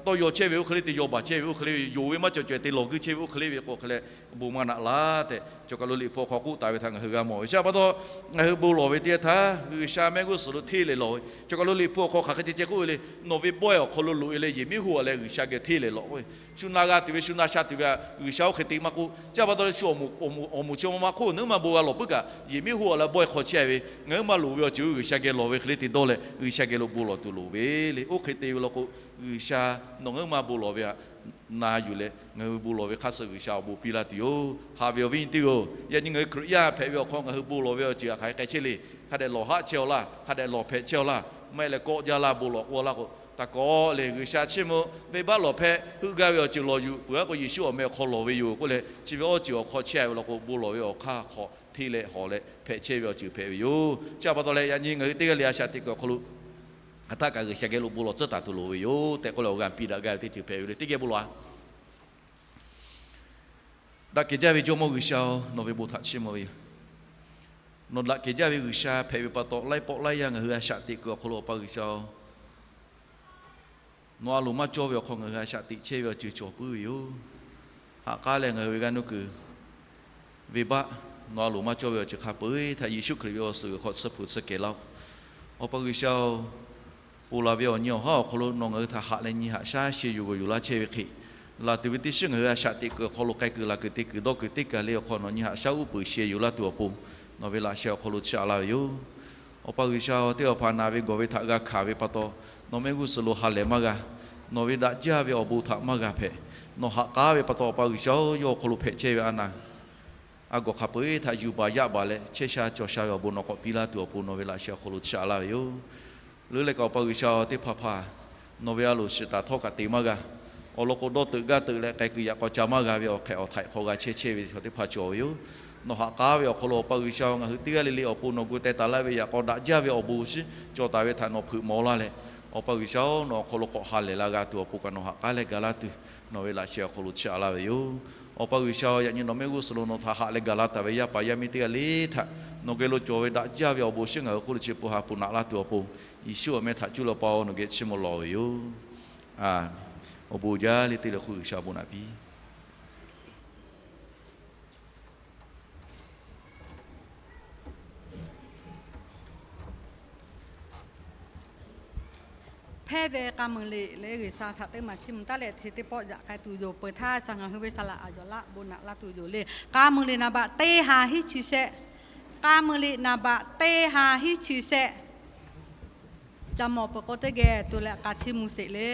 tawˇ yaw chehˇ ve oˇ hk'e le, te yaw baˬ chehˇ ve oˇ hk'e le ve, yonˍ ve maˇ cawˬ cawehˬ te lawˬ guiˇ chehˇ ve oˇ hk'e le ve k'o hk'e leh, bon maˇ naꞈ laˇ tehꞈ, chaw kaˬ lo Liꞈ hpu awˬ hk'aw k'oˆ taˍ ve htaꞈ ngaˬ hui g'a mawˬ ve. Chi a pa taw, ngaˬ hui bon lawˬ ve teˇ yanˇ htaˇ, G'uiˬsha mehˆ g'uˇ suhˍ lo hteˇ leh lawˬ ve. Chaw kaˬ lo Liꞈ hpu awˬ hk'aw hk'aˬ hk'e ceh ceh k'oˆ ve le, nawˬ ve bawehˇ awˬ hk'aw lo loꞈ-e leh yehˬ miˉ hoˆ-a leh G'uiˬsha geh hteˇ leh lawˬ k'oˆ ve. Shu na g'a tuˬ ve, shu na sha tuˬ ve a, G'uiˬsha oˇ hk'e te maˇ k'oˆ. Chi a pa taw leh shu awˬ moˍ chi ma ma hk'oˆ nawˬ huiˉ ma bon g'a lawˬ puiˉ kaꞈ, yehˬ miˉ hoˆ-a leh bawehˇ hk'aw chehˇ ve, ngaˬ huiˉ ma loˍ ve awˬ ceuˬ G'uiˬsha geh lawˬ ve hk'e le te dawˇ leh G'uiˬsha geh lo bon lawˬ tuˬ loˍ ve le. Oˇ hk'e te ve law k'o, G'uiˬsha nawˬ ngaˬ huiˉ ma bon lawˬ ve htaꞈ na yuˬ leh ngaˬ hui bon lawˬ ve hk'aˇ suh G'uiˬsha awˬ bon piˇ laˇ tuˬ yoˬ. Haꞈ ve awˬ viˉ nyi teˇ-oˬ, yaꞈ nyi ngaˬ hui Hkriꞈ yaˇ hpehꞈ ve awˬ hk'aw ngaˬ hui bon lawˬ ve awˬ ceuˬ hk'aˬ hk'e k'ai chehˇ le. Hk'a dehꞈ lawˬ haˆ chehˇ-aw laˇ, hk'a dehꞈ lawˬ hpehꞈ chehˇ-aw laˇ, maˇ heˆ leh kawˆ jaˇ laˇ bon lawˬ k'oˆ laˇ k'o, taˇ kawˆ le. G'uiˬsha chiˇ mvuh venˇbaˆ lawˬ hpehꞈ heuˆ gaˇ ve awˬ ceuˬ lawˬ yuˬ peuˬ-a k'o, Yeˍsuˆ awˬ meh awˬ hk'aw lawˬ ve yoˬ k'oˆ leh, chi ve awˬ ceuˬ awˬ hk'aw chehˇ ve law k'o, bon lawˬ ve awˬ hk'aˇ hk'aw hteˇ leh hawˬ leh hpehꞈ chehˇ ve awˬ ceuˬ hpehꞈ ve yoˬ. Chi a pa taw leh, yaꞈ nyi ngaˬ hui teˇ g'aˇ le a shaꞈ teꞈ kuiˬ awˬ hk'aw lo hk'aˬ htaˆ kaꞈ G'uiˬsha geh lo bon lawˬ tcuhˉ taˍ tuˬ loˍ ve yoˬ tehꞈ k'oˆ leh, awˬ g'aˇ piˇ daꞈ gaˇ ve teˇ ceuˬ hpehꞈ ve le. Teˇ geh bon lawˬ-a. Daꞈ kehˬ jaˇ ve Jawˇmawˇ G'uiˬsha-oˬ, nawˬ ve bon htaꞈ chiˇ mvuh ve yoˬ. Nawˬ daꞈ kehˬ jaˇ ve G'uiˬsha hpehꞈ ve pa taw, laiˉ pawˆ laiˉ yaˇ ngaˬ hui a shaꞈ teꞈ kuiˬ awˬ hk'aw lo Awˬ pa G'uiˬsha-oˬ, nawˬ a loˍ maˇ cawˇ ve awˬ hk'aw ngaˬ hui a shaꞈ teꞈ chehˇ ve awˬ ceuˬ cawˬ puiˉ ve yoˬ. Haꞈ k'aˉ leh ngaˬ hui ve g'aˇ nuˇ kuiˬ venˇbaˆ nawˬ a loˍ maˇ cawˇ ve awˬ ceuˬ hk'a peu-eˬ htaꞈ Yeˍsuˆ Hkriꞈ ve awˬ suhˍ g'uiˬ hk'aw tsuhˇ hpu tsuhˇ kehˬ laˇ-oˆ. Awˬ pa G'uiˬsha-oˬ, ponˬ laˬ ve awˬ nyi awˬ haˉ awˬ hk'aw lo nawˬ ngaˬ hui htaꞈ haꞈ leh nyi haꞈ shaˉ sheh yuˬ g'awˬ yuˬ laˇ chehˇ ve hk'e, laˬ tuˬ ve teˇ shiˉ ngaˬ hui a shaꞈ teꞈ kuiˬ awˬ hk'aw lo k'ai kuiˬ laˬ kuiˬ te kuiˬ dawˇ kuiˬ teˇ kaˬ le awˬ hk'aw nawˬ nyi haꞈ shaˉ uˉ peunˍ sheh yuˬ laˇ tuˬ awˬ pon, nawˬ ve laꞈ sheh awˬ hk'aw lo chiˇ aꞈ laˇ ve yoˬ. Awˬ pa G'uiˬsha-oˬ, teˇ hpaˍ hpaˍ naˬ ve gawˬ ve htaꞈ g'a hkanˍ ve pa taw, nawˬ mehˆ g'uˇ suhˍ lo ha lehˬ maˇ g'a. Nawˬ ve daꞈ jaˇ ve awˬ bon htaꞈ maˇ g'a hpehꞈ. Nawˬ haꞈ k'aˉ ve pa taw, Awˬ pa G'uiˬsha-oˬ, yawˇ awˬ hk'aw lo hpehꞈ chehˇ ve a naˍ a gawˬ hk'a peu-eˬ htaꞈ yuˬ baˬ yaˆ baˬ leh chehˇ sha cawˬ sha ve awˬ bon nawˬ k'awꞈ piˇ laˇ tuˬ awˬ pon nawˬ ve laꞈ sheh awˬ hk'aw lo chiˇ aꞈ laˇ ve yoˬ. Leuˉ leh kaꞈ Awˬ pa G'uiˬsha-oˬ, teˇ hpaˍ hpaˍ nawˬ ve a loˍ shiˍ taˍ htawˇ kaꞈ te maˇ g'a. Awˬ lawn k'o, dawˇ teuꞈ gaˇ teuꞈ leh k'ai kuiˬ yaꞈ k'aw ca maˇ g'a ve awˬ hk'ehꞈ awˬ htaiꞈ hk'aw g'a chehˇ chehˇ ve chaw teˇ hpaˍ cawˬ ve yoˬ. Nawˬ haꞈ k'aˉ ve awˬ hk'aw lo Awˬ pa G'uiˬsha-oˬ, ngaˬ hui teˇ g'aˇ le le awˬ pon nawˬ gu teh taˍ laˇ ve yaꞈ k'aw daꞈ jaˇ ve awˬ bon shiˉ cawˬ taˍ ve htaꞈ nawˬ hpeuꞈ maw laˇ leh, Awˬ pa G'uiˬsha-oˬ, nawˬ awˬ hk'aw lo k'awꞈ ha lehˬ la g'a tuˬ awˬ pon kaꞈ nawˬ haꞈ k'aˉ leh ga laˇ tuˬ, nawˬ ve laꞈ sheh awˬ hk'aw lo chiˇ aꞈ laˇ ve yoˬ. Awˬ pa G'uiˬsha-oˬ, yaꞈ nyi nawˬ mehˆ g'uˇ suhˍ lo nawˬ htaꞈ haꞈ leh gaˬ la taˍ ve yaˇ paˍ yaˇ miˇ teˇ g'aˇ le htaꞈ nawˬ geh lo cawˬ ve daꞈ jaˇ ve awˬ bon shiˉ ngaˬ hui hk'oˆ lo chi pu ha pu naꞈ laˇ tuˬ awˬ pon, Yeˍsuˆ awˬ meh htaꞈ cuˇ leh Awˬ pa-oˬ, nawˬ geh chiˇ mvuh lawˬ ve yoˬ. Awˬ bon jaˇ le teˇ le hk'oˆ G'uiˬsha bon naꞈ piˇ. Hpehˇ ve k'a muiˬ liꞈ leh G'uiˬsha htaꞈ teˇ maˬ chiˇ mvuh taˉ leh, hk'e teˇ pawˆ yaꞈ k'ai tuˬ yoˬ. Peuˬ htaˇ shaˍ ngaˬ hui ve saˍ laꞈ a yawˬ laˆ bon naꞈ laˇ tuˬ yoˬ le. K'a muiˬ liꞈ naˍ baꞈ teˇ ha hiˉ chi shehˆ. K'a muiˬ liꞈ naˍ baꞈ teˇ ha hiˉ chi shehˆ. Ca mawˬ peuˬ k'o teˇ geh tuˬ leh k'a chiˇ mvuh sheˍ le.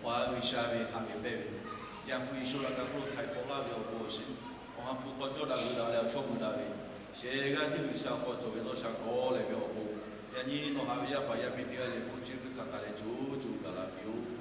Awˬ ha G'uiˬsha ve haꞈ ve pehnˇ ve, Yaˇ hpu Yeˍsuˆ laꞈ ka hk'oˆ lo htaiˍ hk'awꞈ laˇ ve awˬ pon awˬ shiˍ, awˬ ha hpu hk'aw cawˇ daꞈ g'uiˬ daꞈ leh awˬ chawˇ mui daꞈ ve, shehˍ g'aˇ teˇ G'uiˬsha awˬ hk'aw cawˬ ve dawˇ sha kawˆ leh ve awˬ pon, yaꞈ nyi nawˬ haꞈ ve yaˇ paˍ yaˇ miˇ teˇ g'aˇ leh k'oˆ chi hkui htaꞈ taˍ leh co co gaˬ la piˇ-oˆ.